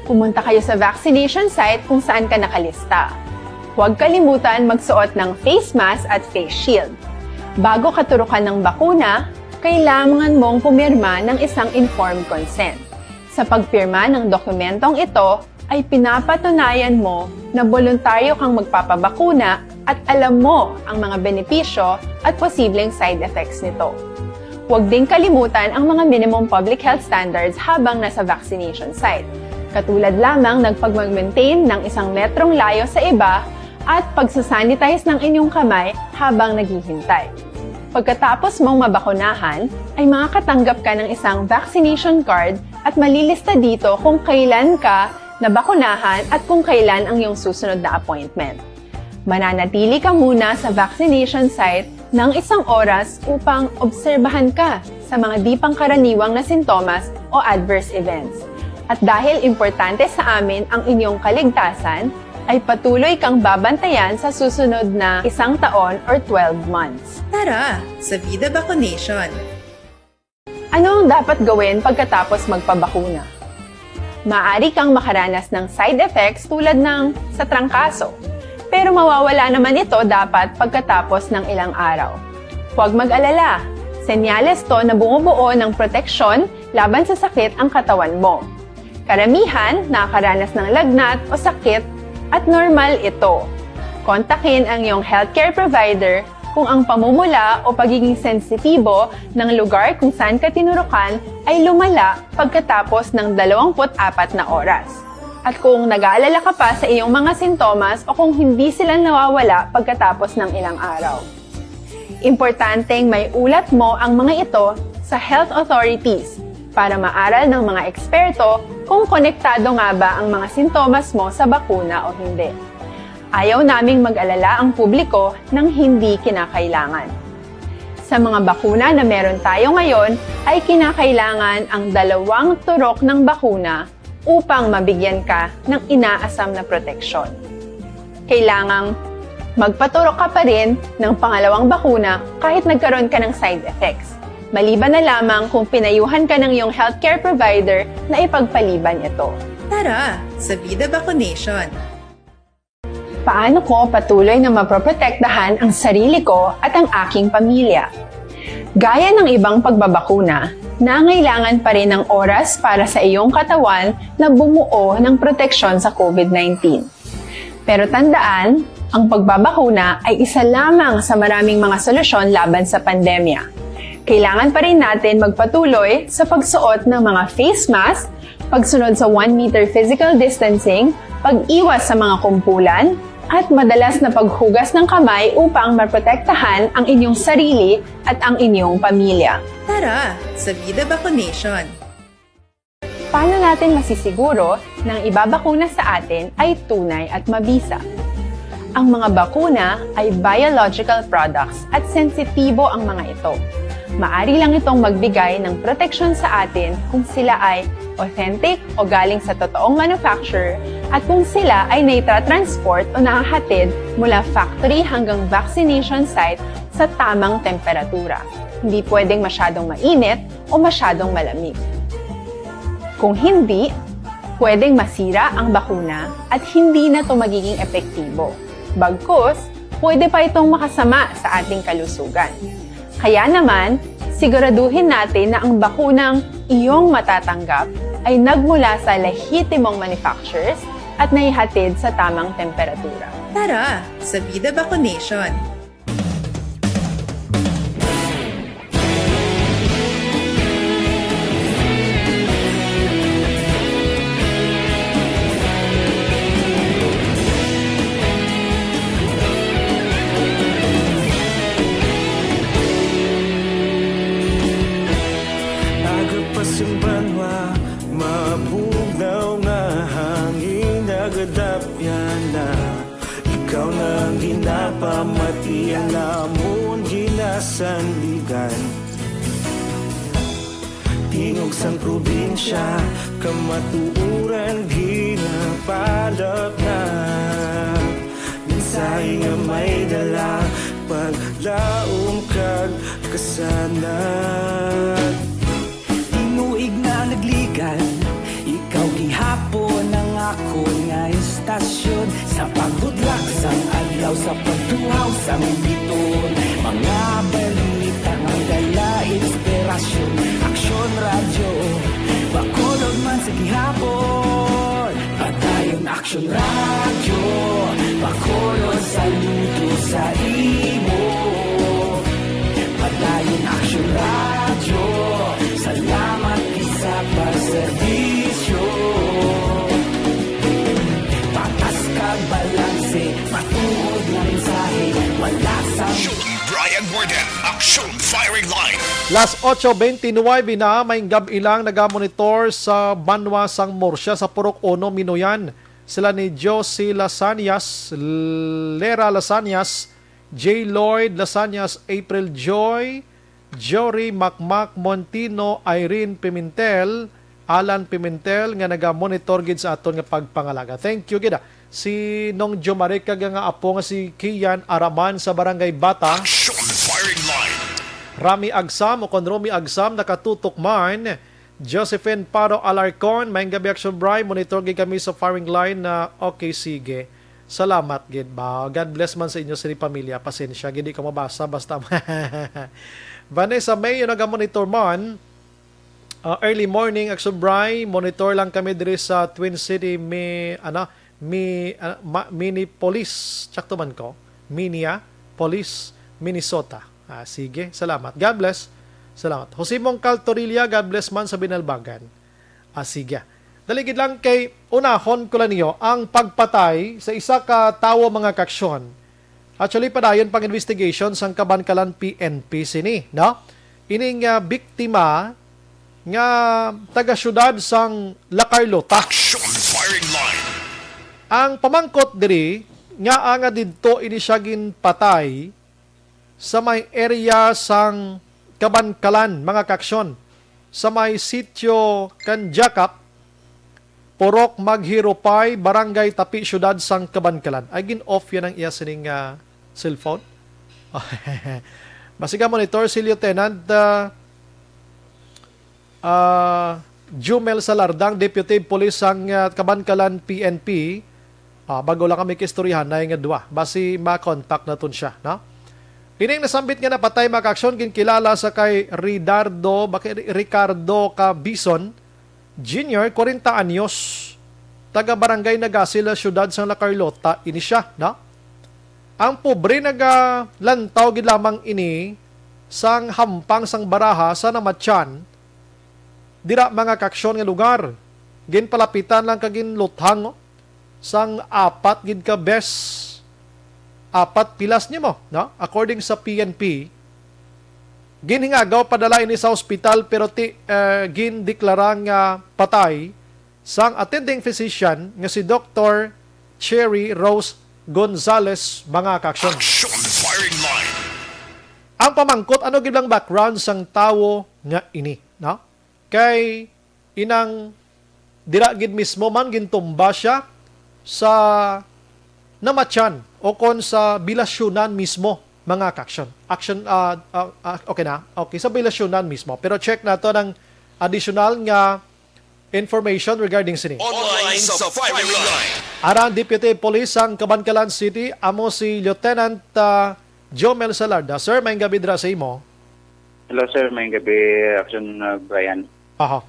Pumunta kayo sa vaccination site kung saan ka nakalista. Huwag kalimutan magsuot ng face mask at face shield. Bago katurukan ng bakuna, kailangan mong pumirma ng isang informed consent. Sa pagpirma ng dokumentong ito, ay pinapatunayan mo na boluntaryo kang magpapabakuna at alam mo ang mga benepisyo at posibleng side effects nito. Huwag ding kalimutan ang mga minimum public health standards habang nasa vaccination site, katulad lamang ng pagmag-maintain ng isang metrong layo sa iba at pagsasanitize ng inyong kamay habang naghihintay. Pagkatapos mong mabakunahan, ay makakatanggap ka ng isang vaccination card at malilista dito kung kailan ka nabakunahan at kung kailan ang iyong susunod na appointment. Mananatili ka muna sa vaccination site ng isang oras upang obserbahan ka sa mga di pangkaraniwang na sintomas o adverse events. At dahil importante sa amin ang inyong kaligtasan, ay patuloy kang babantayan sa susunod na isang taon or twelve months. Tara sa Vida Vaccination! Ano ang dapat gawin pagkatapos magpabakuna? Maaari kang makaranas ng side effects tulad ng sa trangkaso, pero mawawala naman ito dapat pagkatapos ng ilang araw. Huwag mag-alala, senyales to na bumubuo ng proteksyon laban sa sakit ang katawan mo. Karamihan nakakaranas ng lagnat o sakit at normal ito. Kontakin ang iyong healthcare provider kung ang pamumula o pagiging sensitibo ng lugar kung saan ka tinurukan ay lumala pagkatapos ng dalawampu't apat na oras. At kung nag-aalala ka pa sa iyong mga sintomas o kung hindi sila nawawala pagkatapos ng ilang araw. Importanteng may ulat mo ang mga ito sa health authorities para maaral ng mga eksperto kung konektado nga ba ang mga sintomas mo sa bakuna o hindi. Ayaw naming mag-alala ang publiko ng hindi kinakailangan. Sa mga bakuna na meron tayo ngayon, ay kinakailangan ang dalawang turok ng bakuna upang mabigyan ka ng inaasam na proteksyon. Kailangang magpaturok ka pa rin ng pangalawang bakuna kahit nagkaroon ka ng side effects, maliban na lamang kung pinayuhan ka ng iyong healthcare provider na ipagpaliban ito. Tara sa Vida Vaccination! Paano ko patuloy na maproprotektahan ang sarili ko at ang aking pamilya? Gaya ng ibang pagbabakuna, nangailangan pa rin ng oras para sa iyong katawan na bumuo ng proteksyon sa COVID nineteen. Pero tandaan, ang pagbabakuna ay isa lamang sa maraming mga solusyon laban sa pandemya. Kailangan pa rin natin magpatuloy sa pagsuot ng mga face mask, pagsunod sa one meter physical distancing, pag-iwas sa mga kumpulan, at madalas na paghugas ng kamay upang maprotektahan ang inyong sarili at ang inyong pamilya. Tara, sa Vida Vaccination! Paano natin masisiguro na ang ibabakuna sa atin ay tunay at mabisa? Ang mga bakuna ay biological products at sensitibo ang mga ito. Maari lang itong magbigay ng proteksyon sa atin kung sila ay authentic o galing sa totoong manufacturer at kung sila ay naitra-transport o nahahatid mula factory hanggang vaccination site sa tamang temperatura. Hindi pwedeng masyadong mainit o masyadong malamig. Kung hindi, pwedeng masira ang bakuna at hindi na ito magiging epektibo. Bagkus, pwede pa itong makasama sa ating kalusugan. Kaya naman, siguraduhin natin na ang bakunang iyong matatanggap ay nagmula sa lehitimong manufacturers at naihatid sa tamang temperatura. Tara, sa Vida Vaccination! Agapas ang banwa, mabugnaw nga hangin, nagadapyan na. Ikaw na ang ginapamati, ang amon ginasandigan. Tingog sang probinsya, kamatuoran ginapalapnag. Mensahe nga may dala, paglaom kag kasanag. Tinuig na nagligan, ikaw gihapon ang akon nga istasyon. Sa pagudlak sang adlaw, sa pagtuhaw sang biton, mga balita nga dala inspirasyon. Aksyon Radyo, Bacolod man sa gihapon. Padayon Aksyon Radyo, Bacolod, saludo sa imo. Padayon Aksyon Radyo, salamat gid sa pagserbisyo. Patas kag balanse, matuod nga mensahe, wala sa Aksyon Brian Warden, Aksyon Firing Line. Las ocho veintinueve na, may gab-i lang nagamonitor sa banwa sang Murcia sa Purok Uno, Minoyan. Sila ni Josie Lasanias, Lera Lasanias, J. Lloyd Lasanias, April Joy, Jory Makmak Montino, Irene Pimentel, Alan Pimentel, nga naga-monitor gid sa aton nga pagpangalaga. Thank you gid, ah. Si Nong Jomaric kag nga apo nga si Kian Araman sa Barangay Bata. Action Firing Line. Rami Agsam, o kon Romy Agsam, nakatutok man. Josephine Paro Alarcon, maayong gabi, Action Bri. Monitor gid kami sa firing line na, okay, sige. Salamat gid ba. God bless man sa inyo sini pamilya. Pasensya, gid di ko mabasa. Basta Vanessa Mayo naga-monitor man. Ah, early morning, Action Bri. Monitor lang kami diri sa Twin City, mi, ano, mi, ah, ma, Minneapolis. Tsakto man ko. Minneapolis, Minnesota. Ah, sige, salamat. God bless. Salamat. Jose Mongcal Torilla, God bless man sa Binalbagan. Ah, sige. Dali gid lang kay unahon ko lang niyo ang pagpatay sa isa ka tawo, mga kaaksyon. Actually, padayon pang investigation sang Kabankalan P N P sini, no? Ining, ah, biktima nga taga siyudad sang La Carlota. Action Firing Line. Ang pamangkot diri nga, ah, nga didto ini siya ginpatay sa may area sang Kabankalan, mga kaaksyon, sa may Sitio Kanjakap, Purok Maghirupay, Barangay Tapi, Siyudad sang Kabankalan. Ay, gin-off yan ang iya sining, ah, cellphone. Masiga monitor si Lieutenant, ah, ah, Jumel Salardang, Deputy Police sang, ah, Kabankalan P N P. Ah, bago lang kami kaistoryahan na nga duwa. Basi ma-contact naton siya, no? Ining nasambit nga napatay, mga kaaksyon, ginkilala sa kay Ridardo, ba kay Ri-, Ricardo Cabison Junior, kwarenta anyos, taga Barangay Nagasil, siyudad sang La Carlota, ini siya, no? Ang pobre nagalantaw gid lamang ini sang hampang sang baraha sa namatyan, dira, mga kaaksyon, nga lugar. Ginpalapitan lang kag ginluthang, oh. sang apat gid ka bes, apat pilas nimo, no? According sa P N P, ginhingagaw padala ini sa ospital, pero ti, eh, gindeklara nga patay sang attending physician nga si Doktor Cherry Rose Gonzalez, mga kaaksyon. Action firing line. Ang pamangkot, ano gid ang background sang tawo nga ini, no? Kay inang dira gid mismo man gintumba siya sa namatyan o kon sa bilasyonan mismo, mga kaaksyon. Action, ah, ah, ah, okay na? Okay, sa bilasyonan mismo. Pero check nato ang additional nga information regarding sini. Online sa firing line. Ara ang Deputy Police sang Kabankalan City, amo si Lieutenant, ah, Jomel Salarda. Sir, maayong gabi dira sa imo. Hello, sir. Maayong gabi, Action, uh, Brian. Aha.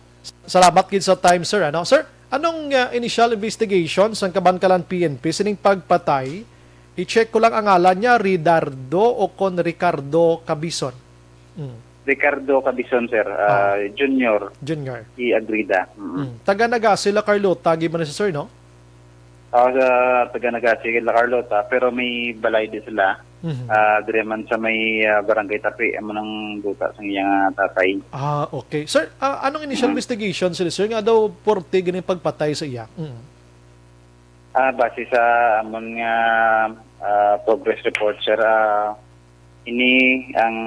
Salamat gid sa time, sir. Ano? Sir, anong, uh, initial investigation sang Kabankalan P N P sining pagpatay? I-check ko lang ang ngalan niya, Ridardo o kon Ricardo Cabison? Mm. Ricardo Cabison, sir. Ah, Ah. Junior. Junior. I Agrida. Mm. Mm. Taga Nagasi, La Carlota, gid man ni siya, sir, no? Ah, sa taga Nagasi, La Carlota, pero may balay di sila. Mhm. Ah, dire man sa may, ah, Barangay Tapi, amo nang duta sang iyang, ah, tatay. Ah, okay. Sir, ah, anong initial Mhm. investigation sila, sir, nga daw porte gani pagpatay sa iya? Mm. Ah, base sa amon nga, ah, progress report, sir, ah, ini ang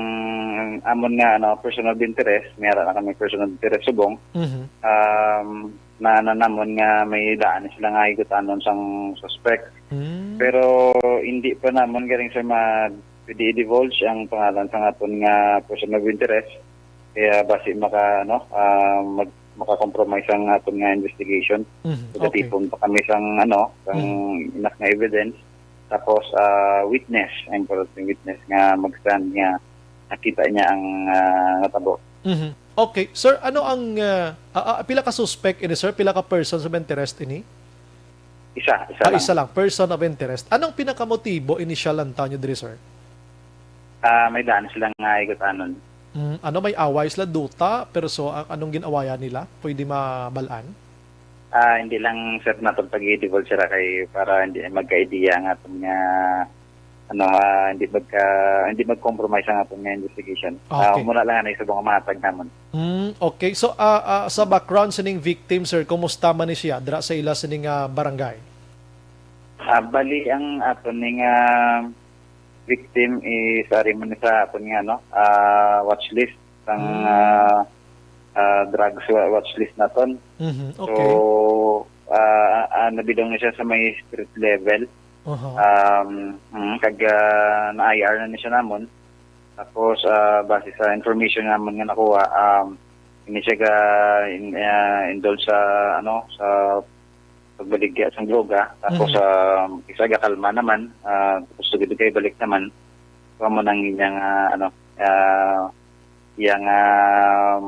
amon nga, ano, person of interest, may ara na kami person of interest subong. Mhm. Um, na, na namon nga may daan sila nga higutanon sang suspect. Mm. Pero hindi pa namon galing sa ma-, pwede i-divulge ang pangalan sa aton nga person of interest. Kaya basi maka, ano, ah, mag-, maka-compromise ang aton nga investigation. Mhm, okay. Magatipon pa kami sang, ano, sang Mhm. enough nga evidence. Tapos, ah, witness, ang importante witness nga mag-stand nga nakita niya ang, ah, natabo. Mhm. Okay. Sir, ano ang, ah, ah, ah, pila ka suspect ini, sir? Pila ka persons of interest ini? Isa, isa Ah, lang. Isa lang. Person of interest. Anong pinakamotibo initial lang tayo diri, sir? Ah, may daan silang, ah, higutanon. Mm, ano, may away sila, duta, pero so, a-, anong gin-awayan nila? Pwede mabalaan? Ah, hindi lang, sir, nato pag-i-divulge, sir, kay para hindi magka-idea ang aton nga, ano, ah, hindi magka-, hindi mag-compromise ang aton nga investigation. Ah, Okay. muna lang, ano, isubong ang mahatag namon. Mm, okay. So, ah, ah, sa background sining victim, sir, kumusta man ni siya dira sa ila sining, ah, barangay? Ah, bali ang aton ning, ah, victim is ari man sa aton nga, ano, ah, watch list sang, Mm. ah, ah, drugs wa-, watch list naton. Mhm, So, okay. ah, ah, nabilong na siya sa may street level. Aha. Um, mm, kag, ah, na-I R na ni siya namon. Tapos, ah, base sa information namon nga nakuha, um, hindi siya ga-, in-, ah, indulge sa, ano, sa pagbaligya sang droga. Tapos, Mhm. ah, isa gakalma naman, ah, tapos sugod kay balik naman. Kamo nang iyang, ah, ano, ah, iyang, ah,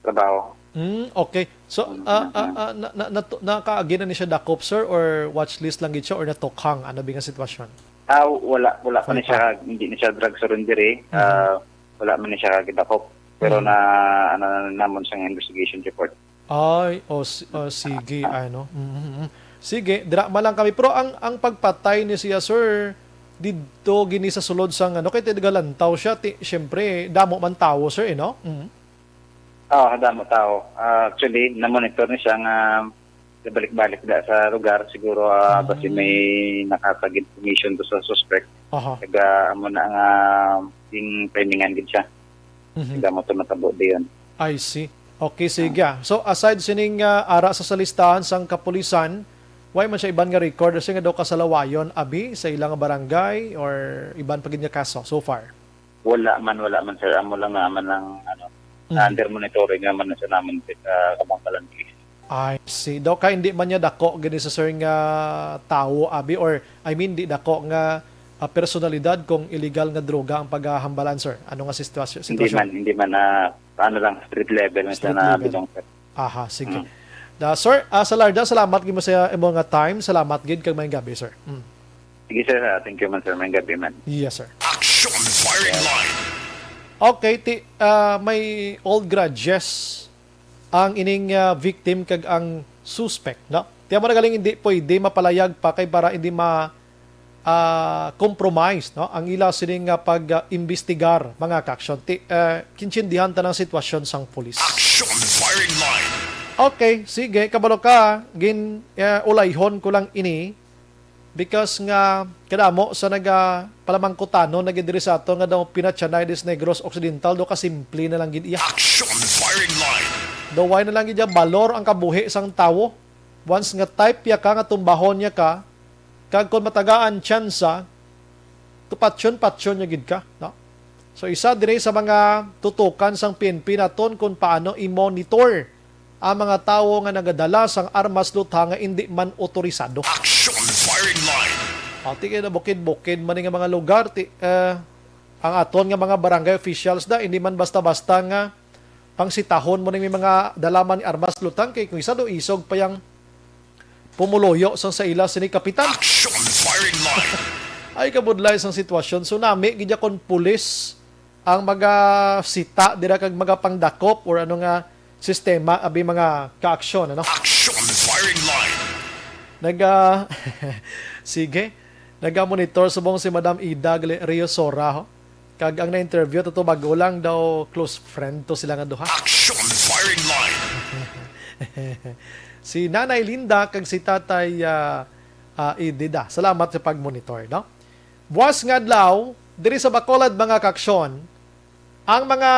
trabaho. Mm, okay. So, Mm, ah, ah, mm. ah, na, na, natu-, nakaagi na ni siya dakop, sir, or watch list lang gid siya, or natukhang? Ano ba nga sitwasyon? Ah, wala, wala pa Wala ni siya, pa. hindi ni siya drug surrender eh. Mhm. Ah, wala man ni siya gidakop. Pero Mhm. na, ano, na namon siyang investigation report. Ay, o si-, o, sige, Ah. ano. Mhm, mhm. Sige, dira man lang kami. Pero ang, ang pagpatay ni siya, sir, didto gini sa sulod sang, ano, kay tigalantaw siya, ti-, siyempre, damo man tawo, sir, eh, no? Mhm. Ah, damo tawo. Ah, actually, na-monitor ni siya nga balik-balik da sa lugar. Siguro, ah, Ah. basi may nakatag information to sa suspect. Aha. Kag, ah, amo na nga, ah, yung timingan gid siya. Mhm. Kag amo to natabo diyon. I see. Okay, sige, ah. So, aside sining, ah, ara sa, sa listahan sang kapulisan, way man siya iban nga record, siya nga daw kasalawayon, abi, sa ilang barangay or iban pa gid nga kaso so far? Wala man, wala man, sir. Amo lang naman ang, ano, Mhm. under monitoring naman sa naman sa Kabankalan Police. I see. Daw kay hindi man niya dako gini sa, sir, nga tawo, abi, or, I mean, di dako nga, ah, personalidad kung illegal nga droga ang paghahambalan, sir. Ano nga sitwasyon, Hindi sitwasyon? man, hindi man, ah, ano lang, street level na siya Street na level. Bilong, sir. Aha, sige. Mm. Da, sir, ah, Salarda, salamat gid mo sa imo nga time. Salamat gid kag maayong gabi, sir. Mm. Sige, sir, ah, thank you man, sir. Maayong gabi man. Yes, sir. Action firing line. Okay, ti-, ah, may old grudges ang ining, ah, victim kag ang suspect, no? Tiyan mo na galing hindi pwede mapalayag pa kay para hindi ma ah, compromise, no, ang ila sining nga pag-imbestigar, mga kaaksyon. Ti, eh, kintindihan ta ng sitwasyon sang pulis. Action firing line. Okay, sige, kabalo ka, gin eh, ulayhon ko lang ini because nga kadamo sa naga palamangkutano na gid diri sa ato nga daw pinatyanay dis Negros Occidental do kasimple na lang gid iya. Action firing line. Daw wala na lang gid iya balor ang kabuhi sang tawo. Once nga type ya ka nga tumbahon niya ka, kag kon matagaan tsansa, tupatyon-patyon niya gid ka, no? So, isa diri sa mga tutukan sang P N P naton kung paano i-monitor ang mga tawo nga nagadala sang armas lutha nga indi man otorisado. Action firing line. Pati kay na bukid-bukid man nga mga lugar, ti, eh, ang aton nga mga barangay officials da, hindi man basta-basta nga pangsitahon mo ning may mga dalaman ni armas lutang kay kung isa do isog pa yang pumuluyo sang sa ila sini kapitan. Action firing line. Ay kabudlay sang sitwasyon. So nami gid kon pulis ang magasita dira kag magapangdakop or ano nga sistema abi mga kaaksyon, ano? Action firing line. Naga Sige. Naga-monitor subong si Madam Ida Gle- Riosora, ho. Kag ang na-interview to, to bago lang daw close friend to sila nga duha. Action firing line. Si Nanay Linda kag si Tatay ah, ah, Idida. Salamat sa pag-monitor, no? Buwas nga adlaw, diri sa Bacolod, mga kaaksyon, ang mga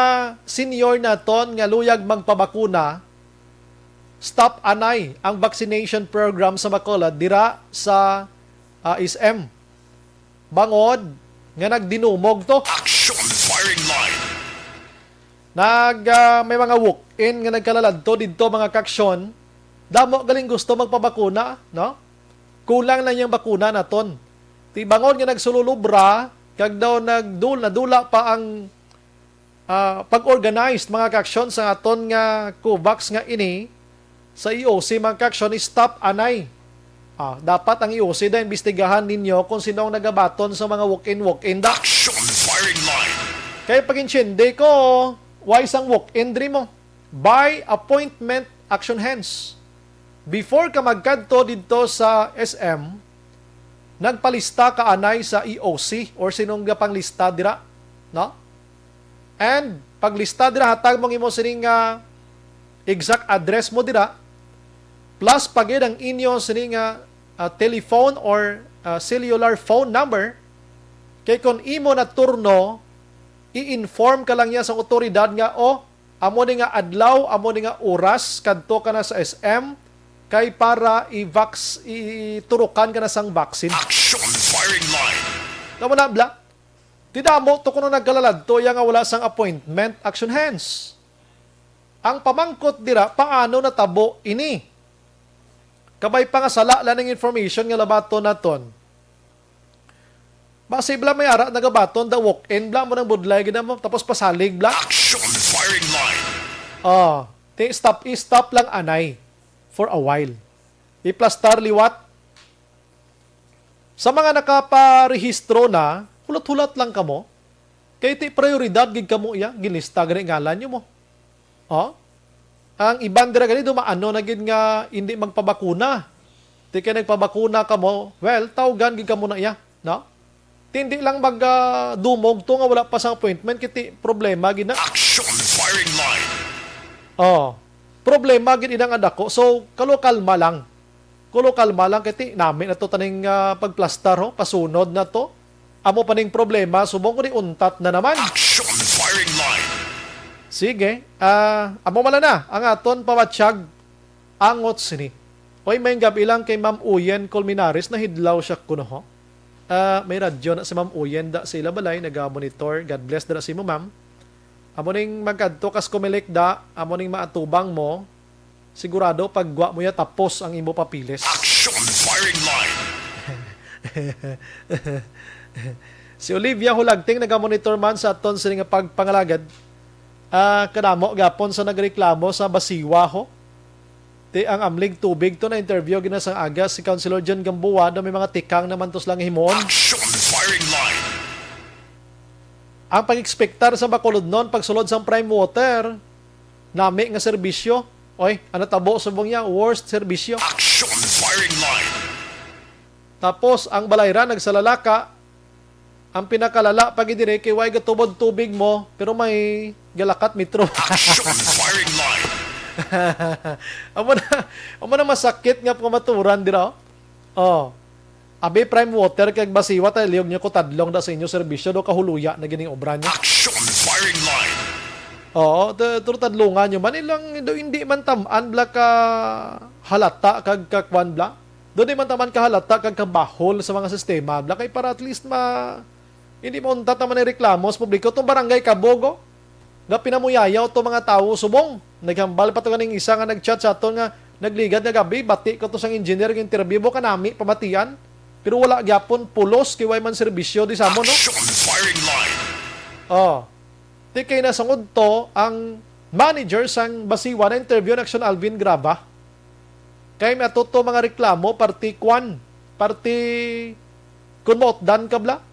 senior naton nga luyag magpabakuna, stop anay ang vaccination program sa Bacolod dira sa ah, S M. Bangod nga nagdinumog to. Action firing line. Nag ah, may mga walk-in nga nagkalaladto didto, mga kaaksyon. Damo galing gusto magpabakuna, no? Kulang na yang bakuna naton. Ti bangod nga nagsululubra kag daw nagdul nadula pa ang ah, pag-organized, mga kaaksyon, sa aton nga COVAX nga ini sa E O C, mga kaaksyon, stop anay. Ah, dapat ang E O C da imbestigahan ninyo kung sino ang nagabaton sa mga walk-in, walk-in da. Action firing line. Kay pag-intindi ko, why sang walk-in diri mo? By appointment, action hands. Before ka magkadto didto sa S M, nagpalista ka anay sa E O C or sinong gapanglista dira, no? And paglista dira, hatag mo ang imo sining nga exact address mo dira, plus pa gid ang inyo sining nga ah, telephone or ah, cellular phone number. Kay kon imo na turno, i-inform ka lang niya sa otoridad nga, "Oh, amo ni nga adlaw, amo ni nga oras, kadto ka na sa S M kay para i-vax iturukan ka na sang vaccine." Action firing line. Tama na, bla? Ti damo to kuno nagkalaladto iya nga wala sang appointment, action hands. Ang pamangkot dira, paano natabo ini? Kabay pa nga sala lang ang information nga labaton naton. Basi bala may ara nagabaton da walk-in bala mo nang budlay gid mo tapos pasalig bala. Action firing line. Oh, ti stop, i-stop lang anay for a while. Iplastar liwat. Sa mga nakaparehistro na, hulat-hulat lang kamo. Kay ti prioridad gid kamo iya, ginlista gani ngalan niyo mo. Oh? Ang iban dira gani dumaano na gid nga hindi magpabakuna. Ti kay nagpabakuna kamo, well, tawgan gid kamo na iya, no? Ti hindi lang mag ah, dumog to nga wala pa sa appointment, kay ti problema gid na. Action firing line. Oh, problema gid ina nga dako. So, kalo kalma lang. Kulo kalma lang kay ti nami na to taning ah, pagplastar ho, pasunod na to. Amo pa ning problema, subong ko ni untat na naman. Action firing line. Sige, ah, amo mala na ang aton pamatsyag angot sini. Oy, may gabi lang kay Ma'am Uyen Colmenares, nahidlaw siya kuno ho. Ah, may radyo na si Ma'am Uyen da sa ila balay, naga-monitor. God bless dira sa imo, ma'am. Amo ning magkadto kas Comelec da, amo ning maatubang mo. Sigurado paggwa mo ya tapos ang imo papilis. Action firing line. Si Olivia Hulagting nagamonitor man sa aton sini nga pagpangalagad. Ah, kadamo gapon sa nagreklamo sa Basiwa ho. Ti ang amlig tubig to na interview gina sang aga si Councilor John Gamboa daw may mga tikang naman to silang himuon. Action firing line. Ang pag-ekspektar sa Bacolodnon pagsulod sang prime water, nami nga serbisyo. Oy, ano tabo subong niya? Worst serbisyo. Action firing line. Tapos, ang balayra nagsalalaka. Ang pinakalala pa gid diri kay way gatubod tubig mo, pero may galakat metro. Action firing line. Amo na, amo na masakit nga pamaturan dira, oh. Oh. Abi, Prime Water kag Basiwa, tay liyog niyo ko tadlong da sa inyo serbisyo, do kahuluya na gining obra niyo. Action firing line. Oo, tu-, turo tadlungan niyo man ilang do hindi man tam-an bla ka halata kag kakwan bla. Do di man taman kahalata kag kabahol sa mga sistema bla kay para at least ma hindi mauntat naman ang reklamo sa publiko. Itong barangay Kabogo, nga pinamuyayaw to mga tawo subong. Naghambal pa to ganing isa nga nag-chat sa aton nga nagligad nga gabi, bati ko to sang engineer nga interview mo kanami pamatian. Pero wala gyapon pulos kay way man serbisyo di sa mo, no? Action firing line. Oh. Ti kay nasungod to ang manager sang Basiwa na interview na Action Alvin Graba. Kay may ato to mga reklamo, parti kwan, parti kun mautdan ka bla.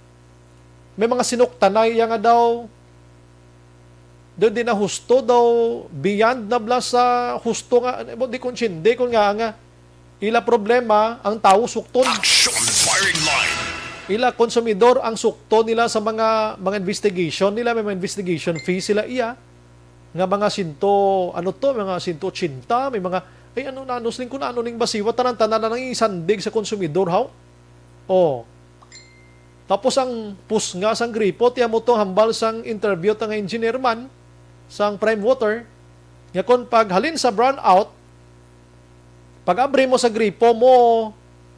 May mga sinuktanay iya nga daw, daw di na husto, daw beyond na bla sa husto nga, di ko intindi kun nga, nga ila problema ang tawo sukton. Action firing line. Ila konsumidor ang sukton nila sa mga, mga investigation nila, may mga investigation fee sila iya. Nga mga sinto, ano to, mga sinto ochenta, may mga, ay, ano na, ano siling kung ano ning Basiwa, tanan-tanan na nang isandig sa konsumidor, haw? Oh. Tapos ang pusnga sang gripo, tiyan mo to hambal sang interview ta nga engineer man, sang Prime Water, nga kon paghalin sa brownout, pag-abri mo sa gripo mo,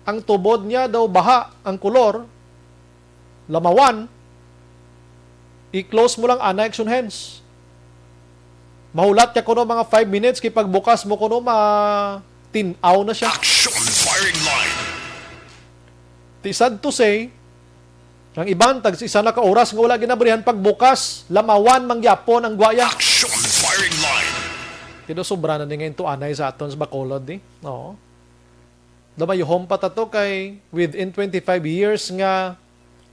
ang tubod niya daw baha ang kolor, lamawan, i-close mo lang anay, action hands. Mahulat ka kuno mga five minutes, kay pagbukas mo kuno, ma-tin-aw na siya. Action firing line. Ti sad to say, ang iban, tag isa na ka oras nga wala ginabrihan, pagbukas, lamawan, mangyapon ang gwaya. Action firing line. Tino sobra na ni nga intuanay sa aton sa Bacolod, di? Oo. Damayuhom pa ta to kay within twenty-five years nga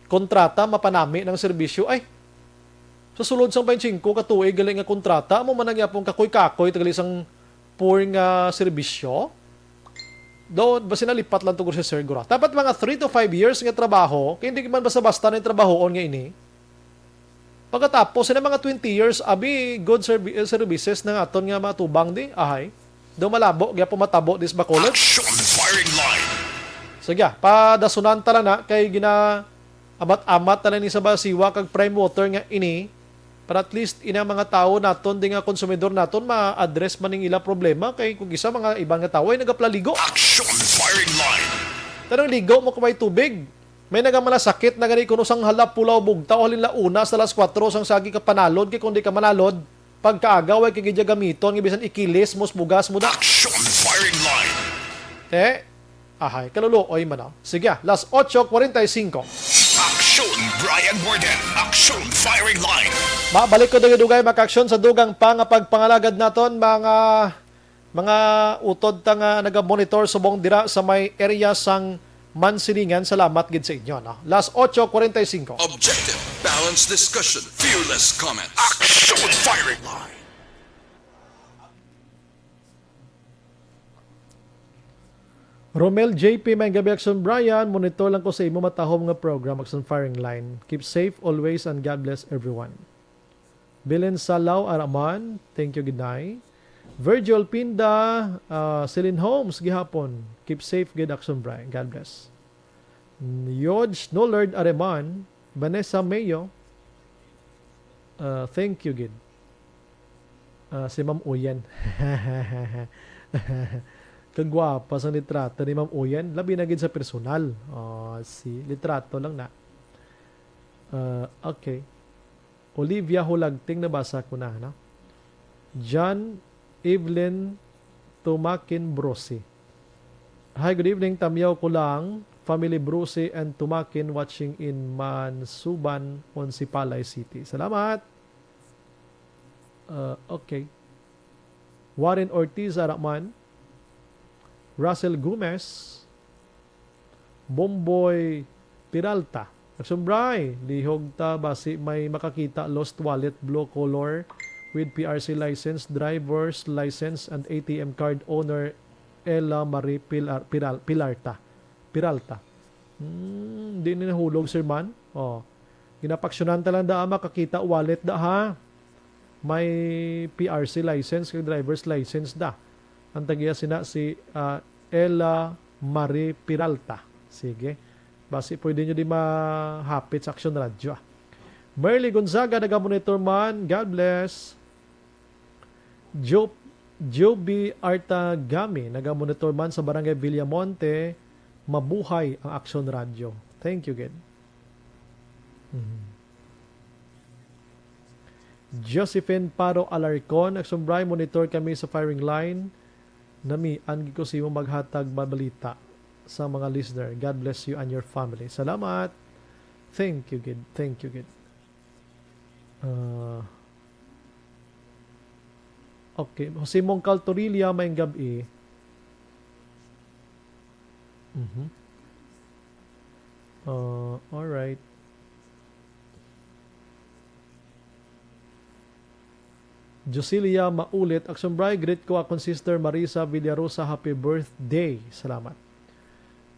kontrata, mapanami ng serbisyo. Ay, sa sulod sang twenty-five ka tuig gali nga kontrata, amo man ang yapon kakoy-kakoy tagali sang poor nga serbisyo. Daw, basi nalipat lang to, si Sir Gura. Dapat mga three to five years nga trabaho, kay hindi man basta-basta na yung trabahoon nga ini. Pagkatapos, sa mga twenty years, abi, good servi-, eh, services ng aton nga mga tubang di, ahay. Daw malabo, gyapon matabo dis Bacolod. Action firing line. Sige, padasunan ta lang na, kay gina-amat-amat na lang ni sa Basiwa kag Prime Water nga ini, para at least ina mga tao naton, di nga konsumidor naton, ma-address man ning ila problema, kay kung isa mga iban nga tao ay nagaplaligo. Action firing line. Tanong ligo mo kung may tubig. May nagamalasakit na gani kuno sang hala pulaw bugtaw halin la una sa alas kuwatro sang sagi ka panalod, kay kung di ka manalod, pagkaagaw ay kagidya gamiton nga bisan ikilis mo, bugas mo da. Action firing line. Te, ahay, kaluluoy man, oh. Sige, ah, las ocho cuarenta y cinco. Action, Brian Warden. Action firing line. Mabalik ko dugay-dugay, maka-action sa dugang pa nga pagpangalagad naton, mga mga utod ta nga naga-monitor subong dira sa may area sang Mansilingan. Salamat gid sa inyo, no? Las ocho cuarenta y cinco. Objective, balanced discussion, fearless comment. Action firing line. Romel J P, may gabi, Action Brian. Monitor lang ko sa imo matahom nga program, Action Firing Line. Keep safe always and God bless everyone. Belen Salaw Araman, thank you, gid, Nay. Virgil Pinda, ah, Celine Holmes gihapon. Keep safe, gid, Action Brian. God bless. Yodge Nolard Areman, Vanessa Mayo, ah, thank you, gid. Ah, si Ma'am Uyen. Kagwapa sang litrato ni Ma'am Uyen, labi na gid sa personal. Ah, si litrato lang na. Ah, okay. Olivia Hulagting, nabasa ko na, no? John Evelyn Tumakin Brosi. Hi, good evening. Tamyaw ko lang, family Brosi and Tumakin watching in Mansuban, Onsipalay City. Salamat. Uh, okay. Warren Ortiz Araman. Russell Gomez. Bomboy Peralta. Action Bri, lihog ta basi may makakita lost wallet, blue color, with P R C license, driver's license, and A T M card owner Ella Marie Pilar-, Piral-, Pilarta. Piralta. Hmm, di ni nahulog, Sir Man. Oh. Ginapaksyonan ta lang da, makakita wallet da, ha? May P R C license kag driver's license da. Ang tagiya sina si, ah, Ella Marie Piralta. Sige. Basi pwede nyo di mahapit sa Aksyon Radyo, ah. Merly Gonzaga, nagamonitor man. God bless. Jo-, Joby Artagami, nagamonitor man sa Barangay Villamonte. Mabuhay ang Aksyon Radyo. Thank you, gid. Mhm. Josephine Paro Alarcon, "Aksyon Bri, monitor kami sa firing line. Namian gid ko sa imo maghatag balita sa mga listener. God bless you and your family." Salamat. Thank you, gid. Thank you, gid. Ah, okay. Si Mong Caltorilla, may gabi. Mhm. Ah, alright. Josilia Maulit, "Aksyon Bri, greet ko akon sister Marisa Villarosa, happy birthday." Salamat.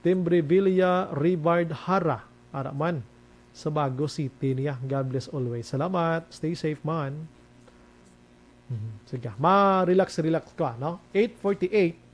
Timbre Villa Rivard Hara, ara man, sa Bago City niya. God bless always. Salamat. Stay safe man. Mhm. Sige, ma-relax, relax ka, no? Eight forty-eight.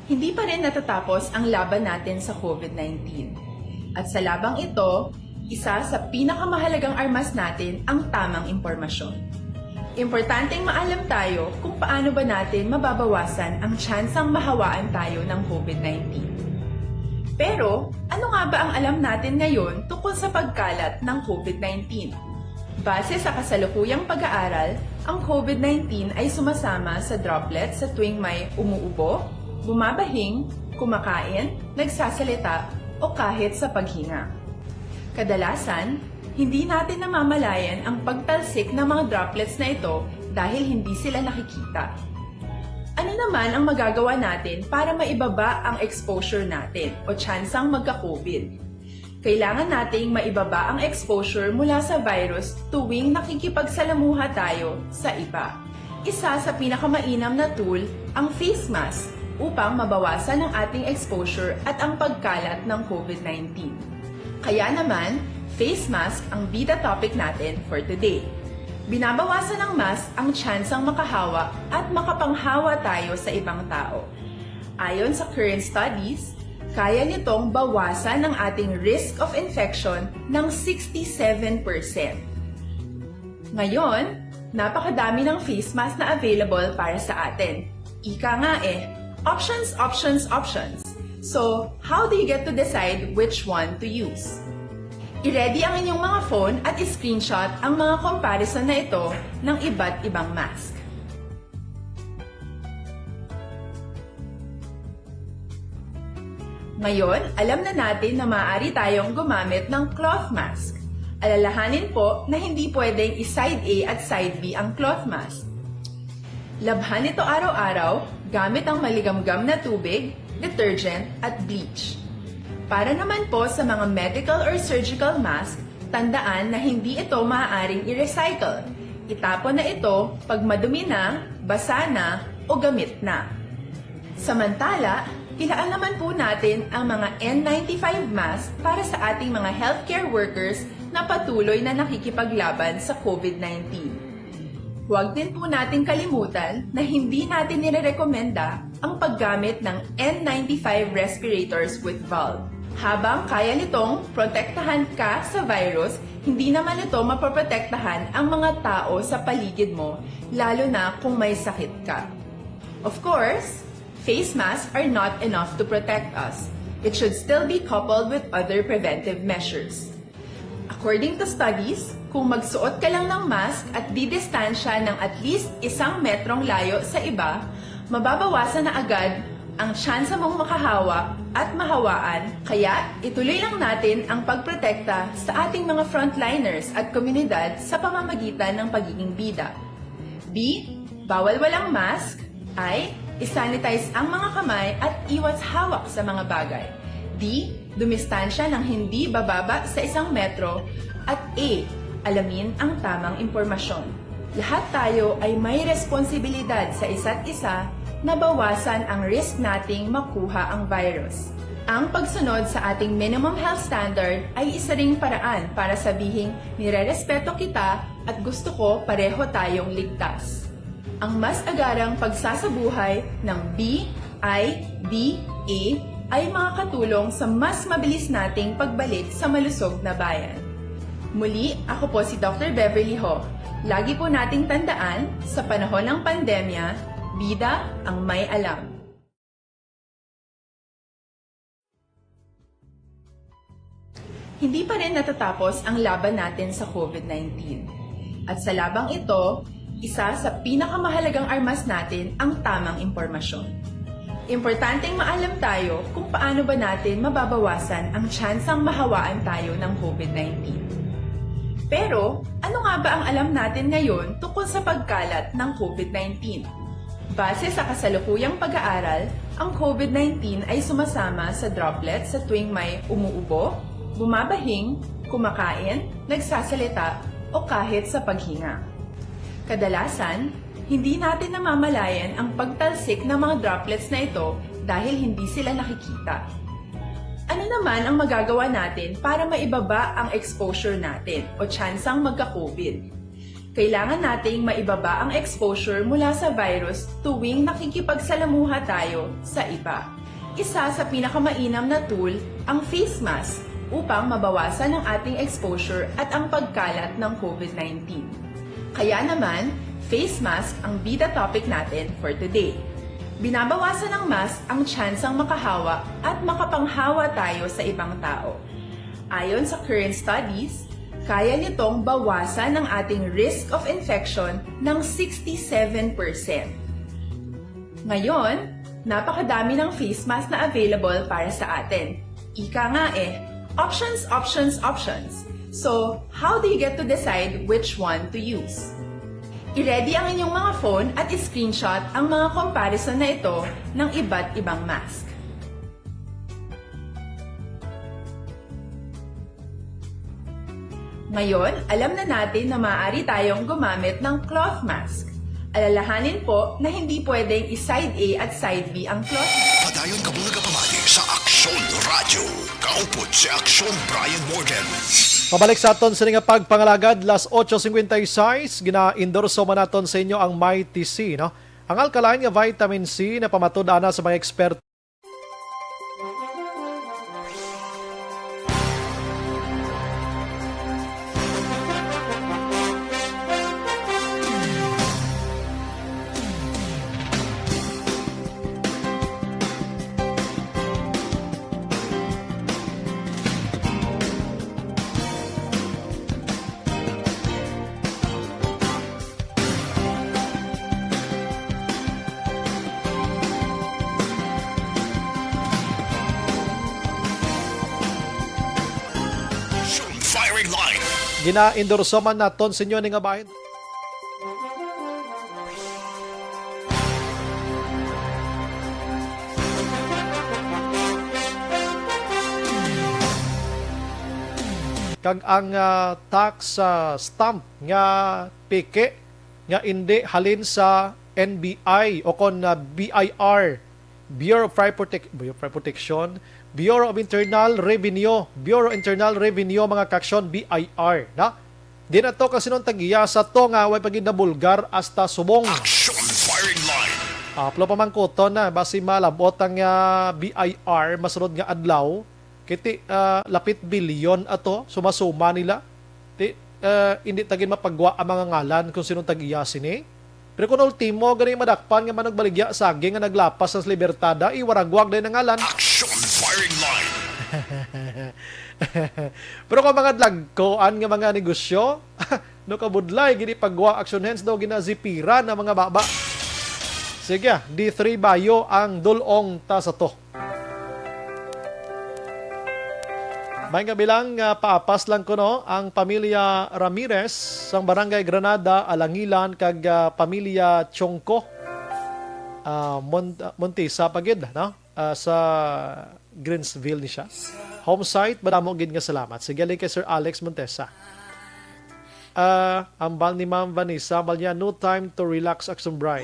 Hindi pa rin natatapos ang laban natin sa COVID nineteen. At sa labang ito, isa sa pinakamahalagang armas natin ang tamang impormasyon. Importanteng maalam tayo kung paano ba natin mababawasan ang tsansang mahawaan tayo ng COVID nineteen. Pero, ano nga ba ang alam natin ngayon tungkol sa pagkalat ng COVID nineteen? Base sa kasalukuyang pag-aaral, ang COVID nineteen ay sumasama sa droplets sa tuwing may umuubo, bumabahing, kumakain, nagsasalita, o kahit sa paghinga. Kadalasan, hindi natin namamalayan ang pagtalsik ng mga droplets na ito dahil hindi sila nakikita. Ano naman ang magagawa natin para maibaba ang exposure natin o tsansang magka-COVID? Kailangan nating maibaba ang exposure mula sa virus tuwing nakikipagsalamuha tayo sa iba. Isa sa pinakamainam na tool ang face mask upang mabawasan ang ating exposure at ang pagkalat ng COVID nineteen. Kaya naman, face mask ang bida topic natin for today. Binabawasan ng mask ang tsansang makahawa at makapanghawa tayo sa ibang tao. Ayon sa current studies, Kaya nitong bawasan ang ating risk of infection ng sixty-seven percent. Ngayon, napakadami ng face mask na available para sa atin. Ika nga eh, options, options, options. So, how do you get to decide which one to use? I-ready ang inyong mga phone at i-screenshot ang mga comparison na ito ng iba't ibang mask. Ngayon, alam na natin na maaari tayong gumamit ng cloth mask. Alalahanin po na hindi pwedeng i-side A at side B ang cloth mask. Labhan ito araw-araw gamit ang maligamgam na tubig, detergent, at bleach. Para naman po sa mga medical or surgical mask, tandaan na hindi ito maaaring i-recycle. Itapon na ito pag madumi na, basa na, o gamit na. Samantala, ilaan naman po natin ang mga N ninety-five mask para sa ating mga healthcare workers na patuloy na nakikipaglaban sa COVID nineteen. Huwag din po nating kalimutan na hindi natin nirerekomenda ang paggamit ng N ninety-five respirators with valve. Habang kaya nitong protektahan ka sa virus, hindi naman ito mapoprotektahan ang mga tao sa paligid mo, lalo na kung may sakit ka. Of course, face masks are not enough to protect us. It should still be coupled with other preventive measures. According to studies, kung magsuot ka lang ng mask at didistansya ng at least isang metrong layo sa iba, mababawasan na agad ang tsansa mong makahawa at mahawaan. Kaya, ituloy lang natin ang pagprotekta sa ating mga frontliners at komunidad sa pamamagitan ng pagiging bida. B, bawal walang mask. I, i-sanitize ang mga kamay at iwas hawak sa mga bagay. D, dumistansya ng hindi bababa sa isang metro. At E, alamin ang tamang impormasyon. Lahat tayo ay may responsibilidad sa isa't isa na bawasan ang risk nating makuha ang virus. Ang pagsunod sa ating minimum health standard ay isa ring paraan para sabihing nirerespeto kita at gusto ko pareho tayong ligtas. Ang mas agarang pagsasabuhay ng B I D A ay makakatulong sa mas mabilis nating pagbalik sa malusog na bayan. Muli, ako po si Doctor Beverly Ho. Lagi po nating tandaan, sa panahon ng pandemya, bida ang may alam. Hindi pa rin natatapos ang laban natin sa COVID nineteen. At sa labang ito, isa sa pinakamahalagang armas natin ang tamang impormasyon. Importanteng maalam tayo kung paano ba natin mababawasan ang tsansang mahawaan tayo ng COVID nineteen. Pero, ano nga ba ang alam natin ngayon tungkol sa pagkalat ng COVID nineteen? Base sa kasalukuyang pag-aaral, ang COVID nineteen ay sumasama sa droplets sa tuwing may umuubo, bumabahing, kumakain, nagsasalita, o kahit sa paghinga. Kadalasan, hindi natin namamalayan ang pagtalsik ng mga droplets na ito dahil hindi sila nakikita. Ano naman ang magagawa natin para maibaba ang exposure natin o tsansang magka-COVID? Kailangan nating maibaba ang exposure mula sa virus tuwing nakikipagsalamuha tayo sa iba. Isa sa pinakamainam na tool ang face mask upang mabawasan ang ating exposure at ang pagkalat ng COVID nineteen. Kaya naman, face mask ang bida topic natin for today. Binabawasan ng mask ang tsansang makahawa at makapanghawa tayo sa ibang tao. Ayon sa current studies, kaya nitong bawasan ang ating risk of infection ng sixty-seven percent. Ngayon, napakadami ng face mask na available para sa atin. Ika nga eh, options, options, options. So, how do you get to decide which one to use? I-ready ang inyong mga phone at i-screenshot ang mga comparison na ito ng iba't ibang mask. Ngayon, alam na natin na maaari tayong gumamit ng cloth mask. Alalahanin po na hindi pwedeng i-side A at side B ang cloth mask. Padayon ka muna kapamati sa Aksyon Radyo. Kaupod si Aksyon Brian Morgan. Pabalik sa aton sini nga pagpangalagad, las otso cincuenta y seis, gina-endorso man naton sa inyo ang Mighty C, no? Ang alkaline nga vitamin C na pamatud-an na sa mga eksperto Gina-endorso man naton sa inyo ni nga bahin. Kag ang, ah, tax, ah, stamp nga peke nga indi halin sa N B I o kon, ah, B I R, Bureau of Fire Protec-, Bureau of Fire Protection, Bureau of Internal Revenue, Bureau of Internal Revenue, mga kaaksyon, B I R, na? Di na to kasi nung tagiya sa to nga way pa gid nabulgar hasta subong. Action firing line. Aplo pa man kuton na, basi malabot ang, ah, B I R masunod nga adlaw. Kiti, ah, lapit bilyon ato, sumasuma nila. Ti, ah, hindi ta gid mapagwa ang mga ngalan kung sinong tagiya sini. Pero kung ultimo, gani madakpan nga manugbaligya saging nga naglapas sa libertada, iwaragwag na yung ngalan. Action firing line. Pero kung mga dagkoan nga mga negosyo, no kabudlay, gini pagwa action hands daw ginazipiran ang mga baba. Sige, D three Bayo ang dulong ta sa to. May nga bilang nga paapas lang kuno ang pamilya Ramirez sang Barangay Granada, Alangilan, kag, ah, pamilya Chongco, ah, Mon-, Montesa pa gid, no? Ah, sa Greensville ni siya. Home site, madamo gid nga salamat. Sige, ali kay Sir Alex Montesa. Ah, ambal ni Ma'am Vanessa, ambal niya, "No time to relax, Action Bri.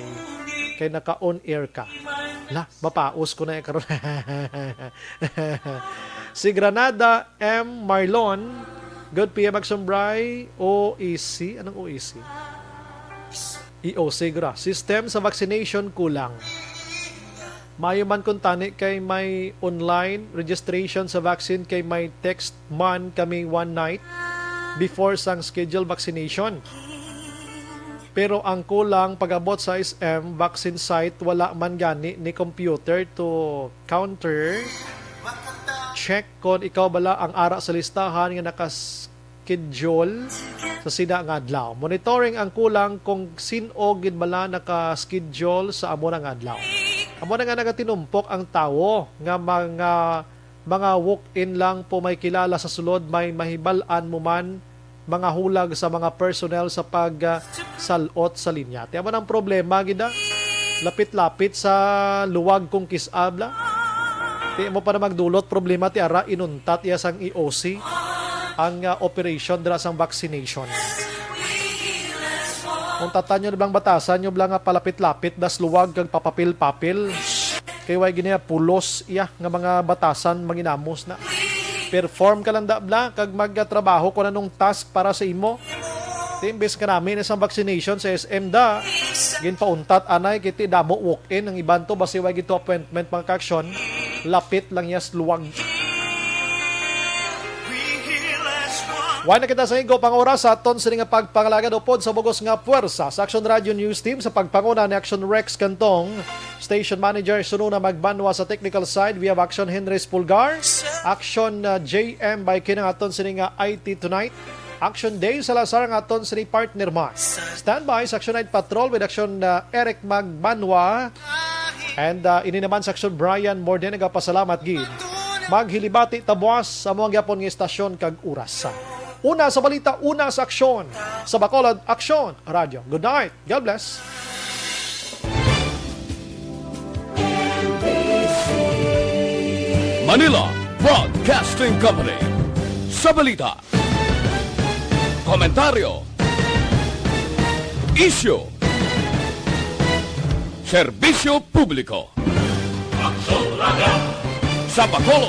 Kay naka-on air ka." La, mapaos ko na yan karon. Si Granada M Marlon, "Good P M, Action Bri." O E C? Anong O E C? E O C, gra. System sa vaccination kulang. Maayo man kung tani kay may online registration sa vaccine, kay may text man kami one night before sang schedule vaccination. Pero ang kulang pag-abot sa S M vaccine site, wala man gani ni computer to counter. Check kon ikaw bala ang ara sa listahan nga nakaschedule sa sina nga adlaw. Monitoring ang kulang kung sin-o gid bala nakaschedule sa amo na nga adlaw. Amo na nga nagatinumpok ang tawo nga mga, mga walk-in lang po may kilala sa sulod, may mahibal-an mo man mga hulag sa mga personnel sa pag, ah, salot sa linya. Ti amo nang problema gid, ah. Lapit-lapit sa luwag kong kis-a bala. Ti mo pa na magdulot problema ti ara inuntat iya sang E O C ang, ah, operation dira sang vaccination. Kung tatan nyo blang batasan nyo blang nga palapit-lapit das luwag kag papapil-papil. Kay way gini pulos iya nga mga batasan manginamos na. Perform ka lang da bla kag magtrabaho kung anong task para sa imo. Ti imbes nga nami na sa vaccination sa S M da, ginpauntat anay kay ti damo walk-in ang iban to basi way gito appointment mga kaaksyon. Lapit lang yas luwag. Way na kita sa igo pang oras sa aton sini nga pagpangalagad upod sa bugos nga puwersa sa Action Radio News Team sa pagpanguna ni Action Rex Cantong. Station Manager Sununa Magbanwa sa technical side. We have Action Henry Spulgar, Action, uh, J M by Kinangaton sini nga I T Tonight, Action Dave Salazar nga aton sini partner man. Standby sa Action Night Patrol with Action, uh, Eric Magbanwa. And, uh, ini naman sa Action Brian Morden nagapasalamat gid. Maghilibati tabuas sa mga gyapon nga istasyon kag oras. Una sa balita, una sa aksyon. Sa Bacolod, Aksyon Radio. Good night. God bless. Manila Broadcasting Company. Sa balita, komentaryo, isyu, serbisyo publiko. Sa Bacolod,